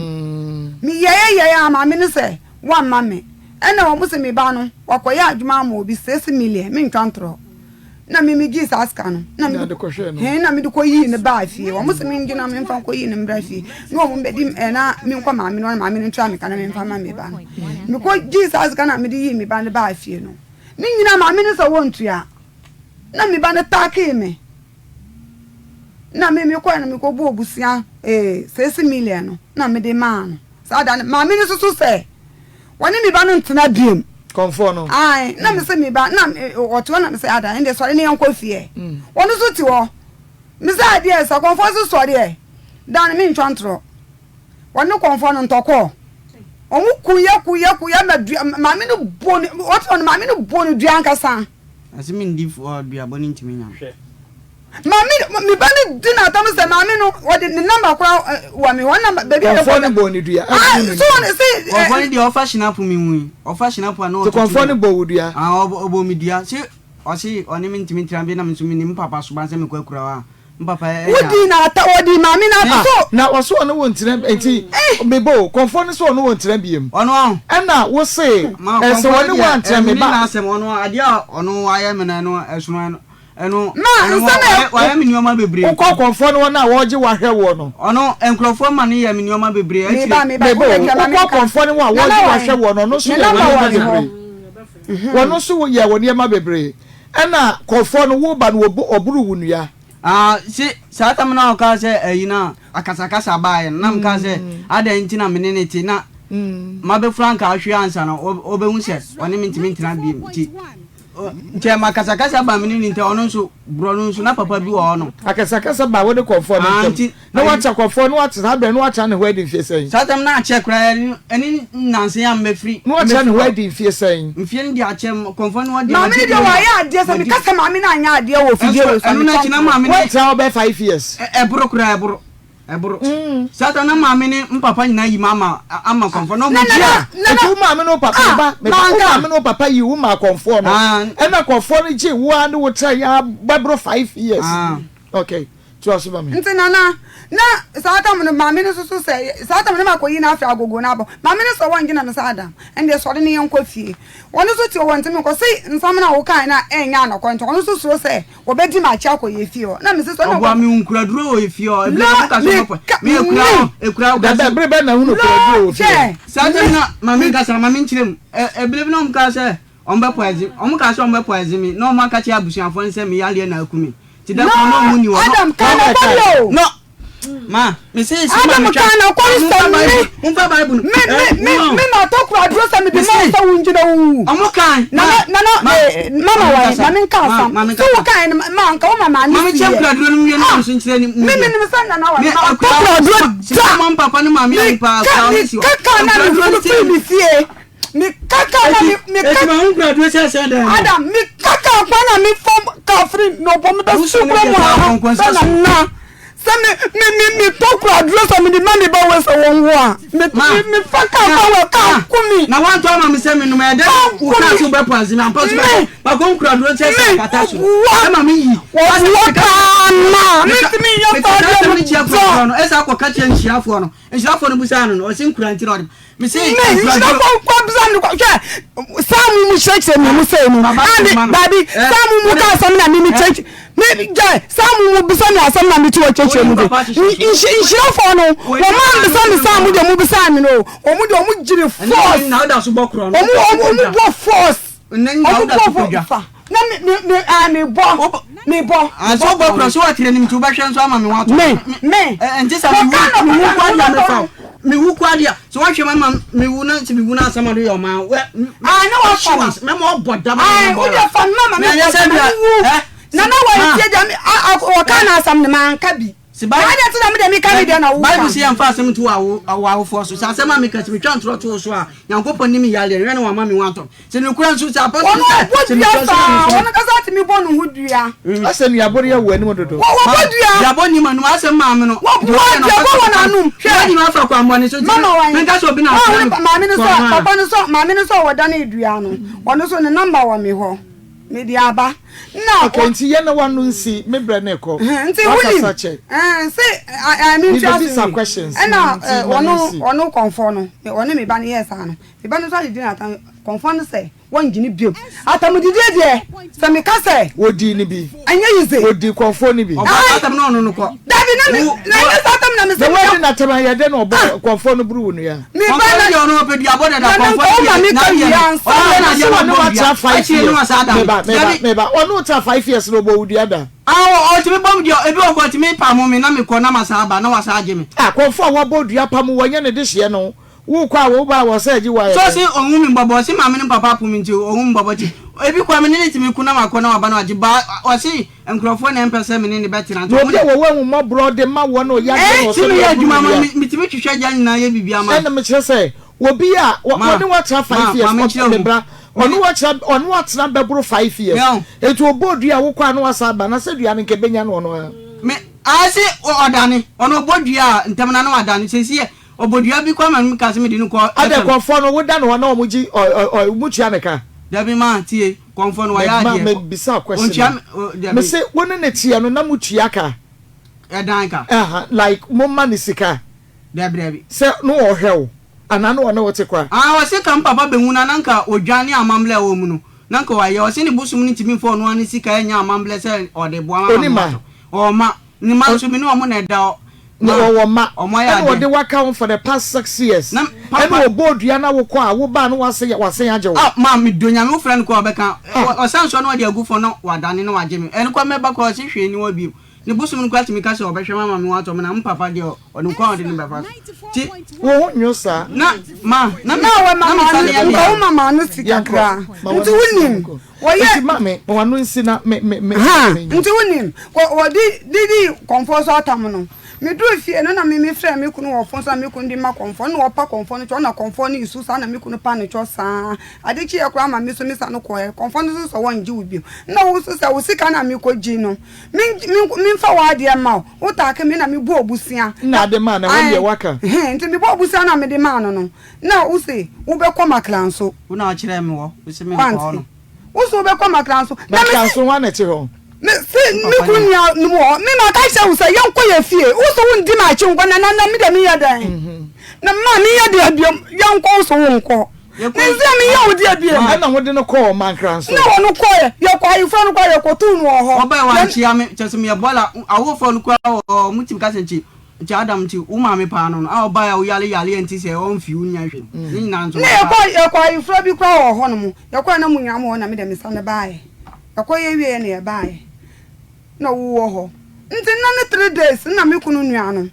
Meyɛeɛ yɛeɛ a maame no sɛ wamma me. Ɛna wɔn se me ba no wakɔyɛ adwuma ama obi six million mentwa ntorɔ. Na me megyee saa sika no na mede hɛn na mede kɔyii no baa fie. Wɔn se mengye na memfa nkɔyi no mbra fie na wɔn bɛdi eh, na menkɔ maame no na maame no ntua me ka na memfa ma me ba no. Mekɔgyee saa sika na mede yii me ba no baa fie no. Ne nyinaa maame no sɛ wɔntua. Na me ba no takee me. Na me mekɔɛ no mekɔbɔɔ bosea ee six million no na mede maa no. Saa da no maame no soso sɛ wɔne me ba no ntena biom. Kɔmfoɔ no. Ae na me se me ba na ɔte hɔ na me sɛ ada ɛnde sɔre ne yɛnkɔ fie. Ɔno nso te hɔ. Me sɛ adeɛ sɛ kɔmfoɔ nso sɔre ɛ. Da no mentwa ntorɔ. Wɔne kɔmfoɔ no ntɔkɔɔ. Wɔn ku yɛ ku yɛ ku yɛ ma dua maame no bɔ no ɔte hɔ no maame no bɔ no dua ankasa. Ɔse mendi fɔ duabɔ no ntumi nya me. Maame me ba no di n'atam sɛ maame no ɔde ne namba kora wɔ me hɔ namba baabi a Kɔnfɔ no bɔ ne dua. Ah so wɔn se. Kɔnfɔ no deɛ ɔfa hyinapo mi hui ɔfa hyinapo a na ɔtutu. Kɔnfɔ no bɔ wo dua. Ah ɔbɔ me dua se ɔse ɔne me ntumi ntra bi na me nso me nim papa suban sɛ mekɔ akura hɔ a. Wodii n'ata, wɔdii maame no ata. So. Na ɔse ɔne wo ntena nti mebɔ o, kɔmfoɔ no se ɔne wo ntena biem. Ɔno ɔn. Ɛna wo se sɛ ɔne wo antena me ba. Ɛmene n'asɛm ɔno adeɛ a ɔno wayɛ me no ɛno ɛsono ɛno ɛno Ma nsɛm a. Wayɛ me nneɛma bebree. Wokɔ kɔmfoɔ no hɔ no a wɔregye wo ahwɛ woɔ no. Ɔno nkurɔfoɔ ma no yɛ me nneɛma bebree akyire. Meba meba Mebɔ o, wokɔ kɔmfoɔ no hɔ a wɔregye wo ahwɛ woɔ no ɔno nso yɛ wo nneɛma bebree. Ɔno nso yɛ wo nneɛma bebree. Ɛna kɔfoɔ no wo ba no ɔboro wo nua. Ah se saa tam no a ɔkaa sɛ ayi no a akasakasa baeɛ no na mekaa sɛ adɛn nti na me ne no te na mabɛfura nka ahwe ansa na ɔbɛhu sɛ ɔne me ntumi ntena biom nti nkyɛ makasakasa ba me ne no ntam ɔno nso borɔ no nso na papa bi wɔ hɔ no. Akasakasa baa wo ne kɔmfoɔ no ntam na wakyɛ kɔmfoɔ no wate saa berɛ no wakyɛ ne hɔ adi mfie sɛn? Saa tam no akyɛ koraa ɛne nnansa yi a mɛfiri. Na wakyɛ ne hɔ adi mfie sɛn? Mfie no deɛ akyɛ kɔmfoɔ no hɔ deɛ Maame no deɛ wayɛ adeɛ sɛ meka sɛ maame no anyɛ adeɛ wɔ fidie wei so a ɛno no akyi na maame no. Woantra hɔ bɛyɛ 5 years? Ɛboro koraa ɛboro ɛboro. Saa tam na maame ne mpapa nyinaa yi ma ama ama kɔmfoɔ no. Na na na Nti wo maame ne wo papa me ba me ba wo maame ne wo papa yi wo maa kɔmfoɔ no ɛna kɔmfoɔ no gye wo ara ne wo tra yɛ bɛboro 5 years okay. Toa so ma me. Nti Nana, na saa tam no maame no soso sɛ, saa tam no na makɔyi no afiri agogo no abɔ. Maame no sɛ wɔngye na me sɛ Adam, ɛndeɛ sɔre ne yɛnkɔ fie. Ɔno nso te hɔ wɔntumi nkɔ. Se nsɛm no a wokaeɛ no a ɛnyɛ anɔkɔ nti ɔno nso suro sɛ wɔbɛdi m'akyi akɔ yɛn fie hɔ. Na mese sɛ ɔne Ɔboa me nkuraduro wɔ efie hɔ. Ebile na moka sɛ ɔmɔpɔ. Me ekura hɔ, ekura hɔ kasi. Dada, bere bɛn na hunu kuraduro wɔ fie hɔ? Saa tam no ma me nkasa, ma me nkyerɛ mu. Ebile bi na wɔkaa sɛ wɔbɛpɔ ɛdze, wɔkaa sɛ wɔbɛpɔ ɛdze me na wɔaka kyerɛ abusuafoɔ no sɛ me yareɛ na aku me. Ti da koro na ɔmo ni hɔ. Adam kan na kɔ bi o. No. Ma, me se si ma Adam me twa. kan na kɔ sɛ me. Mumfa Bible no. Me me me me ma tɔ kura duro sɛ me de ma sɛ wo ngyina wo wu. Ɔmo kan. Na na na eh mama wa ma me nka asam. So wo kan no ma nka wo ma ma ne Ma me kyɛm kura duro no nwie na nso nkyerɛ ne mu. Me me nim sɛ nana wa ma tɔ kura duro da. Ma papa ne maame ahu paa kura ɔmo si hɔ. Kaka na me funu firi me fie. Me kaka na me me kaka. Eti ma ho kura duro sɛ sɛ dɛn. Adam me kaka kwan na me fam kafiri na ɔbɔ me bɛ su kura mu ha sɛ na na sɛ me me me me tɔ kura duro sɛ me de ma me ba wɔ sɛ wɔn wo a me me me fa ka fa wɔ ka ku mi. Na wɔn atɔ ama mi sɛ mi num ɛdɛ wo kaa so bɛ pɔ azimi ampa so bɛ ba ko nkura duro sɛ sɛ akata so ɛma mi yi. Wɔ wɔ kaa na mi ti mi yɛ fa deɛ mi tɔ. Ɛsɛ akɔ kakyɛ nhyiafoɔ no nhyiafoɔ no busa no no ɔsi nkura nti na ɔde. Me nhyira kɔ kɔ bisa no hwɛ saa mu mu kyerɛkyerɛ mi mu sɛ mu ade dabi saa mu mu ka asɛm na mi mi kyerɛkyerɛ mi gya saa mu mu bisa mi asɛm na mi ti wɔ kyerɛkyerɛ mu de nhyira fɔ no wɔn a bisa mi saa mu de mu bisa mi no wɔn de wɔn gyiri force wɔn wɔn bɔ force wɔn bɔ force na mi mi mi a mi bɔ mi bɔ. Sɛ wobɔ korɔ so woatrɛ nim nti wobɛhwɛ nso ama me ho atɔ me me ɛnte sɛ mewu kɔ adeɛ mefa wo mewu kɔ adeɛ sɛ woahwɛ ma ma mewu na sɛ mewu na asɛm ado yɛ ɔma ne wafa me mɛma ɔbɔ dam wode fa me ma me bɔ dam wu na na wɔretie deɛ wɔka na asɛm no manka bi Adɛn nti na me deɛ meka me deɛ na woka? Bible se yɛmfa asɛm nto w'awofoɔ so. Sɛ asɛm a meka sɛ metwa ntorɔ to wo so a, Nyankopɔn nim me yareɛ no, hwɛ na wama me ho atɔ me. Sɛ nokorɛ nso, sɛ apɔstol Wɔn sɛ, ɔbɔ sɛ dua metwa nso na saa, me nso. wɔn ankasa tumi bɔ ne ho dua. Asɛ nuabɔ no yɛ wɔ anim dodo. Wɔ wɔbɔ dua. Duabɔ nni m'anom, asɛm maame no. Wɔboa duabɔ wɔ n'anom. Hwɛ. Wɔn nyinaa afa kwammɔne so, nti Mama wɔn. menka sɛ obi na afrɛ me Maame no sɛ, korɔno a. papa no sɛ, maame no sɛ ɔdane dua no, ɔno nso ne number wɔ me hɔ. Mede aba. Na. Okay, nti yɛ na w'ano nsi, me brɛ no rekɔ. Nti wonim. Wakasa kyɛ. Ɛɛ, se, ɛɛ, me ntua so Mebɛbisa wie. questions. Ɛna, Nti ɛɛ, ma no ɔno, nsi. ɔno kɔmfoɔ no, ɔne me ba no yɛɛ saa no, me ba no nso adidi no atam, kɔmfoɔ no sɛ. Wɔngye no bio. Atamdidie deɛ, sɛ meka sɛ. Wɔdii no bi. Ɛnyɛ yize. Wɔdii kɔmfoɔ no bi. Ɔbɔ Ae. atam na ɔno no kɔ. Dabi, na me, na ɛnyɛ saa atam na mese Na meka. woadi n'atam a, ɛyɛ dɛn na ɔbɔ kɔmfoɔ no boro wo nua? Me ba Kɔmfoɔ no na. deɛ ɔno ɔpɛ duabɔ dada. Na na Kɔmfoɔ nka no woma deɛ meka n'adeɛ wie no. ansa Ɔno na. deɛ Na n'adeɛ sɛ no wɔne ɔbɔ wo dua. atena five Akyire no years. wasan ada no. Meba, meba, Dabi. meba. Ɔne wo tena 5 years na ɔbɔ wo dua da? Ah, ɔtumi bɔ me dua. Ebi wɔ hɔ koraa ɔtumi pamo me na mekɔ na masan aba na wasan agye me. Ah, kɔmfoɔ a wabɔ dua pamo wo, ɛnyɛ ne dehyeɛ no. Wokɔ a, wo ba a, wɔ sɛ agye wo ayɛ So dɛn? ɔse ɔhu me mbɔbɔ, ɔse maame ne papa apo me nti ɔhu me mbɔbɔ nti ebi koraa me ne no tumi ko na wakɔ na waba na wagye ba ɔse nkurɔfoɔ na ɛmpɛ sɛ me ne no bɛtena nti Na ɔmo obi a wɔwɔ ahummɔborɔ de ma wɔn a ɔyɛ adeɛ na Ti ɔsɛ meyɛ deɛ adwuma ɔboro ma dua. me metumi twitwa gya nyinaa yɛ biribiara ma. Ɛna mekyerɛ sɛ obi a wɔ Ma wɔne wo atena ma 5 years ma ɔ menkyerɛ wo me mu. bra Me ɔne ne wo atena ɔne wo atena bɛboro 5 years me ɔn. enti ɔbɔ dua a wokɔ a na wasan aba na sɛ dua no nka ɛbɛnya no ɔno ara. Me ase ɔdane ɔno ɔbɔ dua a ntɛm no ara na wadane seesei yɛ Ɔbɔ dua bi kɔ ama no ka sɛ mede no kɔ Adɛ FM. kɔmfoɔ no woda no hɔ na wɔn gye ɔ ɔ ɔ mo tua ne ka? Dabi ma tie kɔmfoɔ no Me wayɛ ma adeɛ me bisa wo question ɔntua a me o dabi. Me se wo ne no teɛ no na mo tua ka? Ɛdan ka. Aha like mo ma no sika? Dabi dabi. Sɛ no ɔhwɛ wo anaa na ɔne wo te kwa? Ah ɔse ka me papa bɛhu no a na nka odwan ne amamblɛ a ɛwɔ mu no na nka wayɛ ɔse ne bosom no ntumi mfa ɔno ara ne sika ɛnyɛ amamblɛ sɛ ɔde boa ma Ɔni ma ma? me ɔma. Ne mma nso me ne wɔn na ɛda hɔ. Na wɔwɔ mma. Wɔn ayɛ Ɛna adeɛ. ɔde wo aka ho for the past 6 years. Na papa. Ɛna ɔbɔɔ dua na wokɔ a, wobaa na wasan wasan agye wo. Ah ma me dɔ Nyame wo frɛ no koraa ɔbɛka. Ah. Ɔsan nso na ɔde agu fam na wadane na wagye me. Ɛno koraa mɛba koraa ɔse hwee nni hɔ bio. Ne bosom no koraa tumi ka sɛ ɔbɛhwɛ me ama me ho atɔ me na me papa deɛ ɔnim kwan a ɔde no bɛfa so. Nti. Wo ho nwo saa. Na ma na me Na wɔ na me mama nsa no no yɛ me nka ya. wo mama no sika Yɛnkɔ. koraa Ma w'ano nti nsi na wonim yɛnkɔ. Wɔyɛ. Enti ma me, ma w'ano nsi na me, me, me, Ha, me. nti wonim, wɔ, wɔde didii kɔmfoɔ so atam no. Meduruu fie no na me, mefrɛɛ me kunu wɔ fon so na me kunu de ma kɔmfoɔ no na ɔpa kɔmfoɔ no kyɛw na kɔmfoɔ no resu saa na me kunu pa no kyɛw saa. Ade kyeeɛ koraa ma me nso me sane kɔeɛ. Kɔmfoɔ no nso sɛ wɔngye wo bio. Na wo nso sɛ wo sika no a mekɔgye no, me, me, memfa w'adeɛ mma wo. Wo taake me na mebɔɔ bosea. Nna ade maa no, ɛhɔ deɛ Ae, woaka. he, nti mebɔɔ bosea no a mede maa no no, na wo se wobɛkɔ Makla nso. Wo na wokyerɛɛ me hɔ, wo se menkɔ hɔ Wante? no. Wo se wobɛkɔ Makra nso. Na Makra mese. nso, hwan na ɛte hɔ? Mese me kunu nua nom wɔ hɔ. Me maka kyerɛ wo sɛ yɛnkɔ yɛ fie. Wo se wondi m'akyi nkɔ na na me deɛ meyɛ dɛn? Na ma meyɛ deɛ biom yɛnkɔ wo se wonkɔ. Mese meyɛ wo deɛ biom. Ɛna wode no kɔɔ Mankra nso? Na wɔno kɔɛ. Yɛkɔ ayeforɔ no koraa yɛkɔtoo no wɔ hɔ. Wɔbae wɔankyea me kyerɛ sɛ meyɛ bɔɔla. Awofoɔ no koraa wɔ hɔ wɔtumi ka sɛ nkye Nti Adam nti wo maame paa no no a ɔbae a wo yare yareɛ nti sɛ ɔnfi wo nnya hwee ne nyinaa nso Na waba. yɛkɔ yɛkɔ ayeforɔ bi koraa wɔ hɔ nom yɛkɔɛ na mo nyinaa mo wɔ hɔ na me deɛ me sane baeɛ yɛkɔ yɛ wieɛ na yɛbaeɛ na wo wɔ hɔ nti nna ne 3 days na me kunu nua no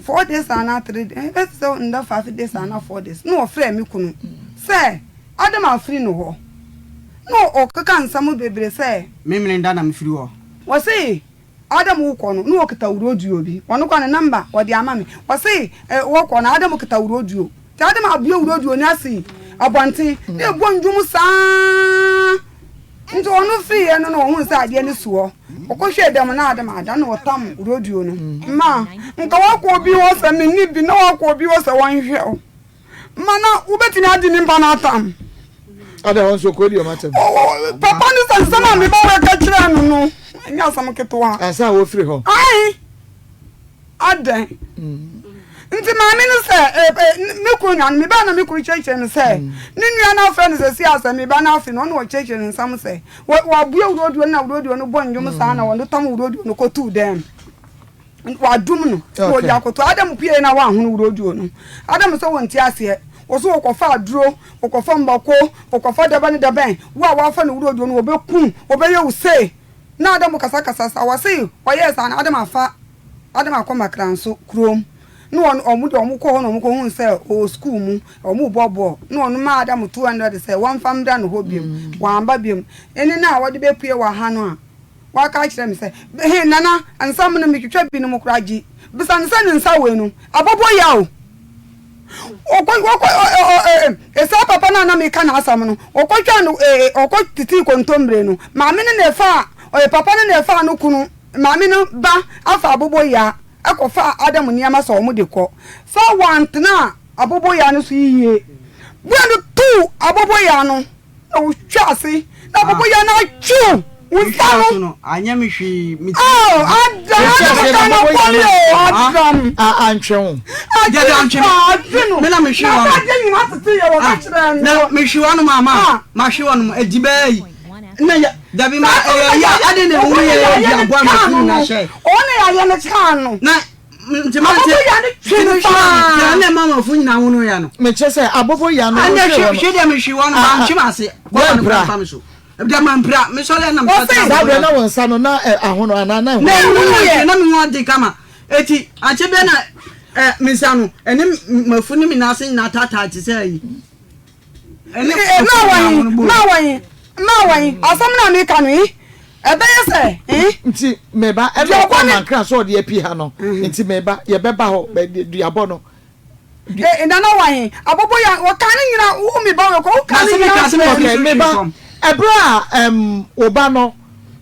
4 days anaa 3 days ɛbɛsi sɛ nda 5 days anaa 4 days na ɔfrɛ me kunu sɛ Adam afiri no hɔ na ɔkeka nsɛm bebree sɛ. Memene da na mefiri hɔ. Wɔse Adam wokɔ no na ɔkita wuroduo bi, ɔno koraa ne number ɔde ama me, ɔse eh wɔkɔ no Adam kita wuroduo, nti Adam abue wuroduo no asi abɔnten na ɛbɔ ndwom saa, nti ɔno firiiɛ no na ɔhuu sɛ adeɛ no si hɔ, ɔkɔhwɛɛ dɛm na Adam ada na ɔtam wuroduo no ma nka wakɔ obi hɔ sɛ menni bi na wakɔ obi hɔ sɛ wɔnhwɛ wo. Ma na wobɛtumi agye ne mpa no atam. Ada hɔ nso kɔdi ɔma atam. Papa no sɛ nsɛm a me ba bɛka kyerɛɛ no no ɛnyɛ asɛm ketewa. Ansa a wɔfiri hɔ. Ae, adɛn nti maame no sɛ me kunu nua no, me ba na me kunu kyerɛkyerɛ no sɛ ne nua no afrɛ no sɛ si asɛ me ba no afe no, ɔna ɔkyerɛkyerɛ no nsɛm sɛ wɔabue wuroduo no na wuroduo no bɔ nnwom saa na wɔde tam wuroduo no kɔtuu dɛm. Wadom no na ɔde akoto. Adam pue na wanhono wuroduo no. Adam sɛ wɔnte aseɛ. Wɔ so wɔkɔfa aduro, wɔkɔfa mbako, wɔkɔfa dabɛn ne dabɛn. Wo a wafa no wuroduo no wɔbɛku, wɔbɛyɛ wo sei. Na Adam kasakasa saa. Wɔse wɔyɛɛ saa no Adam afa Adam akɔ Makranso kurom. Na wɔn wɔn de wɔn kɔɔ hɔ na wɔn kɔhuu sɛ ɔwɔ sukuu mu, wɔn rebɔ bɔɔl. Na wɔn maa Adam 200 sɛ wɔmfa mmra ne hɔ biom. Wamba biom. Ɛne no a wɔde bɛpue wɔ ha no a. Waka akyerɛ me sɛ, He, Nana, nsɛm no metwitwa binom koraa gye. Bisa no sɛ ne nsa wei no, abɔbɔ yaw. Ɔkɔ, ɔkɔ, ɔ, ɔ, ɔ, ɛ, saa papa no a na meka n'asɛm no, ɔkɔtwaa no, ɛ, ɛ, ɔkɔ tetee kontommire no. Maame no na ɛfaa, ɛ, papa no na ɛfaa no kunu, maame no ba afa aboboyaa kɔfaa Adam nneɛma sɛ wɔde kɔ. Sɛ wantena aboboyaa no so yiye. Bua no too aboboyaa no. Na wotwa ase na bobo yɛ na atwiw wo nsa no. Anyɛ me hwee. Oh, Adam, Adam ka no bɔne o, Adam. A antwe wo. Dabi antwe me. Atwe no. Me na mehwe wɔn. Na ade nyina tete yɛ wɔ ka kyerɛ no. Na mehwe wɔn mama. Mahwe wɔn adi bɛɛ yi. Na ya dabi ma ɛyɛ ya ade na ewu yɛ yɛ di aboa ma fi nyina hyɛ. Ɔne yɛ ne kaa no. Na nti ma nti Abobo ya ne twe no paa. Nti na ma ma fu nyina ho no ya no. Mekyerɛ sɛ abobo ya no. Ɛnna hwe hwe deɛ mehwe wɔn ma ntwe ma ase. Bɔɔla no kura fa me so. Deɛ ma mpira mesɔre na mesa tena. Saa berɛ na wo nsa no na ahono anaa na ɛho. Na ɛho yɛ na me ho ade kama. Eti akyɛ bɛ na ɛ me nsa no ɛne mafu ne me nan ase nyinaa taataa te sɛ ayi. Ɛne Maa wɔn maa wɔn maa wɔn asɛm na meka no yi ɛbɛyɛ sɛ eh. Nti meba ɛna ɔkɔ amankra sɛ ɔde api ha no nti meba yɛbɛba hɔ duabɔ no. Eh, nana wɔn abobo ya wɔka ne nyina wo mi ba wɔ kɔ wo ka ne nyina. Okay meba ɛberɛ a ɛm wo ba no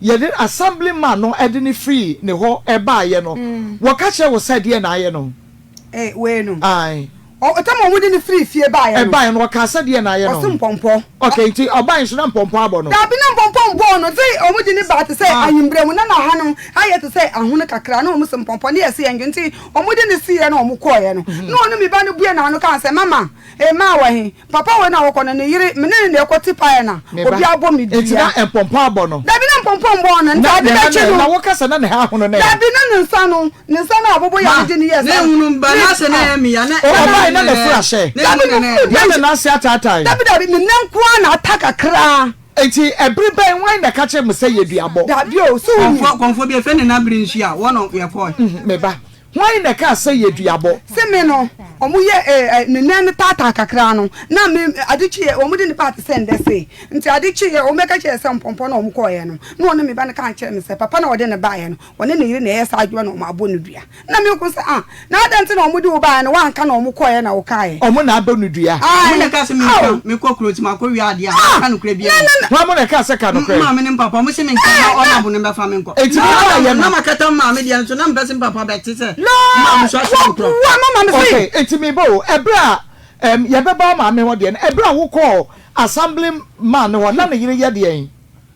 yɛde assembly man no ɛde ne firi ne hɔ ɛbaayɛ no wɔka kyerɛ wo sɛ deɛ na ayɛ no. Eh, wei no. Ae. Ɔ, tam a wɔde no firii fie baeɛ no. Ɛbaeɛ no, ɔkaa sɛ deɛn na ayɛ no? Ɔse mpɔmpɔ. Okay, nti ɔbaeɛ nso na mpɔmpɔ abɔ no? Dabi, na mpɔmpɔ mbɔɔ no. Nti wɔde no baa te sɛ ahemberɛ mu, na n'aha no ayɛ te sɛ ahono kakra, na wɔse mpɔmpɔ, ne yɛse yɛndwe. Nti wɔde no siiɛ na wɔkɔeɛ no, na ɔne me ba no buee n'ano kaa sɛ, Mama, eh, maa wɔ he? Papa wei na wɔkɔ no, ne yere, me ne no na ɛkɔ te paeɛ na Me ba, obi abɔ me nti dua. na mpɔmpɔ abɔ no? Dabi, na mpɔmpɔ mbɔɔ no, nti Na ade ne ha bɛkye na, no. na woka sɛ na ne ha ahono ne? Dabi, na ne nsa no, ne nsa no a abobo yɛ Ma, no de no yɛɛ na saa no, ehunu ba ne, na sɛ na ah. ɛyɛ me ya na O, na ɔbaeɛ na na n'afuru ahyɛ? na Dabi, ehunu na ne na furu Na deɛ, ne nan ase ataatae? dabi, dabi, ne nan nko ara na ata kakra. Enti ɛbere bɛn, hwan na ɛka kyerɛɛ mo sɛ yɛ duabɔ? Dabi o, so wonim? Kɔmfoɔ kɔmfoɔ bi efe ne na bere nsu a wɔn yɛkɔɔ. Me ba, hwan na ɛkaa sɛ yɛ duabɔ? Se me no, wɔn yɛ eh, eh, ne nan no taataa kakra no, na me, ade kyeeɛ, wɔn de no baa te sɛ ndɛ sei. Nti ade kyeeɛ, wɔn bɛka kyerɛɛ sɛ mpɔmpɔ na wɔn kɔeɛ no, na ɔne me ba no kaa kyerɛɛ me sɛ, papa na ɔde no baeɛ no, ɔne ne yere na ɛyɛ saa adwuma na wɔn abɔ no dua. Na me nko sɛ, ah, na adɛn nti na wɔn de wo baeɛ no, woanka na wɔn kɔeɛ na wokaeɛ? Wɔn na abɔ no dua. Wɔn na Ae, ɛkaa sɛ ao. menka, mekɔ kuro nti makɔ wia adeɛ a, Ah! menka nokorɛ biara Na, mu. na, na. Hwan mo na ɛkaa sɛ ka M nokorɛ? maame ne mpapa, wɔn se menka na ɔnabo no mmɛfa me nkɔ. Enti Na wobaeɛ na no. makata me maame deɛ nso, na mempɛ sɛ me papa bɛte sɛ Na, maame nso ahyɛ me korɔ. wɔboa mama me se. Okay, enti meba o, ɛberɛ a ɛm yɛbɛba wo maame hɔ deɛ no, ɛberɛ a wokɔɔ assembly man no hɔ, na ne yere yɛ deɛn?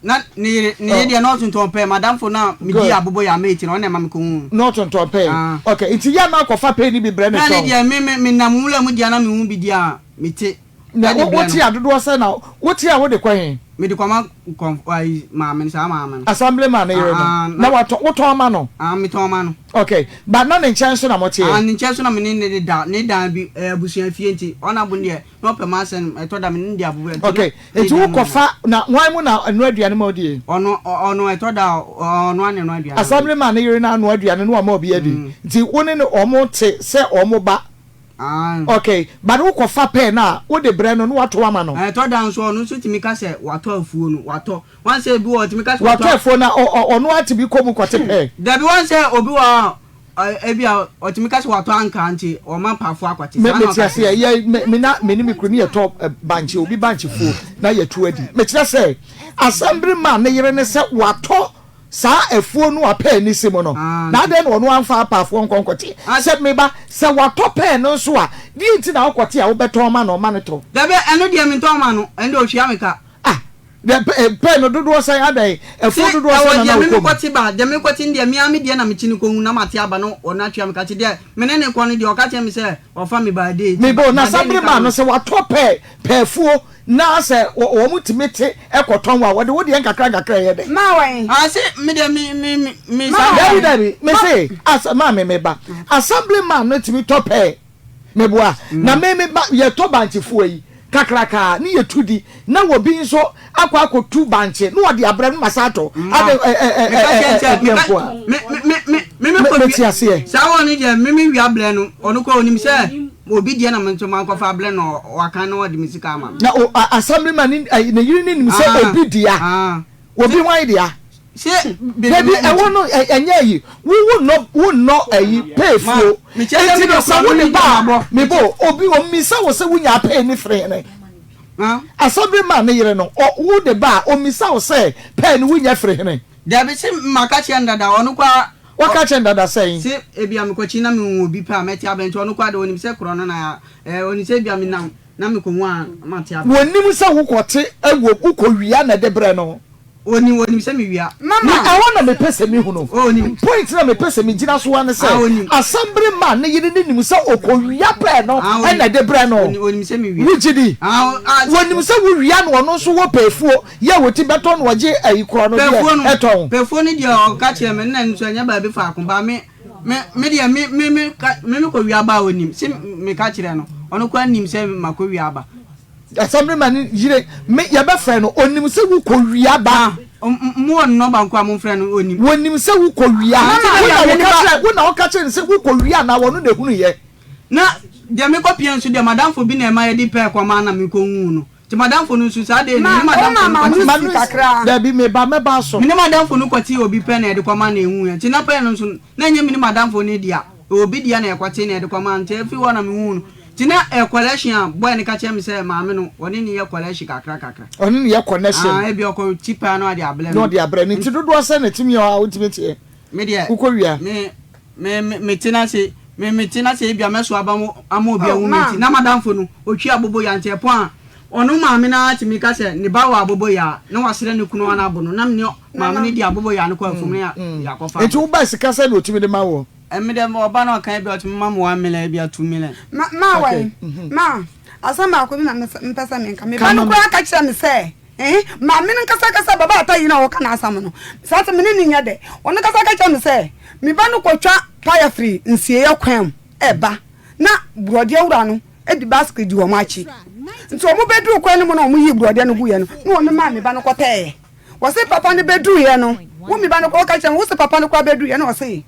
Na ne yere, ne yere deɛ na ɔtontɔn pɛɛ, m'adamfo no a medii Good. abobo yɛ mate no, ɔno na ɛma mekɔhuu no. Na ɔtontɔn pɛɛ. Ah. Okay, nti yɛ a na akɔfa pɛɛ no bi brɛ no Pɛɛ no tɔn? deɛ, me, me, menam nwura mu deɛ na mehu bi deɛ a, mete Na de wo, brɛ wote no. a dodoɔ sɛn na, wote a wode kɔ he? Mede kɔma kɔmf, ayi, maame no, saa maame no. Assembly man no yere no, Ah, na na, watɔn, wotɔn ma no? ah, metɔn ma no. Okay, but na ne nkyɛn nso na moteɛ? Ah, ne nkyɛn nso na me ne no deda, ne dan bi, ɛyɛ abusua fie nti, ɔno abo no deɛ, Na ɔpɛ m'asɛm, ɛtɔ da me ne no di aboboya nti Okay, na nti ne wo dan mu kɔ na. fa na hwan mu na ɛnoa aduane ma ɔdie? Ɔno, ɔno ɛtɔ da a, ɔno ara na ɛnoa aduane ma me. Assembly man ne yere no anoa aduane na wama obi adi, nti wo ne no wɔn te sɛ wɔn ba? Aane. Okay, but wo kɔ fa pɛɛ no a, wo de brɛ no na wato ama no? Ɛtɔ da nso ɔno nso tumi ka sɛ watɔ afuo no, watɔ. Wɔn sɛ ebi wɔ hɔ ɔtumi ka sɛ watɔ. Watɔ afuo no a, ɔ, ɔno ara tumi kɔ mu kɔte pɛɛ? Dabi, wɔn sɛ obi wɔ hɔ a, Ebia ɔtumi ka sɛ watɔ ankaa nti ɔma mpaafo akɔte. Me Saa na mete ɔka aseɛ kyerɛ me. yɛ me me na me ne me kunu ne yɛtɔ bankye obi bankye fuo na yɛtu adi. Mekyerɛ sɛ asɛm bere maa ne yere ne sɛ watɔ saa afuo no a pɛɛ ne si mu no Ah, na nti. adɛn na ɔno amfa apaafoɔ nkɔ nkɔte Ah, sɛ me ba sɛ watɔ pɛɛ no nso a deɛ nti na wokɔte a wobɛtɔn ma no ɔma no tɔ. Dabi ɛno deɛ mentɔn ma no ɛno deɛ ɔhwia me ka. Ah Dɛ pɛ eh, pɛ no dodoɔ sɛn adɛn Se afuo dodoɔ ɛwɔ sɛn na deɛ na me wokɔ mu? mekɔte ba, deɛ mekɔte no deɛ me ara me deɛ na mekyi no kɔhu na mate aba no ɔno atua me ka kye deɛ me ne no kɔ no deɛ ɔka kyerɛ me sɛ ɔfa me by day nti Mebɔ na by day saa ne bere ka maa no. no sɛ watɔ pɛ pɛ afuo na sɛ wɔn tumi te kɔtɔn a wɔde wo deɛ nkakra nkakra ɛyɛ dɛn? Maa wɔn. Ah se me deɛ me me me me Maa saa Dabi wɔn. dabi me Ma. se as maame me ba assembly man no tumi tɔ pɛ Meboa. Na me me ba yɛtɔ bankye fua yi kakrakaa ne yɛtu di na obi nso akɔ akɔtu bankye na ɔde abrɛ no ma sa atɔ Ma ade ɛ ɛ ɛ meka ɛ kyerɛ ɛ sɛ ɛdeɛ meka nko a. me me me me me Me kɔ mete wia aseɛ. saa wɔ no deɛ me me wia blɛ no ɔno kɔ onim sɛ obi deɛ na me nso mankɔfa ablɛ no waka na ɔde me sika ama me. Na o a assemblyman ne ɛ ne yere no nim sɛ Ah obi dea. ah Obi sɛ hwan dea? sɛ Dabi ɛhɔ no ɛnyɛ ayi wo wo nnɔ wo nnɔ ayi pay Ma fuo mekyerɛ sɛ nti me no deɛ sɛ kura wo me de me ba deɛ a mabɔ me bo obi ɔmmisa wo sɛ wo nyaa pay ne firi hene Ah. asɛmbre ma ne yere no ɔ wo de ba a ɔmmisa wo sɛ pay no wo nya firi hene. Dabi se maka kyerɛ no dada ɔno koraa ɔ Waka kyerɛ no dada sɛn? Se ebia mekɔkyi na mehu obi pɛ a mɛte abɛn nti ɔno koraa deɛ ɔnim sɛ korɔ no na ɛɛ ɔnim sɛ ebia menam. Na mekɔhu a na mate aba. Wɔnnim sɛ wokɔte wɔ wokɔwia na ɛde brɛ no. Wɔnim, wɔnim sɛ mewia. Na ɛhɔ na mepɛ sɛ mehunu. Oh, onim. Point na mepɛ sɛ megyina so ara ne Ah, sɛ, onim. Asɛmbere ma ne yere no nim sɛ ɔkɔwia pɛɛ no Ah, onim. na ɛde brɛ no. Onim, onim sɛ mewia. Wogye di? Ah, o, ah, sɛ. Wɔnim sɛ wowia na ɔno nso wɔ pɛɛfuo yɛ a wɔti bɛtɔ na ɔgye ayi korɔ no deɛ Pɛɛfuo no, ɛtɔn. pɛɛfuo no deɛ ɔka kyerɛɛ me, nna nso ɛnyɛ baabi faako, but me, Me me deɛ me me me ka me me kɔ wia ba a onim se me ka kyerɛ no ɔno koraa nim sɛ ma kɔ wia aba. Assemblyman no yere me yɛbɛ frɛ no onim sɛ wo kɔ wia ba. Ah mo wɔ no nɔba nko a mo nfrɛ no onim. Onim sɛ wo kɔ wia. Ah Wo na wo ka kyerɛ wo na wo ka kyerɛ no sɛ wo kɔ wia anaa ɔno na ehunu yɛ. Na deɛ me kɔ pia nso deɛ madamfo bi na ɛma yɛde pɛɛ kɔ maa na me kɔ huu no. Nti m'adamfo no nso, saa day no, me ne m'adamfo no kɔtee. Ma no Dabi, me ba, mɛba aso. Me ne m'adamfo no kɔtee obi pɛ na yɛde kɔma na ehuiɛ. Nti na pɛ no nso, na ɛnyɛ me ne m'adamfo no dea. Ɛyɛ obi dea na yɛkɔtee na yɛde kɔmaa no. Nti ɛfiri hɔ na mehuu no. Nti na ɛyɛ collection a boy no ka kyerɛɛ me sɛ maame no, ɔne no yɛ collection kakra kakra. Ɔne no yɛ connection. Ah, ebia ɔkɔte pɛ a na ɔde abrɛ no. Na ɔde abrɛ no. Nti dodoɔ sɛn na ɛtumi yɛ hɔ a wontumi nteɛ? Me deɛ, Wokɔwia? me, me, me, mete no ase, me, mete no ase ebia mɛso aba mo, ama obi Oh, ahu me ma. nti, na m'adamfo no, otwi aboboyaa nti ɛpɔn a, ɔno maame no ara tumi ka sɛ ne ba wɔ aboboyaa, na wasrɛ ne kunu ana abo no, na me ne maame no di aboboyaa no kɔ afuom na yɛakɔfa Nti abo. woba sika sɛn na otumi de ma woɔ? Ɛme deɛ ɔba na ɔka ebia ɔtumi ma me 1 million, ebia 2 million. Ma, ma Okay. wɔn, ma, asɛm baako bi na mepɛ sɛ menka. Me Ka ba no ma me. koraa ka kyerɛ me sɛ, Eeh, maame no nkasa kasa baba ata yi na ɔka n'asɛm no, saa sɛ me ne no nyɛ dɛ. Ɔno kasa ka kyerɛ me sɛ, me ba no kɔtwa paya firi nsieeɛ kwan mu reba, na borɔdeɛ wura no de basket di wɔn akyi. Nti wɔn bɛduruu kwan no mu na wɔn yii borɔdeɛ no guiɛ no, na ɔno maa me ba no kɔtɛeɛ. Wɔse papa no bɛduruiɛ no, wo me ba no ɔka kyerɛ me, wo se papa no koraa bɛduruiɛ na ɔse,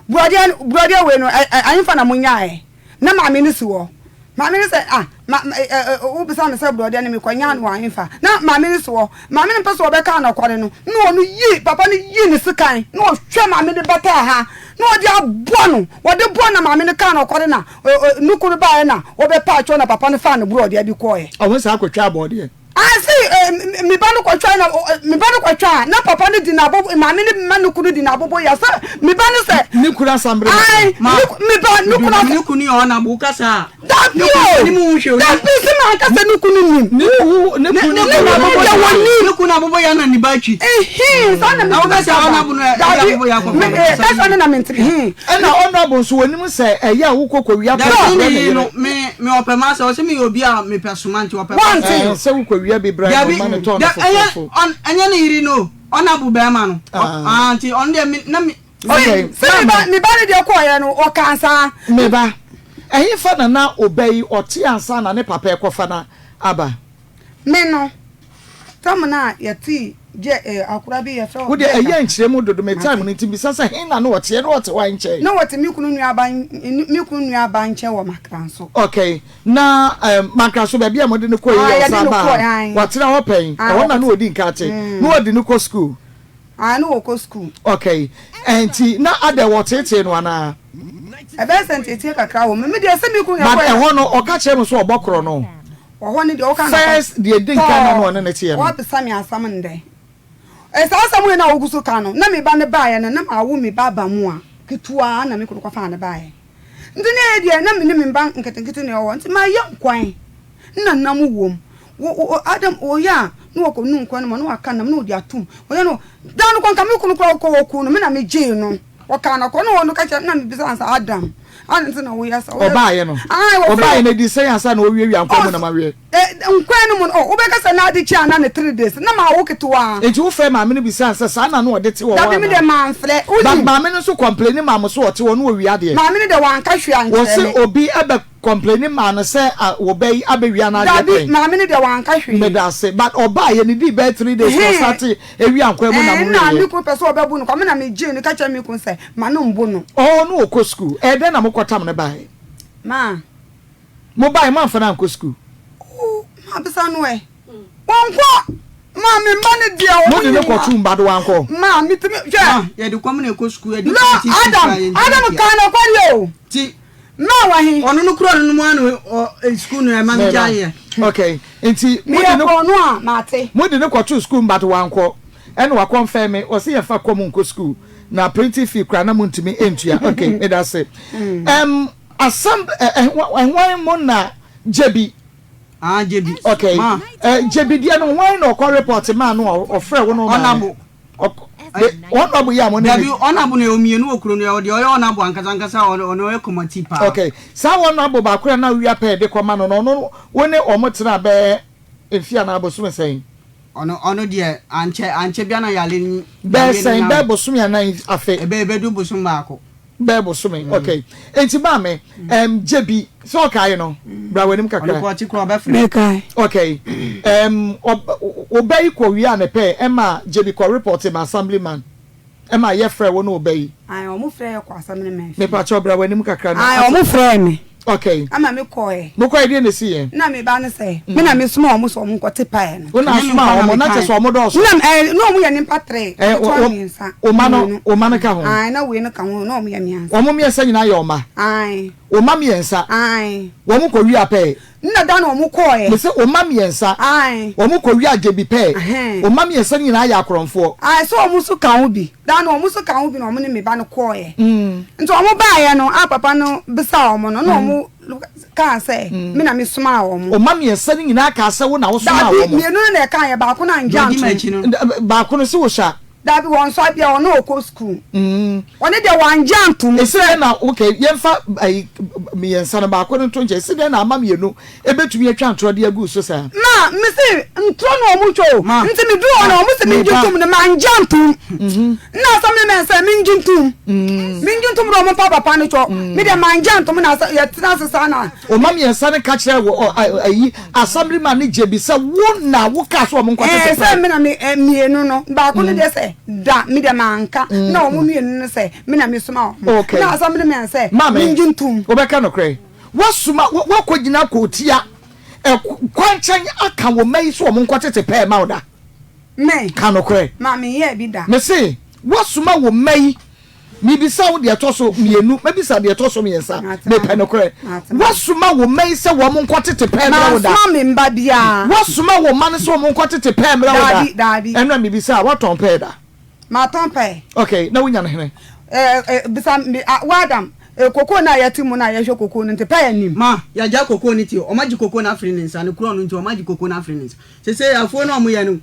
borɔdeɛ no, borɔdeɛ wei no, ɛ, ɛ, ɛhefa na monyaeɛ? Na maame no si hɔ. Maame no sɛ, Ah, ma, ma, ɛ, ɛ, wobisa me sɛ borɔdeɛ no mekɔnyaa no wɔ hefa? Na maame no si hɔ. Maame no mpɛ sɛ ɔbɛka nɔkware no, na ɔno yii, papa no yii ne sekan, na ɔhwɛ maame no bataa ha, na ɔde aboa no. Ɔde boa na maame no kaa nɔkware na, ɛ, ɛ, ne kunu baeɛ na ɔbɛpaa kyɛw na papa no faa no borɔdeɛ de kɔeɛ. Ɔho saa kɔtwaa borɔdeɛ. Ah see eh, me ba no kɔtwa na me ba no kɔtwa a na papa no di n'abobo maame no ma ne kunu di n'abobo ya sɛ me ba no sɛ. Ne kunu asambere ma no. Ayi me ba ne kunu asambere. Ne kunu yɛ ɔna bo kasa a. Dabi o dabi sɛ maa kasa ne kunu nim. Ne kunu ne kunu ne deɛ wɔ nim. Ne kunu abobo ya na ne ba twi. Ehin saa na me kasa ba. Dabi me kasa no na me ntiri hin. Ɛna ɔnɔbo nso wɔnim sɛ ɛyɛ a wokɔ kɔ wia pɛ brɛ ne yere. Me me ɔpɛ ma sɛ ɔsɛ meyɛ obi a mepɛ soma nti ɔpɛ ma Wante. Ɛɛ sɛ wokɔ wia bi brɛ no ɔma no tɔn no fofofo. Ɛnyɛ ne yere no ɔna bu bɛrima no. Ah nti ɔno deɛ me na me. Okay. Sɛ me ba me ba no deɛ kɔɔyɛ no ɔkaa saa. Me ba, ɛhefa na na ɔba yi ɔte ansa na ne papa rekɔfa no aba? Me no, tam no a yɛtee gye eh, akora bi yɛfrɛ Wo deɛ ɛyɛ nkyerɛ mu dodo me time no nti bisa sɛ he na na ɔteɛ na ɔte hwan nkyɛn? Na ɔte me kunu nuaba me kunu nuaba nkyɛn wɔ Mankranso. Okay, na um, Mankranso baabi a mode no kɔɔ yi Ah, yɛ yɛde ɔsan no baa kɔɔ, ae. Watena hɔ pɛn, Ah, ɛhɔ na na wɔkɔte- ɔdi nka te, na wɔde no kɔ school. Ah, na wɔkɔ school. Okay, ɛnti na adɛ wɔteetee no anaa? Ɛbɛyɛ sɛ nteetee kakra wɔ mu. Me deɛ sɛ me kunu But yɛkɔɛ. ɛhɔ no ɔka kyerɛ mo sɛ ɔbɔ korɔ no? Wɔ hɔ no deɛ woka no First deɛ ɛdi nkan na na ɔne no teɛ no. Woabisa me asɛm ndɛ. Saa asɛm wei no a wogu so ka no, na me ba no baeɛ no, na mawo me ba abamuwa ketewa na me kunu kɔfaa no baeɛ. Nti na ɛyɛ deɛ na me ne me mba nketenkete na ɛwɔ hɔ, nti mayɛ nkwan na nam wom. Wo, wo, Adam, ɔyɛ a na wakɔnu nkwan no mu na waka nam na ɔde atom. Ɔyɛ no, da no kɔ nka me kunu koraa ɔkɔ ɔkuu no, me na megyee no. Ɔkaa no kɔ na ɔno ka kyerɛ na mebisa no sɛ Adam, adɛn nti na woyɛ saa? Ɔbaeɛ no, ɔbaeɛ no ɛdi sɛn ansa na ɔwiawia nkwan mu na maweɛ? Nkwan no mu no, oh, wobɛka sɛ na ade kye anaa ne 3 days, na mawo ketewaa. Nti wofrɛ maame no bisaa no sɛ saa na na ɔde te wɔ hɔ Dabi, me deɛ anaa? mamfrɛ. But Wonim. maame no nso complaini maa mo sɛ ɔte hɔ na ɔwia adeɛ? Maame no deɛ wanka hwee ankyerɛ Wɔse me. obi bɛ complaini maa no sɛ wo ba yi abɛwia n'adeɛ Dabi, pɛn? maame no deɛ wanka hwee. Medase, but ɔbaeɛ no dii bɛyɛ 3 days na Ɛhɛn. ɔsate ewia nkwan mu na Ɛɛ, mo nna me weeɛ. kunu pɛ sɛ ɔbɛbo no kwa, me na megyee no ka kyerɛɛ me kunu sɛ ma no mbo no. Ɔɔ na ɔkɔ school, ɛyɛ dɛn na mokɔtam no baeɛ? Ma. Mo baeɛ moamfa no ankɔ school? Oo, mabisa no ɛ. Wankɔ! Ma me mma no deɛ wɔn Mode no nyinaa. kɔtoo mba do wankɔ? Ma metumi, hwɛ. Ma, yɛde kɔm na ɛkɔ sukuu, yɛde No, kɔm ti sukuu Adam, koraa yɛntumi Adam ntua. kaa nokware o. Ti. Ma wɔ he? Ɔno no kura no no mu ano ɔ sukuu no ɛma no gyae yɛ. Okay, nti mode Meyɛ no. kɔɔ no a, mate. Mode no kɔtoo sukuu but wankɔ. Ɛna wakɔnfɛn me, ɔse yɛmfa kɔm nkɔ sukuu na printing fee koraa na montumi ntua. Okay, medase. Ɛm, asɛm, ɛ, ɛ, hwan mo na Gyebi? Ah, Gyebi. Okay. Ma. Eh, Gyebi deɛ no, hwan na ɔkɔ report maa no a ɔfrɛ wo no maame? Ɔnabo. Ɔnabo yi a mo ne. Dabi, ɔnabo no yɛ mmienu wɔ kuro no yɛ deɛ ɔyɛ ɔnabo ankasa ankasa ɔno ɔyɛ kɔmati paa. Okay, saa ɔnabo baako a na wia pɛɛ de kɔma no no ɔno wo ne wɔn tena bɛyɛ mfe anaa bosome sɛn? Ɔno ɔno deɛ ankyɛ ankyɛ bia na yale ni. Bɛyɛ sɛn bɛyɛ bosome anan afe? Ebe ebedu bosom baako. Bɛyɛ bosome okay nti maame ɛm gyebi sɛ ɔkae no bra w'anim kakra. Ɔno kɔ ɔte kora ɔbɛfrɛ. Mekae. Okay ɛm ɔbɛ yi kɔ wia ne pɛ ɛma gyebi kɔ report ma assembly man ɛma yɛ frɛ wo ne ɔbɛ yi. Ae ɔmo frɛ yɛ kɔ assembly man fie. Mepakyɛw bra w'anim kakra na. Ae ɔmo frɛɛ me. Okay. Ɛma me kɔɛ. Mo kɔɛ deɛ na esi yɛ. Na me ba ne sɛ me na me soma ɔmo sɛ ɔmo nkɔ te paɛ no. Wo na asoma ɔmo na kyɛ sɛ ɔmo dɔɔso. Na ɛɛ na ɔmo yɛ nipa tre. Ɛɛ ketewa mmiɛnsa. Ɔma no ɔma no ka ho. Ae na wei no ka ho na ɔmo yɛ mmiɛnsa. Ɔmo mmiɛnsa nyinaa yɛ ɔma. Ae. Ɔma mmiɛnsa. Ae. Wɔn kɔ wia pɛɛ. Nna da na ɔmo kɔɔɛ. Me se ɔma mmiɛnsa. Ae. Wɔn kɔ wia gyebi pɛɛ. Ɛhɛn. Ɔma mmiɛnsa no nyinaa yɛ akorɔmfoɔ. Ae sɛ ɔmo nso ka ho bi. Da no ɔmo nso ka ho bi na ɔmo ne me ba no kɔɔɛ. Nti ɔmo baeɛ no a papa no bisaa ɔmo no na ɔmo kaa sɛ me na me somaa ɔmo. Ɔma mmiɛnsa no nyinaa kaa sɛ wo na wo somaa Daabi, wɔn. mmienu no na ɛkaeɛ, baako no angye Deɛ ɔdi antom. m'akyi no. Baako no se wo hyɛ a. Daabi, wɔnsɔ abia, ɔno ɔkɔ sukuu. Ɔno deɛ wangye antom. Esi dɛn na, okay, yɛmfa ayi mmiɛnsa no baako no nto nkyɛn, esi dɛn na ama mmienu ebetumi atwa ntorɔ de agu so saa? Ma, mese ntorɔ na wɔn twa o, Ma. nti meduru hɔ no wɔn se mengye Meba. ntom no, mangye antom. Nna asɛm no mɛn sɛ mengye ntom, mengye ntom na wɔn mpa papa no kyɛw, me deɛ mangye antom na asɛ yɛtena ase saa na. Ɔma mmiɛnsa no ka kyerɛɛ wɔ ɔ ayi assemblyman no Gyebi sɛ wo na wo kaa sɛ wɔn nkɔ tete Ɛɛ sɛ pɛɛ. me na me ɛ mmienu no baako no deɛ sɛ da me deɛ manka na wɔn mmienu no sɛ me na me soma wɔn. Okay. Na asɛm no mɛn sɛ Maame, mengye ntom. wobɛka nokorɛ? Woasoma wo woakɔgyina kootia ɛ kwankyɛn aka wo mma yi sɛ wɔn nkɔ tete pɛɛ ma wo da? Me. Ka nokorɛ. Ma menyɛɛ bi da. Mese woasoma wo mma yi Mebisa wo deɛ ɛtɔ so mmienu, mɛbisa deɛ ɛtɔ so mmiɛnsa. Mepɛ nokorɛ. Woasoma wo mma yi sɛ wɔn nkɔtete pɛɛ mmerɛ wo da? Mansoma me mma biara. Woasoma wo mma no sɛ wɔn nkɔtete pɛɛ mmerɛ wo da? Daabi, daabi. Ɛno na mebisa a, woatɔn pɛɛ da? Matɔn pɛɛ. Okay, na wonya no hene? Ɛɛ, eh, bisa me, ah, wo Adam, eh, kokoo no a yɛte mu no a yɛhwɛ kokoo no nti, pɛɛ nnim. Ma, yɛagya kokoo no ti, wɔagye kokoo no afiri ne nsa, ne korɔn no nti, wɔagye kokoo no afiri ne nsa. Seesei afuo no a wɔyɛ no,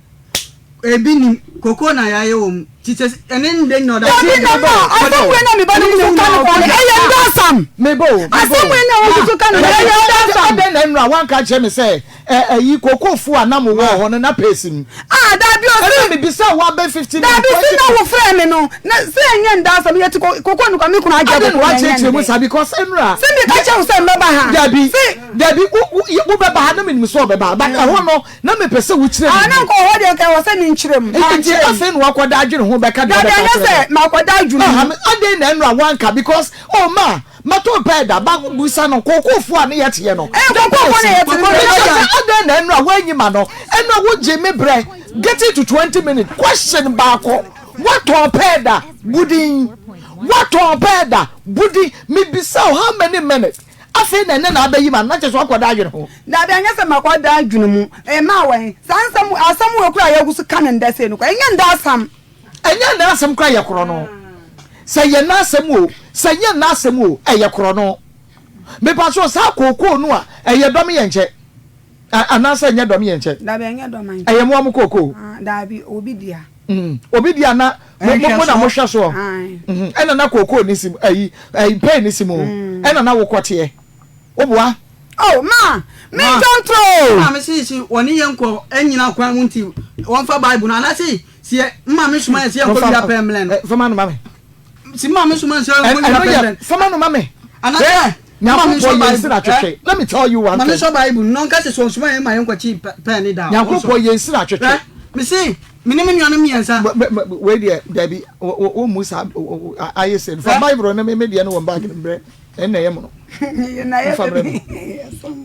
Ebi nim, koko na yɛayɛ wɔ mu. Ti sɛ ɛne ndɛ nyina ɔda. Dabi na ma asɛm wei na me ba no nso ka no kɔ no ɛyɛ ndasam. Mebo o, mebo Asɛm wei na wo nso ka no no ɛyɛ ndasam. Adɛn na nnora woanka ankyerɛ me sɛ ɛyi kokofoɔ a na mowɔ hɔ no na pɛɛsi mu? Ah dabi o se. Ɛna mebisa wo abɛ 15 minutes. Dabi se na wo frɛ me no na se ɛnyɛ ndasam yɛte koko no kwa me kunu agye Adɛn na koko na ɛnyɛ woakyerɛkyerɛ mu ndɛ. saa because nnora. Se meka kyerɛ wo sɛ mɛba ha. Dabi Se. dabi wo wo wobɛba ha na menim sɛ ɔbɛba ha but ɛhɔ no Na mepɛ sɛ wokyerɛ Ah, me na mu. nka ɔhɔ deɛ nka ɛwɔ sɛ menkyerɛ mu. Nti Mankyerɛ mu. afei na wakɔda adwene ho bɛka deɛ Dabi, ɔbɛka ɛnyɛ akyerɛ sɛ me. makɔda adwene Aha, mu. me, adɛn na ɛnora woanka because oh ma, matɔ pɛɛ da, ba bisa no, kookoofoɔ a ne yɛteɛ no. Ɛɛ, kookoofoɔ na yɛte no, Mekyerɛ yɛte sɛ no. adɛn na ɛnora woanyi ma no, ɛnora wogye me berɛ getting to 20 minutes, question baako, woatɔn pɛɛ da, budin, woatɔn pɛɛ da, budin, mebisa wo how many minutes? Afei na ɛnnɛ na abɛyi m'ano, na kyerɛ sɛ woakɔda adwene ho. Dabi, ɛnyɛ sɛ makɔda adwene mu. Mmaa wɛn? Saa nsɛm, asɛm wei koraa a yɛgu so ka no ndɛ sei no koraa, ɛnyɛ ndɛ asɛm. Ɛnyɛ ndɛ asɛm koraa, ɛyɛ korɔno. Sɛ ɛyɛ nnɛ asɛm o, sɛ ɛnyɛ nnɛ asɛm o, ɛyɛ korɔno. Mepakyɛw, saa kookoo no a, ɛyɛ dɔm yɛ nkyɛ? Anaasɛ ɛnyɛ dɔm yɛ nkyɛ? Dabi, ɛnyɛ dɔm nkyɛ. Ɛyɛ moa mo kookoo? Dabi, obi dea. Obi dea na mo mo na mohwɛ soɔ? Ɛna na kookoo ne si mu, ayi, ayi, pɛn ne si mu, ɛna na wokɔteɛ. Woboa? Oh, ma, me ntɔ ntorɔ o. Ma me se si wɔne yɛn nkɔ nyina kwan mu nti wɔmfa Bible no anaasɛ si yɛ mma me soma yɛ sɛ yɛnkɔ wia pɛn mlɛn no. Fama no ma me. Si mma me soma sɛ yɛnkɔ wia pɛn mlɛn. Fama no ma me. Anaasɛ Nyankopɔn yɛ nsira twetwe. Let me tell you one thing. Ma me sɔ Bible no nka sɛ sɛ ɔsoma yɛn ma yɛn kɔkye pɛn ne da. Nyankopɔn yɛ nsira twetwe. Me se me ne me nuanom mmiɛnsa. Wei deɛ dabi wo mu saa ayɛ sɛ fa Bible no me deɛ no wɔ bag no brɛ ɛnna ɛyɛ mono. Fa brɛ me.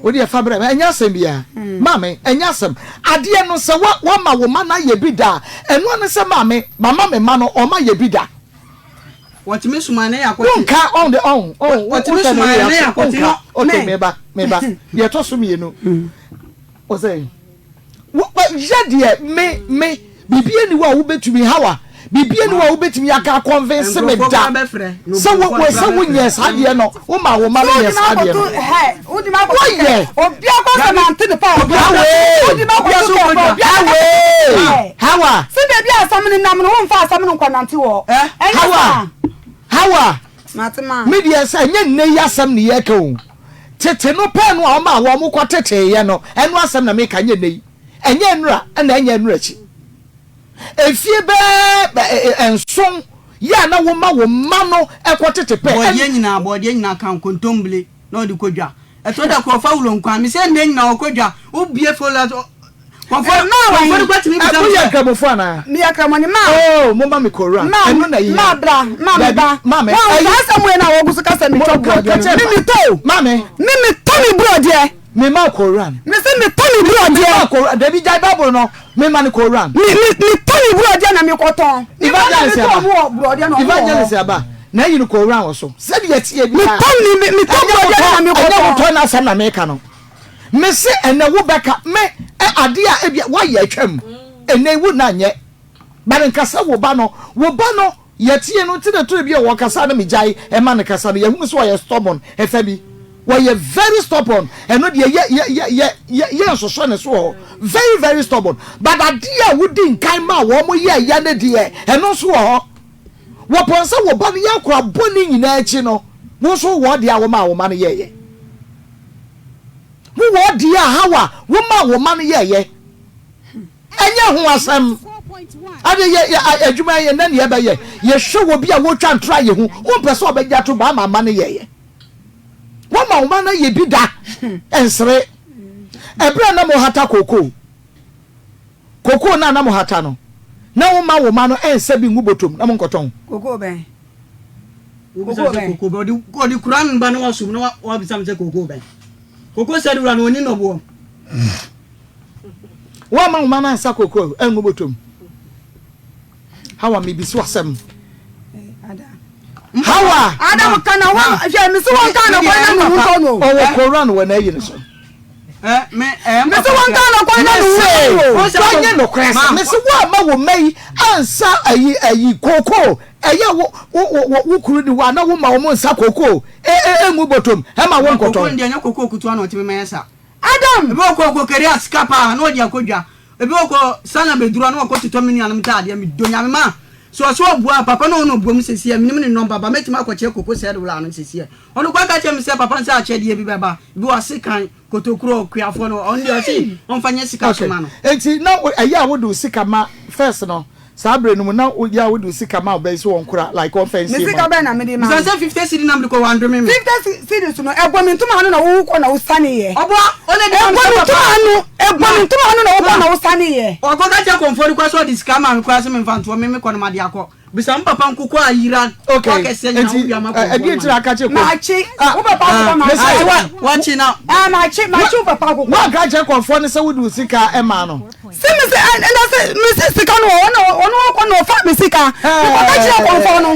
Wo deɛ fa brɛ me ɛnyɛ asɛm biara. Maame ɛnyɛ asɛm. Adeɛ no sɛ wama wo ma no ayɛ bi da a ɛno ano sɛ maame mama me ma no ɔma yɛ bi da. Wɔtumi soma ne akɔte. Wonka ɔn de ɔn ɔn wɔtumi soma ne akɔte no. Ok meba meba deɛ ɛtɔ so mmienu ɔsɛ yɛ deɛ me me biribi ani hɔ a wobɛtumi hawa. Biribiara nni hɔ a wobɛtumi aka akɔnvense me da sɛ wo wo sɛ wonyɛɛ saa adeɛ no, womaa wo mma no yɛɛ saa adeɛ no. Woyɛ! Awee! Awee! Hawa! Hawa! Hawa! Me deɛ sɛ ɛnyɛ nnɛ yi asɛm ne yɛreka o. Tete no pɛɛ no a wɔmaa wɔn kɔteteeɛ no, ɛno asɛm na meka, ɛnyɛ nnɛ yi. Ɛnyɛ nnora ɛna ɛnyɛ nnora akyi. Mfie bɛɛ nson yɛ a na woma wo mma no kɔ tete pɛ. Bɔɔdeɛ nyinaa, bɔɔdeɛ nyinaa ka nkontombire na ɔde kɔ dwa. Ɛtɔ da kora ɔfa wuro nkwan. Mesɛ nnɛ nyinaa ɔkɔ dwa. Wobue fo la so. Kɔmfɔ kɔmfɔ no kora tumi bisa me sɛ. Moyɛ nkramofo anaa? Meyɛ kramoni ma. Oh, momma me Koran. Ma, Ɛno na ɛyɛ. ma bra, ma me Dabi, ba. maame, Wɔn ɛyi. saa asɛm wei na wɔgu so ka sɛ metɔ borɔdeɛ no. Me metɔ o. Maame. Me metɔ me borɔdeɛ. Mema wo Koran. Mese metɔ me borɔdeɛ. Mema wo Koran. Dabi, gyae Bible no. Mema no Koran. Me, me, metɔ me borɔdeɛ na mekɔtɔn. Me ba na Evangelist metɔ aba. ɔmo wɔ borɔdeɛ na ɔmo wɔ hɔ. Evangelist aba. Na ayi no Koran wɔ so. Sɛdeɛ ɛteɛ biara. Metɔ me, me, metɔ Ɛnyɛ borɔdeɛ wotɔ, na ɛnyɛ mekɔtɔn. wotɔ n'asɛm na meka no. Mese ɛnɛ wobɛka, me, ɛ, adeɛ a ebia woayɛ atwam. Ɛnɛ yi wo nna nyɛ. But nka sɛ wo ba no, wo ba no, Yɛtie no nti na ɛtɔ da bi a ɔkasa a na megyae ma no kasa no. Yɛhunu sɛ ɔyɛ stubborn ɛfa bi. Ɔyɛ very stubborn. Ɛno deɛ yɛ yɛ yɛ yɛ yɛ yɛnsosɔ ne so wɔ hɔ. Very very stubborn. But adeɛ a wodi nkan maa wɔn yɛɛyɛ no deɛ, ɛno nso wɔ hɔ. Wɔpɔn sɛ wo ba no yɛ akora bɔne nyinaa akyi no, wo nso wowɔ deɛ a womaa wo mma no yɛɛyɛ. Wowɔ deɛ a how a womaa wo mma no yɛɛyɛ. Ɛnyɛ ho asɛm. Ade yɛ yɛ adwuma yɛ nɛ ne yɛbɛyɛ. Yɛhwɛ wɔ bi a wɔtwa ntora yɛ ho. Wompɛ sɛ ɔbɛgye ato ba ama ama no yɛyɛ. Wɔma wo ma no yɛ bi da. Ɛnsere. Ɛberɛ a na mohata kookoo. Kookoo no a na mohata no, na woma wo ma no ɛnsa bi ngu bɔtɔm na monkɔtɔn. Kookoo bɛn? Wobisa sɛ kookoo bɛn? Ɔde ɔde kura no ba na wasum na wabisa me sɛ kookoo bɛn? Kookoo sɛ de wura no ɔni nɔboɔ. Woamma wo mma no ansa kooko angu bɔtɔ mu. Hawa, mebisa wo asɛm. Hawa! Adam ka na wɔn hwɛ mesi wɔn ka na kwan na ne ho ntɔ no. Ɔwɔ Koran wɔ n'ayi no so. Mesi wɔn ka na kwan na ne ho ntɔ no. Mese wɔnyɛ nokorɛ sɛ mese woamma wo mma yi ansa ayi ayi kooko ɛyɛ wo wo wo wo kunu ni hɔ a na woma wɔn nsa kooko e e engu bɔtɔ mu ɛma wo nkɔtɔn. Kooko no deɛ ɛnyɛ kooko kutewa na ɔtumi ma yɛ sa. Adam! Ebi wɔ kɔ ɔkɔ kari a sika paa na ɔde akɔ dwa. Ebi wɔ kɔ sana bɛduru a na wakɔ totɔ me nuanom ntaadeɛ. Medɔ Nyame ma sɛ ɔsɛ ɔboa a papa na ɔno ɔboa mu sɛsiɛ. Menim ne nɔmba ba mɛtumi akɔ kyerɛ koko sɛɛ de wura no sɛsiɛ. Ɔno koraa ka kyerɛ me sɛ papa no sɛ akyɛdeɛ bi bɛba. Ebi wɔ asekan, kotokuro, ɔkuafoɔ no ɔno deɛ ɔse ɔmfa nyɛ sika so Okay. ma no. Enti na ɛyɛ a wode wo sika ma first no Saa bere no mu na wo yɛ a wode wo sika ma ɔbaa yi sɛ ɔnkora like ɔmfa Me nsie ma sika wo. bɛn na mede ma Bisa no? sɛ 50 cedi na mede kɔ wandome me. 50 cedis no, ɛbɔ me ntoma ano na wowu kɔ na wosaneeɛ. Ɔboa, ɔna di ma me Ɛbɔ sɛ me papa. ntoma ano, ɛbɔ Ma, me ntoma ano na wokɔ ma. na wosaneeɛ. Ɔkɔka kyerɛ kɔmfoɔ no koraa sɛ ɔde sika ma me koraa sɛ memfa ntoɔ me mekɔ no made akɔ. Bisa me papa nkokɔ a ayira Okay, nkokɔ akɛseɛ nyinaa enti wowia ma ɛ kɔmfoɔ ɛdeɛn no nti ma na me. aka kyerɛ kɔm Makye ah wo papa akokɔ ah makye. mese wa Wakye na. Ah, makye, makye wo papa akokɔ. Woanka ankyerɛ kɔmfoɔ no sɛ wode wo sika maa no? Se me se ɛ ɛna se me se sika no ɔno ɔno ɔkɔ na ɔfa me sika mekɔka kyerɛ kɔnfɔ no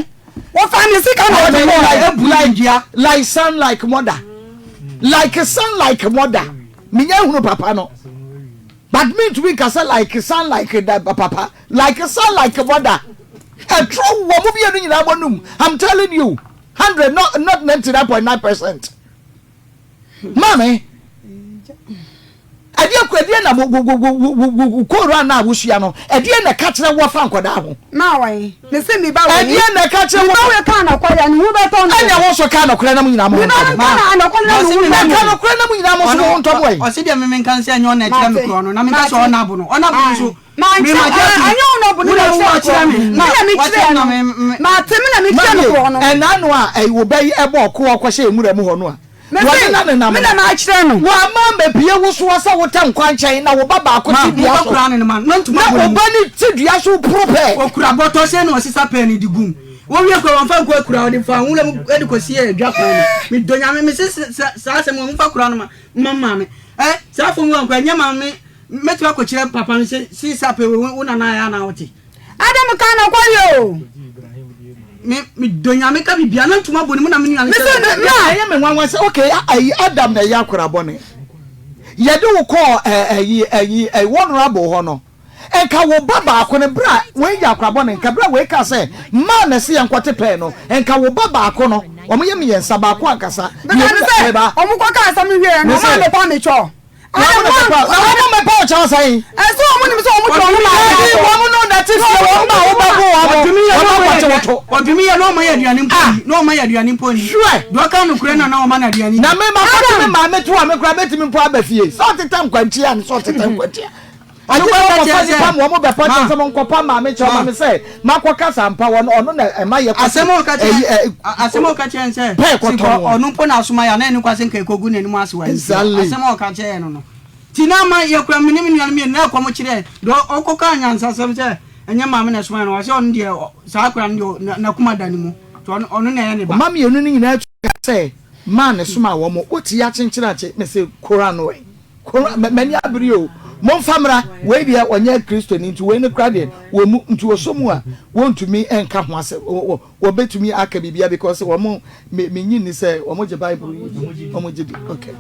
wɔfa me sika na ɔde kɔ. Like like son like mother like son like mother menya hunu papa no but mentumi nka sɛ like son like da papa like son like mother ɛtoro wɔ mo mmienu nyinaa bɔ num I'm telling you 100 not 99.9%. Maame, ɛdeɛ ɛdeɛ na wo wo wo wo wo wo koran na wosua no ɛdeɛ na ɛka kyerɛ wo fa nkɔdaa ho. Maa wɔn me se mi ba wɔ yi. Ɛdeɛ na ɛka kyerɛ wo. Mi ba wɔ ka anɔkɔ ya ne ho bɛtɔ no. Ɛnna wɔn nso ka anɔkorɛ na mo nyinaa mo ho ntɔ mo. Mi ba no ka anɔkɔ na ne ho bɛtɔ no. Ɛka anɔkorɛ na mo nyinaa mo nso mo ho ntɔ mo ɛ. Ɔse deɛ me menka nsɛ ɛnyɛ ɔna ɛkyerɛ me korɔ no na menka sɛ ɔna abo no ɔna abo nso. Mankyerɛ, ɛnyɛ wo na ɔbo no na ɔkyerɛ me. Me na mekyerɛ no. Mate, me na mekyerɛ no korɔ no. Ɛna no a ɛyi wo bɛ yi ɛbɔ ɔko ɔkɔhyɛ nwura mu hɔ no a. Mese, me na makyerɛ no. Wamma ammepue wo soɔ sɛ wotɛ nkwankyɛn na wo ba baako te dua so, na wo ba no te dua so poro pɛ. Ɔkura bɔtɔ sei na ɔsesa pɛɛ no de gu mu. Wɔwie koraa wɔmfa nkɔ akura, ɔde fa nwura mu de kɔsi adwa kwan mu. Medɔ Nyame, mese saa asɛm wɔ momfa kora no ma maame. Ɛ saa fam wɔ nkɔ ɛnyɛ maame mɛtumi akɔkyerɛ papa no sɛ sesa pɛ wo nana ayɛ anaa wote. Adam ka nokware o. Me me dɔ nyame ka bibia na ntoma bɔ ne mu na me nua no sɛ na ɛyɛ me nwanwa sɛ okay ayi Adam na ɛyɛ akora bɔne yɛde wo kɔɔ ɛyi ɛyi ɛyi honorable hɔ no. Nka wo ba baako no, berɛ a wei yɛ akora bɔne, nka berɛ a wei kaa sɛ, Mmaa na ɛse yɛnkɔte pɛɛ no, nka wo ba baako no, wɔn yɛ mmiɛnsa, baako ankasa, Meka mmienu ne na, sɛ, meba. wɔn kɔ kaa asɛm no wieɛ no, Mese, wɔn a mepaa me kyɛw. Na wɔn na mepaa, na wɔn mepaa wo kyɛw sɛn? Ɛsɛ wɔn nim sɛ wɔn kyɛw no maa Dabi, me wɔn no na te fie, wɔn ba wo bɛbo wɔn, Wɔtumi yɛ wɔn na wɔma akɔkye yɛ wo to. Wɔtumi yɛ na wɔma yɛ aduane mpo Ah! ni. Na wɔma yɛ aduane mpo ni. Hwɛ! Deɛ ɔka nokorɛ no na wɔma no aduane di. Na me makɔte me maame to a me koraa mɛtumi mpo aba fie. Sɛ ɔtetɛ nkwankyia no, sɛ ɔtetɛ nkwankyia. Agye sɛ wɔkɔfa nnipa ma wɔn bɛpa kyɛw sɛ monkɔpa maame kyɛw ma me sɛ makɔkasa ampa wɔn ɔno na ɛma yɛ kɔte Asɛm a ɔka kyerɛ ɛyi ɛ asɛm a ɔka kyerɛ sɛ pɛɛ sɛ kɔtɔn nka wɔn. ɔno mpo na asoma yɛ a na ɛno kwa sɛ nka ɛkɔgu n'anim ase wɔ ahemfie hɔ. Exactly. Asɛm a ɔka kyerɛ yɛn no no. Nti na ama yɛkura me ne me nua no mmienu na ɛkɔm kyerɛ deɛ ɔkɔkaa nyansasɛm sɛ ɛnyɛ maame na ɛsoma yɛn no ɔsɛ ɔno deɛ ɔ- saa akora no deɛ na- n'akoma da ne mu nti ɔno ɔno na ɛyɛ ne ba. Ɔma mmienu no nyinaa tu ka sɛ maa ne somaa wɔn. Wote yɛ akyenkyene akye mese kora no ɛ. Kora, m'ani abere o. Momfa mmra. Wei deɛ ɔnyɛ Kristoni nti wei no koraa deɛ wɔmmu nti wɔsɔ mu a wɔntumi nka ho asɛm. Wɔbɛtumi aka biribiara because wɔn me menyi nni sɛ wɔn gye Bible yi di. Wɔn gye di. Okay.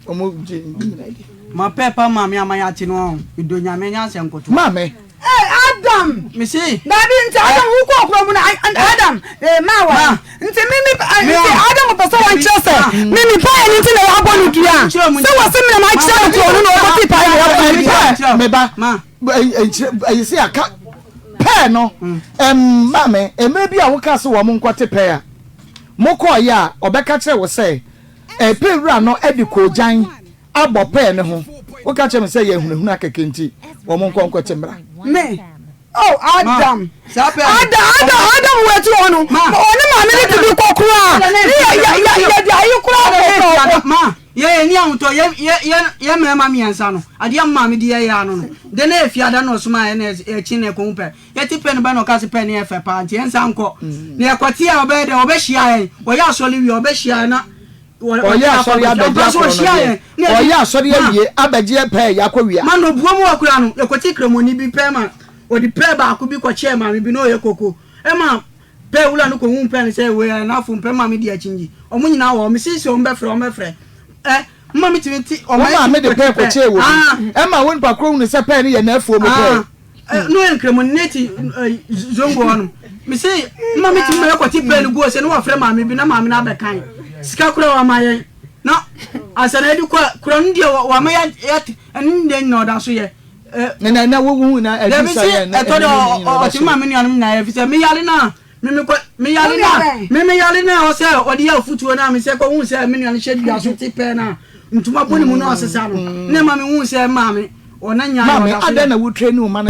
Wɔn gye ne nyinaa di. Ma pɛ pa maame ama yɛate no ɔn. Medɔ Nyame nyɛ asɛm kotoa. Maame. Hey Adam! Me se. Dabi nti Adam wo kɔ kuro mu na Adam eh ma wa. Nti mi mi nti Adam pɛ sɛ wɔn kyerɛ sɛ mi mi pa yɛ ne nti na wɔabɔ no dua sɛ wɔsi mi na ma kyerɛ no kuro no na wɔkɔ ti pa yɛ wɔabɔ no dua. Me ba ɛyi sɛ aka pɛɛ no ɛm maame mmerɛ bi a woka sɛ wɔn nkɔte pɛɛ a mokɔɔ yɛ a ɔbɛka kyerɛ wo sɛ ɛpɛ wura no ɛde koogyan abɔ pɛɛ no ho. Woka kyerɛ me sɛ yɛ ahunahuna kɛkɛ nti wɔn nkɔ nkɔte mmra. Me, oh Adam, Adam, Adam, Adam wɔ akyi hɔ no, ɔne maame no tumi kɔ koraa, ne yɛ yɛ yɛ yɛde ayi koraa kɔ kɔ. Ma, yɛ yɛ ni ahotɔ, yɛ yɛ yɛ yɛ mmarima mmiɛnsa no, adeɛ a maame de yɛ yɛ ano no, de na efi ada na ɔsoma yɛ na ɛkyi na ɛkɔhu pɛ, yɛte pɛ no bɛ na ɔka se pɛ no yɛ fɛ paa nti yɛn nsa nkɔ, na yɛkɔte a ɔbɛyɛ dɛ ɔbɛhyia yɛn, ɔyɛ asɔre wie ɔbɛhyia yɛn na. Ɔyɛ asɔre abɛgye akorɔ no deɛ, ɔyɛ asɔre awie abɛgye pɛɛ yɛ akɔ wia. Ma no buo mu hɔ koraa no, yɛkɔtee kramoni bi pɛɛ ma ɔde pɛɛ baako bi kɔkyɛɛ maame bi na ɔyɛ koko. Ɛma pɛɛ wura no kɔhuu pɛɛ no sɛ wei ɛyɛ n'afom pɛ maame di akyingye. Wɔn nyinaa wɔ hɔ, mese sɛ wɔn bɛfrɛ wɔn bɛfrɛ. Ɛ mma metumi te Wo maame de pɛɛ kɔkyɛɛ wɔ bi. Ɛma wo nipa korɔ hunu sɛ pɛɛ no yɛ n'afuo mu pɛɛ. No yɛ nkramoni ne ti zongo hɔ no mese mma me tumi ma yɛkɔte pɛɛ no guo sɛ ne wɔfrɛ maame bi na maame no abɛkan sika kora wama yɛn na ansa na yɛde kɔ kora no deɛ wama yɛte ɛno deɛ nyina ɔda so yɛ na na na wohu na ɛdi sa yɛ na ɛtɔ dɛ ɔte ma me nuanom nyinaa yɛ fi sɛ meyare no a Meme kɔ me yare na me me yare na ɔsɛ ɔde yɛ afutuo na me sɛ kɔ hu sɛ me nua no hyɛ dua so te pɛɛ na ntoma bɔ ne mu na ɔsesa no na ɛma me hu sɛ maame ɔna nya maame adɛn na wo train wo ma no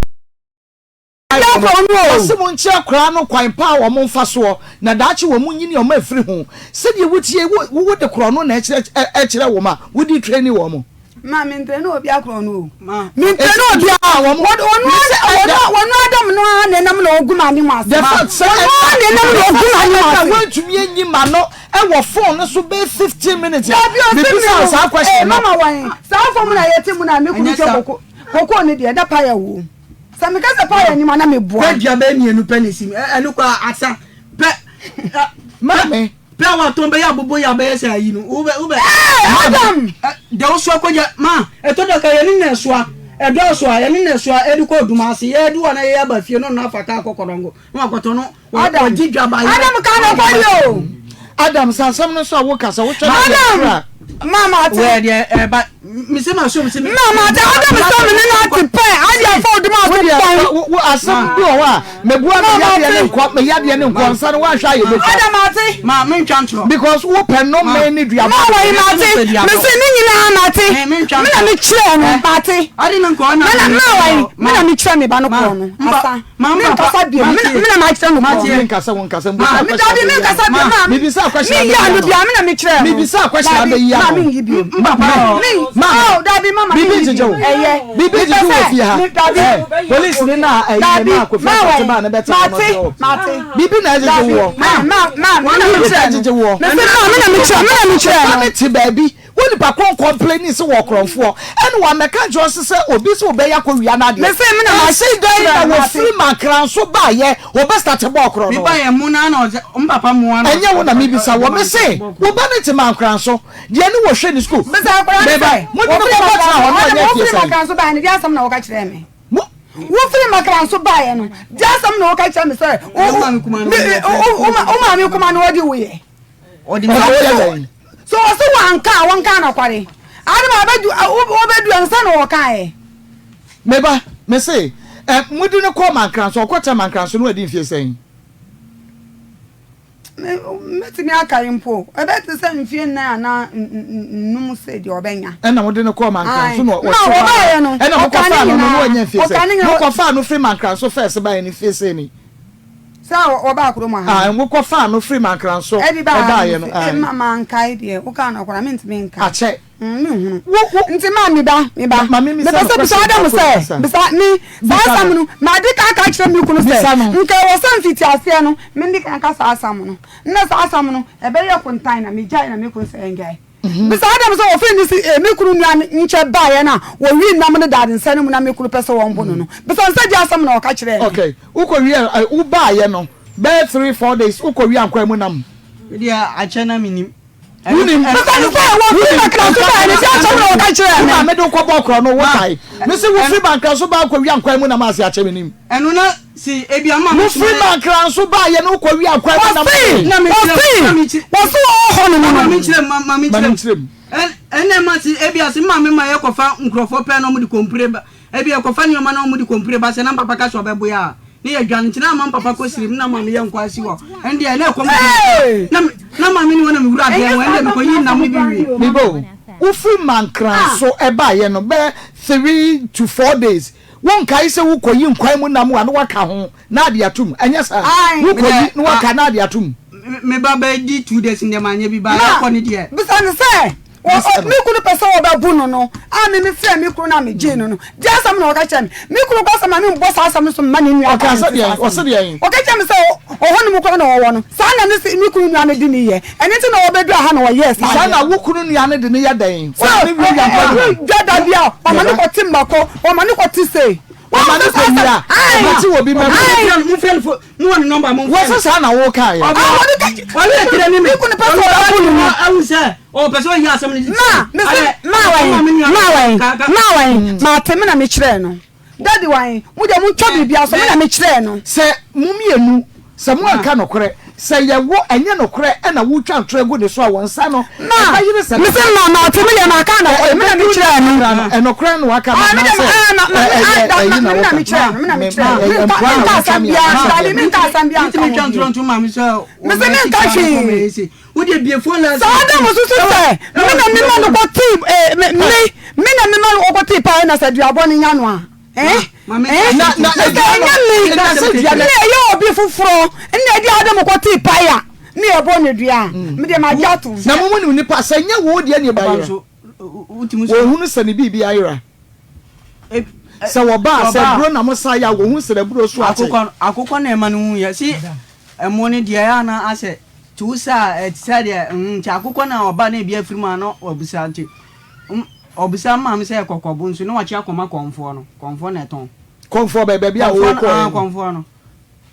Ɔse mo nkyerɛ akwaraa no kwan pa a wɔn mfa soɔ na daakye wɔn nyini a wɔn afiri ho sɛdeɛ wotie wo wode korɔno na ɛkyerɛ wɔn a wode train wɔn. Ma me mpɛ ne obi akorɔ no o. Me mpɛ ne obi a wɔn wɔn Adam no ara na ɛnam na ogu m'anim ase. The fact sɛ wɔn ara na ɛnam na ogu m'anim ase. Wɔntumi anyi ma no ɛwɔ phone no so bɛyɛ 15 minutes. Dabi ɔsi mi no saa question no. Mama wɔn saa fam na yɛte mu na me kunu twɛ koko koko ne deɛ ɛda pa yɛ wo. Sɛ meka sɛ pa yɛ anim ana meboa. Pɛ dua bɛyɛ mmienu pɛ na esi mu ɛno kɔ asa pɛ. Maame. Pɛ a watɔn bɛyɛ abobo yɛ abɛyɛ sɛ ayi no wobɛ wobɛ. Ee Adam! Deɛ wosoa kɔgya ma ɛtɔ da ka yɛne na ɛsoa ɛdɔɔso a yɛne na ɛsoa ɛde kɔ oduma ase yɛde wɔ na yɛyɛ aba fie no na afa kaa kɔ kɔdɔngo na wakɔtɔ no wɔgye dwa ba yɛ. Adam ka no kɔ yɛ o. Adam sɛ asɛm no so a woka sɛ wohwɛ no Adam! kura. Mama ate. Wɛ deɛ ɛba mese ma som se. Mama ate Adam sɛ me ne no ate pɛ ade afa oduma ase pɔn. Wo asɛm bi wɔ hɔ a mebua me yadeɛ ne nkɔ me yadeɛ ne nkɔ nsa no woanhwɛ ayɛ bɛtwa. Adam ate. Ma mentwa ntorɔ. Because wo pɛ nnome ne duaba. Ma wɔyi mate mese ne nyinaa mate me na me kyerɛ no mate. Ade ne nkɔ na. Me na ma wɔyi me na me kyerɛ me ba no korɔ no asa. Me nkasa bio me na ma kyerɛ no korɔ. Me nkasa wo nkasa mbusa akɔhyɛ abɛyi ano. Me nkasa bio ma me bisa akɔhyɛ abɛyi ano. Me yɛ ano bia me na me kyerɛ no. Me bisa akɔhyɛ abɛyi ano. Ma me nyi bio. Me ma oh dabi mama me bibi nyi gyegye bio. wo. Ɛyɛ. Bibi gyegye wo fie ha. Dabi. Police ni na ɛyi ne ma kofi asante ba ne bɛte no Mate mate. Bibi na ɛgyegye woɔ. Ma ma ma me na me kyerɛ no. Gyegye woɔ. Me se ma me na me kyerɛ me na me kyerɛ no. Ba ne te baabi. Wo nipa ko nkɔmpleni se wɔ korɔnfoɔ ɛna wamɛka nkyerɛ wo se sɛ obi se wobɛyɛ akɔ wia no adeɛ. Me se me na ma Ɛse dɛn kyerɛ na no wɔfiri ase. Mankranso baayɛ wɔbɛ starte bɔɔ korɔ Me no? ba yɛ mo na na ɔsɛ m papa mo ana. Ɛnyɛ wo na mebisa wɔ me se wo ba no te Mankranso deɛ ne wɔ hwɛ ne school. Bisa akwadaa no Meba sɛ mode no wɔfiri kɔkɔ tena hɔ Mankranso na ɔne ɔnyɛ fie wɔfiri sɛn? Mankranso baayɛ no deɛ asɛm na wɔka kyerɛɛ me. Mo. Wofiri Makra nso baeɛ no, deɛ asɛm na woka kyerɛ me sɛ wo maame kuma no ɔde woyɛ. So ɔse wanka a wɔnka nokware. Ade ma wobɛdu ansa na wɔkaeɛ. Meba, mese, eh, mode no kɔɔ Mankranso, ɔkɔtena Mankranso no wadi mfie sɛn? Mɛtumi akae mpo, ɛbɛte sɛ mfeɛ nnan anaa nnum sɛ deɛ ɔbɛnya. Ɛna wode no kɔɔ Mankranso na ɔte hɔ ara. Ɛna mokɔfaa no no na wanya mfie sɛn? Mokɔfaa no firi Mankranso fɛs baeɛ no mfie sɛn ni? Sɛ wɔbaa kurom ha. Ae, mokɔfaa no firi Mankranso ɛbaeɛ no. Ɛde Mankae deɛ, wokaa no koraa mentumi nkae. Akyɛ. Menhunu. Nti ma me ba, me ba. Mepɛ sɛ bisa Adam sɛ, bisa me, saa asɛm no, madi kan aka akyerɛ me kunu sɛ, nka ɛwɔ sɛ mfitiaseɛ no, medi kan ka saa asɛm no. Nnɛ saa asɛm no, ɛbɛyɛ kontan na megyae na me kunu sɛ ɛngyae. Bisa Adam sɛ wɔfiri ne si, eh, me kunu nua nkyɛn baeɛ no a, wɔwii nam no dade nsa no mu na me kunu pɛ sɛ wɔmbo no no. Bisa no sɛ deɛ asɛm na ɔka kyerɛɛ me. Okay, wokɔwie, wobaeɛ no, bɛyɛ 3, 4 days, wokɔwie ankwan mu nam? Medeɛ akyɛ na mennim. Wonim. Meka no sɛ wɔfiri Mankra so baeɛ no, deɛ asɛm na wɔka kyerɛɛ me. Wo maame de wo kɔbɔɔ korɔ no, wokae. Mese wofiri Mankra so baa kɔwia nkwan mu na maase akyɛ menim. Ɛno na se ebia ma me Wofiri Mankra so baeɛ no wokɔwia nkwan mu na Wɔse, wɔse, wɔse wɔwɔ hɔ nom no. Ma menkyerɛ mu, ma Ma menkyerɛ mu. Ɛnna ma se ebia se maame ma yɛkɔfa nkurɔfoɔ pɛ na wɔde kɔmpire ba. Ebia yɛkɔfa nneɛma na wɔde kɔmpire ba sɛ na mpapa ka sɛ ɔbɛboa a, ne yɛdwane nti na ama mpapa kɔ sirim na maame yɛ nkwa asi hɔ. Ɛndeɛ na ɛkɔm de me na na maame ni hɔ na mewura dan mu ɛndeɛ mekɔyi nam no bi wie. Me ba o, wofiri Mankranso baeɛ no bɛyɛ 3 to 4 days, wonkae sɛ wokɔyi nkwan mu nam a na woaka ho na ade atom, ɛnyɛ saa? Wokɔyi na woaka na ade atom. Me ba bɛdi 2 days ndeɛ manyɛ bi ba yɛkɔ ne deɛ. Bisa no sɛ, Me kunu pɛ sɛ wɔbɛbo no no a, me mefrɛɛ me kunu na megyee no no, deɛ asɛm na ɔka kyerɛɛ me? Me kunu kɔ sɛ ma membɔ saa asɛm no so mma ne nua baa nte saa asɛm no. Ɔka kyerɛɛ me sɛ ɔhɔ nom koraa na ɔwɔ no, saa na ne me kunu nua no de no yɛ, ɛno nti na ɔbɛduru ha na ɔyɛɛ saa Saa na wo kunu nua no de no yɛ dɛn? Sɛ Ɔde no wia nkwa nyinaa? ɔduru dwa da bi a, ɔma no kɔte mmako, ɔma no kɔte sei. Ɔma no kɔ wia, ɔkɔte wɔ bi mako. Momfrɛ no fo. Mo wɔ ne nɔmba mo nfrɛ no. Wɔsɛ saa na wo kaa yɛ. Ɔbɛ ɔne ɛkyerɛ ne me. Me kunu pɛ sɛ ɔbɛ bu ne mu. Ahu sɛ ɔpɛ sɛ ɔyi asɛm no de Ma me se ma wɔn ma wɔn ma wɔn ma te me na me kyerɛ no. Daddy wɔn mo deɛ mo ntwa biribi aso me na me kyerɛ no. Sɛ mo mienu sɛ mo anka nokorɛ sɛ yɛ wo ɛnyɛ nokorɛ ɛna wo twa ntorɔ agu ne so a wɔn nsa no Ma ɛbɛyere sɛ me se ma ma te me deɛ ma ka nokorɛ me na me kyerɛ no. Ɛnokorɛ na waka no anaasɛ ɛyɛ ɛyi na woka. Me nka asɛm biara dabi me nka asɛm biara nka ho bio. Me se me nka hwee. Saa da mo susu sɛ me na me ma no kɔ tii eh, me me na me ma no kɔ tii paa na sɛ duabɔ no nya no a eh eh na sɛ ɛnyɛ me na ɛyɛ obi foforɔ na ɛde Adam kɔ tii paa a ne ɛbɔ ne dua a me deɛ ma gye atom. Na mo mu nim nipa sɛ nyɛ wo deɛ ne ɛbɛyera wɔhunu sɛ ne biribi ayera. Sɛ wɔba a, sɛ aburo na mosa yɛ a, wɔhu sɛ n'aburo so ate. Akokɔ na ɛma no hu yɛ. Si ɛmo no deɛ ɛyɛ a na asɛ te wo sa a ɛte sɛ deɛ nti akokɔ na ɔba na ebi afiri mu a na wabisa nti ɔbisa maame sɛ kɔkɔbo nso na wakye akɔma kɔmfoɔ no kɔmfoɔ na ɛtɔn. Kɔmfoɔ bɛn baabi a Kɔmfoɔ no wokɔɛ ah no? kɔmfoɔ no.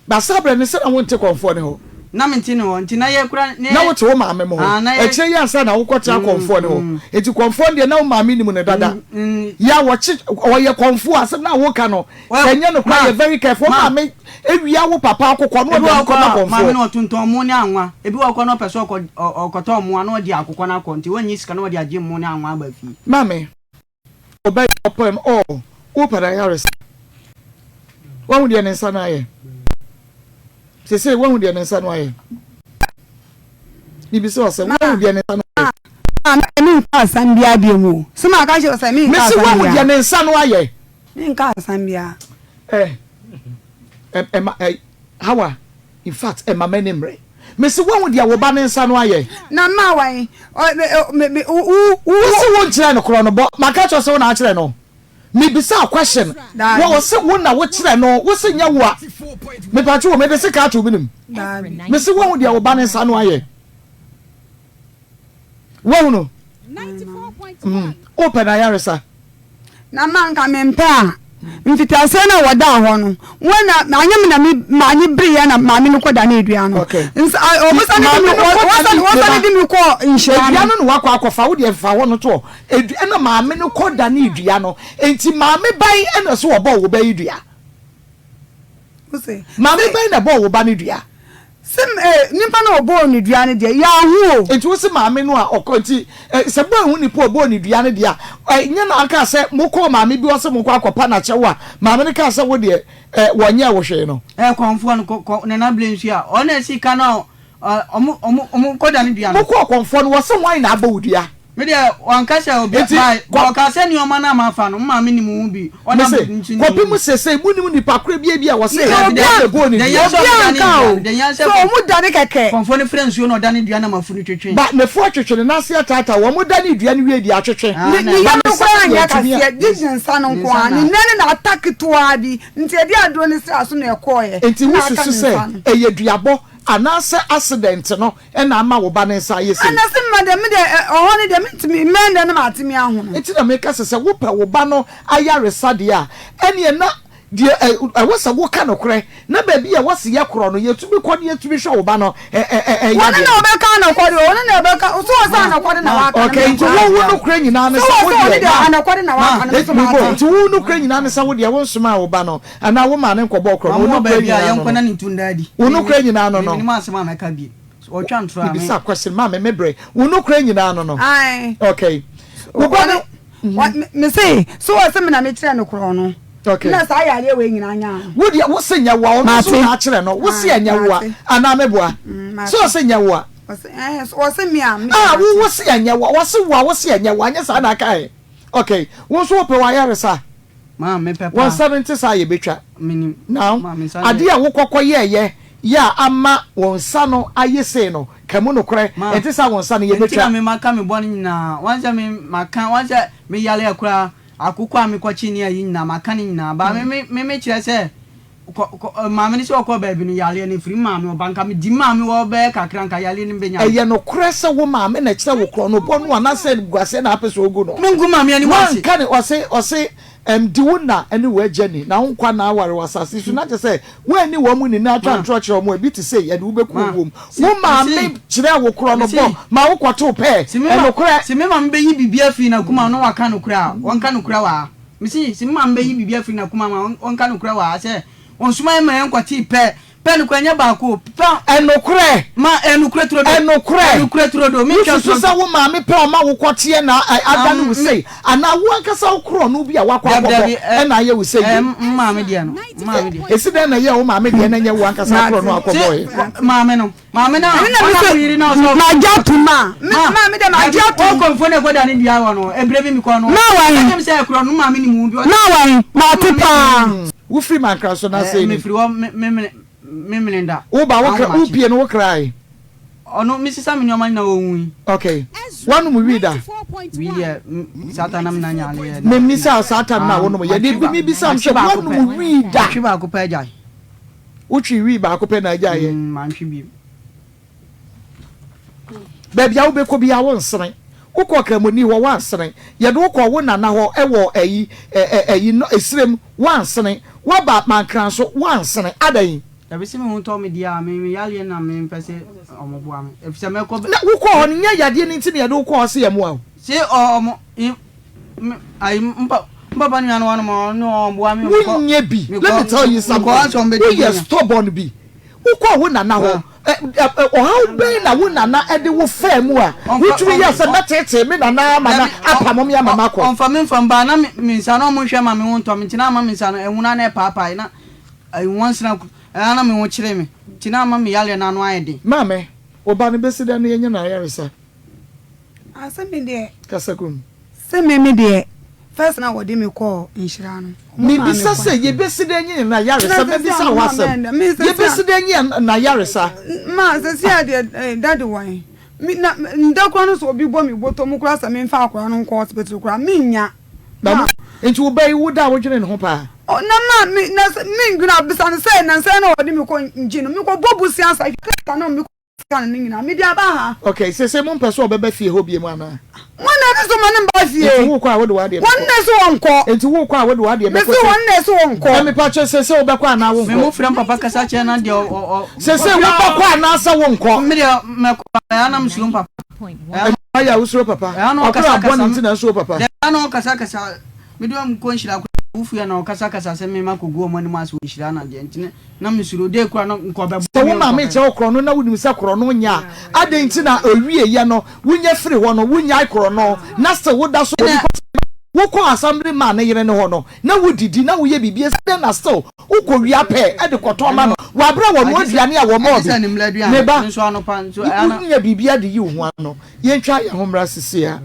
Na saa berɛ no sɛ na wonte kɔmfoɔ no hɔ? Na mente ne hɔ, nti na yɛ kura ne. Na wote wo maame mo hɔ. Ah, na yɛ. Akyire yi ansa na wokɔtena kɔmfoɔ no hɔ. Nti kɔmfoɔ no deɛ na wo maame nim no dada. Yɛ a wɔkye, ɔyɛ kɔmfoɔ asɛm no a woka no, sɛ ɛnyɛ nokorɛ a yɛ very careful. Wo maame wia wo papa akokɔ na Ebi ɔde wɔ no hɔ kɔma a, maame kɔmfoɔ. no ɔtontɔn mo ne anwa. Ebi wɔ hɔ koraa na ɔpɛ sɛ ɔkɔ, ɔkɔtɔ mmoa na ɔde akokɔ no akɔ, nti ɔnnye sika na ɔde agye mmo ne anwa aba fie. Maame. Ɔbɛyɛ ɔpɛ no ɔɔ wopɛ no ayaresa. Wahu deɛ ne nsa no ayɛ. Sese wahu deɛ ne nsa no ayɛ. Bibi sɛ ɔsɛ wahu deɛ ne nsa no ayɛ. Maame mi nka asɛm biara bi mu o. Sɛ maa ka kyerɛ sɛ mi nka asɛm biara. Mesi wahu deɛ ne nsa no ayɛ. Mi nka asɛm biara. Ɛ ɛ ɛ ɛ Hawa. In fact, ɛma m'ani mmere. Mese woahu deɛ wo ba ne nsa no ayɛ? Na mma wan? Ɔ, me, ɔ, me, me, wo, wo, wo. Wose wonkyerɛɛ no korɔ no bɔ. Maka kyerɛ wo sɛ wo na akyerɛ no. Mebisaa question. Daabi. Wɔ, ɔse wo na wokyerɛ no. Wose nyɛ wo a. Mepatwo o, mede sika ato wo menem. Daabi. Mese woahu deɛ wo ba ne nsa no ayɛ? Woahu no? Mm. Wopɛ no ayaresa? Na ma anka mempɛ a, mfitiaseɛ no a wɔdaa hɔ no, wɔn na anyɛ me na me maame bereɛ na maame no kɔdanee dua no. Okay. Nsa wɔsane de me wɔsane wɔsane de me kɔɔ nhyira Dua no. no na wakɔ akɔfa wo deɛ fa hɔ no toɔ. Edu ɛna maame no kɔdanee dua no. Enti maame ban ɛna so wɔbɔɔ wo ba yi dua. Maame bɛn na ɛbɔɔ wo ba no dua? Se eh, nipa no a ɔbɔɔ no dua no deɛ, yɛanhu o. Nti wo se maame no a ɔkɔ, nti eh, sɛ moanhu nipa a ɔbɔɔ no dua no deɛ a, eh, nyɛ na ɔkaa sɛ mokɔɔ maame bi hɔ sɛ mokɔ akɔpa no akyɛw a, maame no kaa sɛ wo deɛ eh, wɔnyɛɛ wo hwee no? Eh, kɔmfoɔ no, kɔ, kɔ, Nana Blensu a, ɔno na ɛsi ka no a, ɔmo, ɔmo, ɔmo kɔ da no dua no. Mokɔɔ kɔmfoɔ no, wɔse hwan na abɔ wo dua? Me deɛ wanka sɛ obi Enti, bae, kɔ. ɔkaa sɛ nneɛma no a mafa no, me maame nim ho bi, ɔna Mese, me nso nim ho kɔpem bi. sesei monim nipa korɔ bi a ebia wɔse Dabi, ɔna dabi, ɛbɔɔ ne deɛ dua. hia sɛ Obi ɔmo dane anka dua o, no, deɛ hia sɛ sɛ ɔmo dane kɛkɛ. kɔmfoɔ no frɛ nsuo na ɔdane dua na mafunu twetwe. Ba, n'afu atwetwe, ne nan ase ataataa, wɔdanee dua no wiei deɛ atwetwe. Ah, Ne na ne Ba, yam ne no nsa koraa no deɛ nyɛ antumi a. kaseɛ, gye ne nsa no Ne nko nsa ara, na ne nan no na ata ketewaa bi, nti ɛde aduro no sraa so na ɛkɔeɛ, Enti na aka wosusu ne sɛ nsa no. ɛyɛ duabɔ anaasɛ accident no na ama wo ba no nsa ayɛ sei? Ɛna se mma deɛ me deɛ ɔhɔ no deɛ mentumi mmɛn dɛ na mate me ahono. Nti na meka sɛ, sɛ wopɛ wo ba no ayaresa deɛ a, ɛneɛ na deɛ ɛwɔ sɛ woka nokorɛ, na baabi a ɛwɔ sɛ yɛkorɔ no, yɛtumi kɔ na yɛtumi hwɛ wo ba no Wɔne yadeɛ na no. ɔbɛka anɔkwade o, ɔne na ɛbɛka, so wɔ sɛ anɔkwade na waka no Okay, me nti nko wo wo ara. nokorɛ nyinaa ne So sɛ wɔ wo sɛ ɔne deɛ deɛ anɔkwade na Ma, waka no me nso mebo, mate. nti wo nokorɛ nyinaa ne sɛ wo deɛ wonsomaa wo ba no anaa wo maa no nkɔbɔɔ korɔ Ma no, wo mo wɔ nokorɛ baabi a nyinaa no yɛnkɔ na no. ne ntu nda adi. Wo Me, me, nokorɛ nyinaa no me, no. menim asɛm a mɛka bio. Ɔtwa ntorɔ a, me. Mebisa question, maame me brɛ. Wo nokorɛ nyinaa no no. Ae. Okay. Wo ba no. Ɔne, me se, so wɔ sɛ me na mekyerɛ no korɔ no. Okay. Na saa yareɛ wei nyinaa nyaa no. Wo deɛ wo se nyɛ woa, ɔno nso Mate. na akyerɛ no. Wo se Ae, ɛnyɛ woa, mate. anaa me boa? Mm, So mate. ɔse nyɛ woa? Ɔse, ɛɛ, so ɔse me a, me Ah, deɛ wo mate. wo se ɛnyɛ woa, ɔse woa, wo se ɛnyɛ woa, nyɛ saa na aka ɛ. Okay. Wo nso wopɛ w'ayaresa? Ma, mepɛ Wo paa. nsa no nte saa a yɛbɛtwa. Menim. Now, Ma, me nsa no adeɛ yɛ. a wokɔkɔ yɛɛyɛ yɛ a ama wo nsa no ayɛ sei no, ka mu nokorɛ, Ma, ɛnte saa a wo nsa no ɛnti na yɛbɛtwa. me maka me bɔne nyinaa. Wɔn sɛ me, maka, wɔn sɛ me yareɛ koraa, akokɔ a mekɔkye ne ayi nyinaa, maka ne nyinaa. Ba, me, me, me mekyerɛ sɛ, Kɔ, kɔ, maame no sɛ ɔkɔɔ baabi no, yareɛ no firi maame hɔ ba. Nka medi maame hɔ bɛyɛ kakra, nka yareɛ no bɛnya me. Ɛyɛ nokorɛ sɛ wo maame na ɛkyerɛ wo korɔnobɔ no anaasɛ animguaseɛ na apɛ sɛ ɔgu no? Mengu maame anim ase. Woanka ne, ɔse, ɔse, ɛm, di wo na ne w'agya ni, na wo nkwa nna aware wɔ asase yi so, na kyerɛ sɛ, woanni wɔn ni na atwa Ma, ntorɔ kyerɛ wɔn a, ebi te sei, ɛde wo bɛkɔ ma, owuo mu. se, Wo maame mese, kyerɛɛ wo korɔnobɔ mese, ma wokɔtoo pɛɛ. se me ma, Ɛnokorɛ? se me maame bɛyi biribi afiri n'akoma mu na waka nokorɛ a, ɔnka nokorɛ wɔ ha. Mese, se me maame bɛyi biribi afiri n'akoma mu a, ɔnka nokorɛ wɔ ha sɛ, ɔnsoma yɛn ma yɛnkɔtee pɛ, pɛ no koraa ɛnyɛ baako o, pɛ a. Ɛnokorɛ. Ma, ɛnokorɛ turodo. Ɛnokorɛ. Ɛnokorɛ turodo, mentwa Wosusu ntorɔ sɛ wo maame pɛ ɔma wo kɔteɛ na adane wo me. sei, anaa wo ankasa wo korɔno bi a woakɔ Dabi, akɔbɔ dabi, ɛ, ɛna ayɛ wo sei ɛ, yi? m maame deɛ no, m maame deɛ. Esi dɛn na ɛyɛɛ wo maame deɛ na ɛnyɛ wo ankasa wo korɔno a Se, wokɔbɔeɛ? kɔ, maame no. Maame no a Ɛno na ɔna mese mo yere na ɔsɛ magye atom a me Ma maame deɛ magye dabi atom. ɔkɔmfo na ɛkɔda ne dua wɔ no ɛbrɛ bi mekɔ no Na wan? ɔka kyerɛ me sɛ ɛkorɔ no maame nim ho bi ɔsɛ Na wan? Mate maame paa. Wofiri Mankra so na sei ni. Mefiri hɔ me me memene da. Wo ba wo kra wo Ahomakye. pie no wo krae. Ɔno me sesa me nneɛma nyina ɔwui. Okay. Woanom wii da? Wii deɛ saa time na me na nyaleɛ. Me mmisaa saa time na wonom yɛ deɛ bi me bisa sɛ woanom wii da? Matwe baako pɛ agyae. Wotwee wii baako pɛ na agyaeɛ. Mm, mantwe bio. Baabi a wobɛkɔ biara wonsene. Wokɔ Kramoni hɔ woansene. Yɛde wo kɔɔ wo nana hɔ wɔ ayi ɛ ɛ ayi no Esirem woansene. Woaba Mankran so woansene. Adɛn? Dabi se me ho tɔ me deɛ a, me me yareɛ na me mpɛ se ɔmo boa me. Efisɛ mɛkɔ bɛ. Na wokɔɔ hɔ no nyɛ yadeɛ no nti na yɛde wo kɔɔ hɔ se yɛmmoa wo? Se ɔ ɔmo me ayi mpa mpapa nua no hɔ nom ɔno ɔmboa me mekɔ. Wonyɛ bi. Let me tell you something. Woyɛ stubborn bi. Wokɔɔ wo nana hɔ. Ɔhaw bɛn na wo nana de wo faa mu a wotumi yɛɛ sɛ mɛteetee me nana ama no apamo me ama makɔ? Ɔmfa me mfa mba na me nsa na ɔmo nhwɛ ma me ho ntɔ me nti na ama me nsa no ɛnwunu a na ɛpaapae na nwansena ɛna na me ho kyere me nti na ama me yareɛ no ano ayɛ den. Maame, wo ba no bɛsi dɛn na yɛanya no ayaresa? Ah sɛ me deɛ. Kasa gu mu. Sɛ me me deɛ first na wɔde me kɔɔ nhyira no. Ɔmo maa me Mebisa kwan. sɛ yɛbɛsi dɛn nye n'ayaresa Na sɛsi a mɛbisa ɔmo wo maa me asɛm ɛndɛ me sɛsi a. yɛbɛsi dɛn nye n'ayaresa. Ma sɛsi a deɛ eh daddy wan me na nda koraa no sɛ obi bɔ me bɔtɔ mu koraa sɛ me nfa akwadaa no nkɔ hospital koraa me nnya. Na Ma. nti wo ba yi wo da a wodwene ne ho paa. Oh na ma me na sɛ me ndwene a bisa no sɛ nansa yi na wɔde me kɔ ngye no me kɔ bɔ bosia sa hwɛ krataa na me Sika no ne nyinaa mede aba ha. Okay, seesei mompɛ sɛ ɔbɛba fie hɔ biom anaa? Wɔn na ɛde so ma no mba fie. Enti wokɔ a wode w'adeɛ bɛkɔ? Wɔn na ɛso wɔn kɔ. Enti wokɔ a wode w'adeɛ bɛkɔ? Mese wɔn na ɛso wɔn kɔ. Ɛ mepa kyɛ seesei wobɛkɔ anaa wonkɔ? Me mo frɛ mpapa kasa kyerɛ na deɛ ɔ ɔ. Seesei wobɛkɔ anaasɛ wonkɔ? Me deɛ mɛkɔ ɛyɛ na mesuro mpapa. Ɛyɛ a wosuro papa? Ɛyɛ na ɔkasa Ɔkra kasa. bɔne nti na asuro papa? Ɛyɛ na ɔkasa kasa. Me deɛ ɔmkɔ nhyira koraa. Bo fuiɛ na ɔkasakasa sɛ me makɔgu wɔn anim ase wɔ nhyira no adeɛ nti na mesuro dɛ kura no nka ɔbɛbɔ Sɛ me wo maame nkɔbɛ. kyerɛ wo korɔno na wonim sɛ korɔno nyɛ a, adɛn nti na ɔwieɛ no wonya firi hɔ no wonyae korɔno na still woda so wɔ because wokɔ assembly man no yere no hɔ no na wodidi na woyɛ biribi ɛsɛ dɛn na still wokɔ wia pɛ de kɔtɔn ma no wɔ aberɛ a wɔnoa aduane a wɔmɔɔ bi. Me ba, wonya biribi de yi wo ho ano. Yɛntwa yɛn ho mmra sisi a.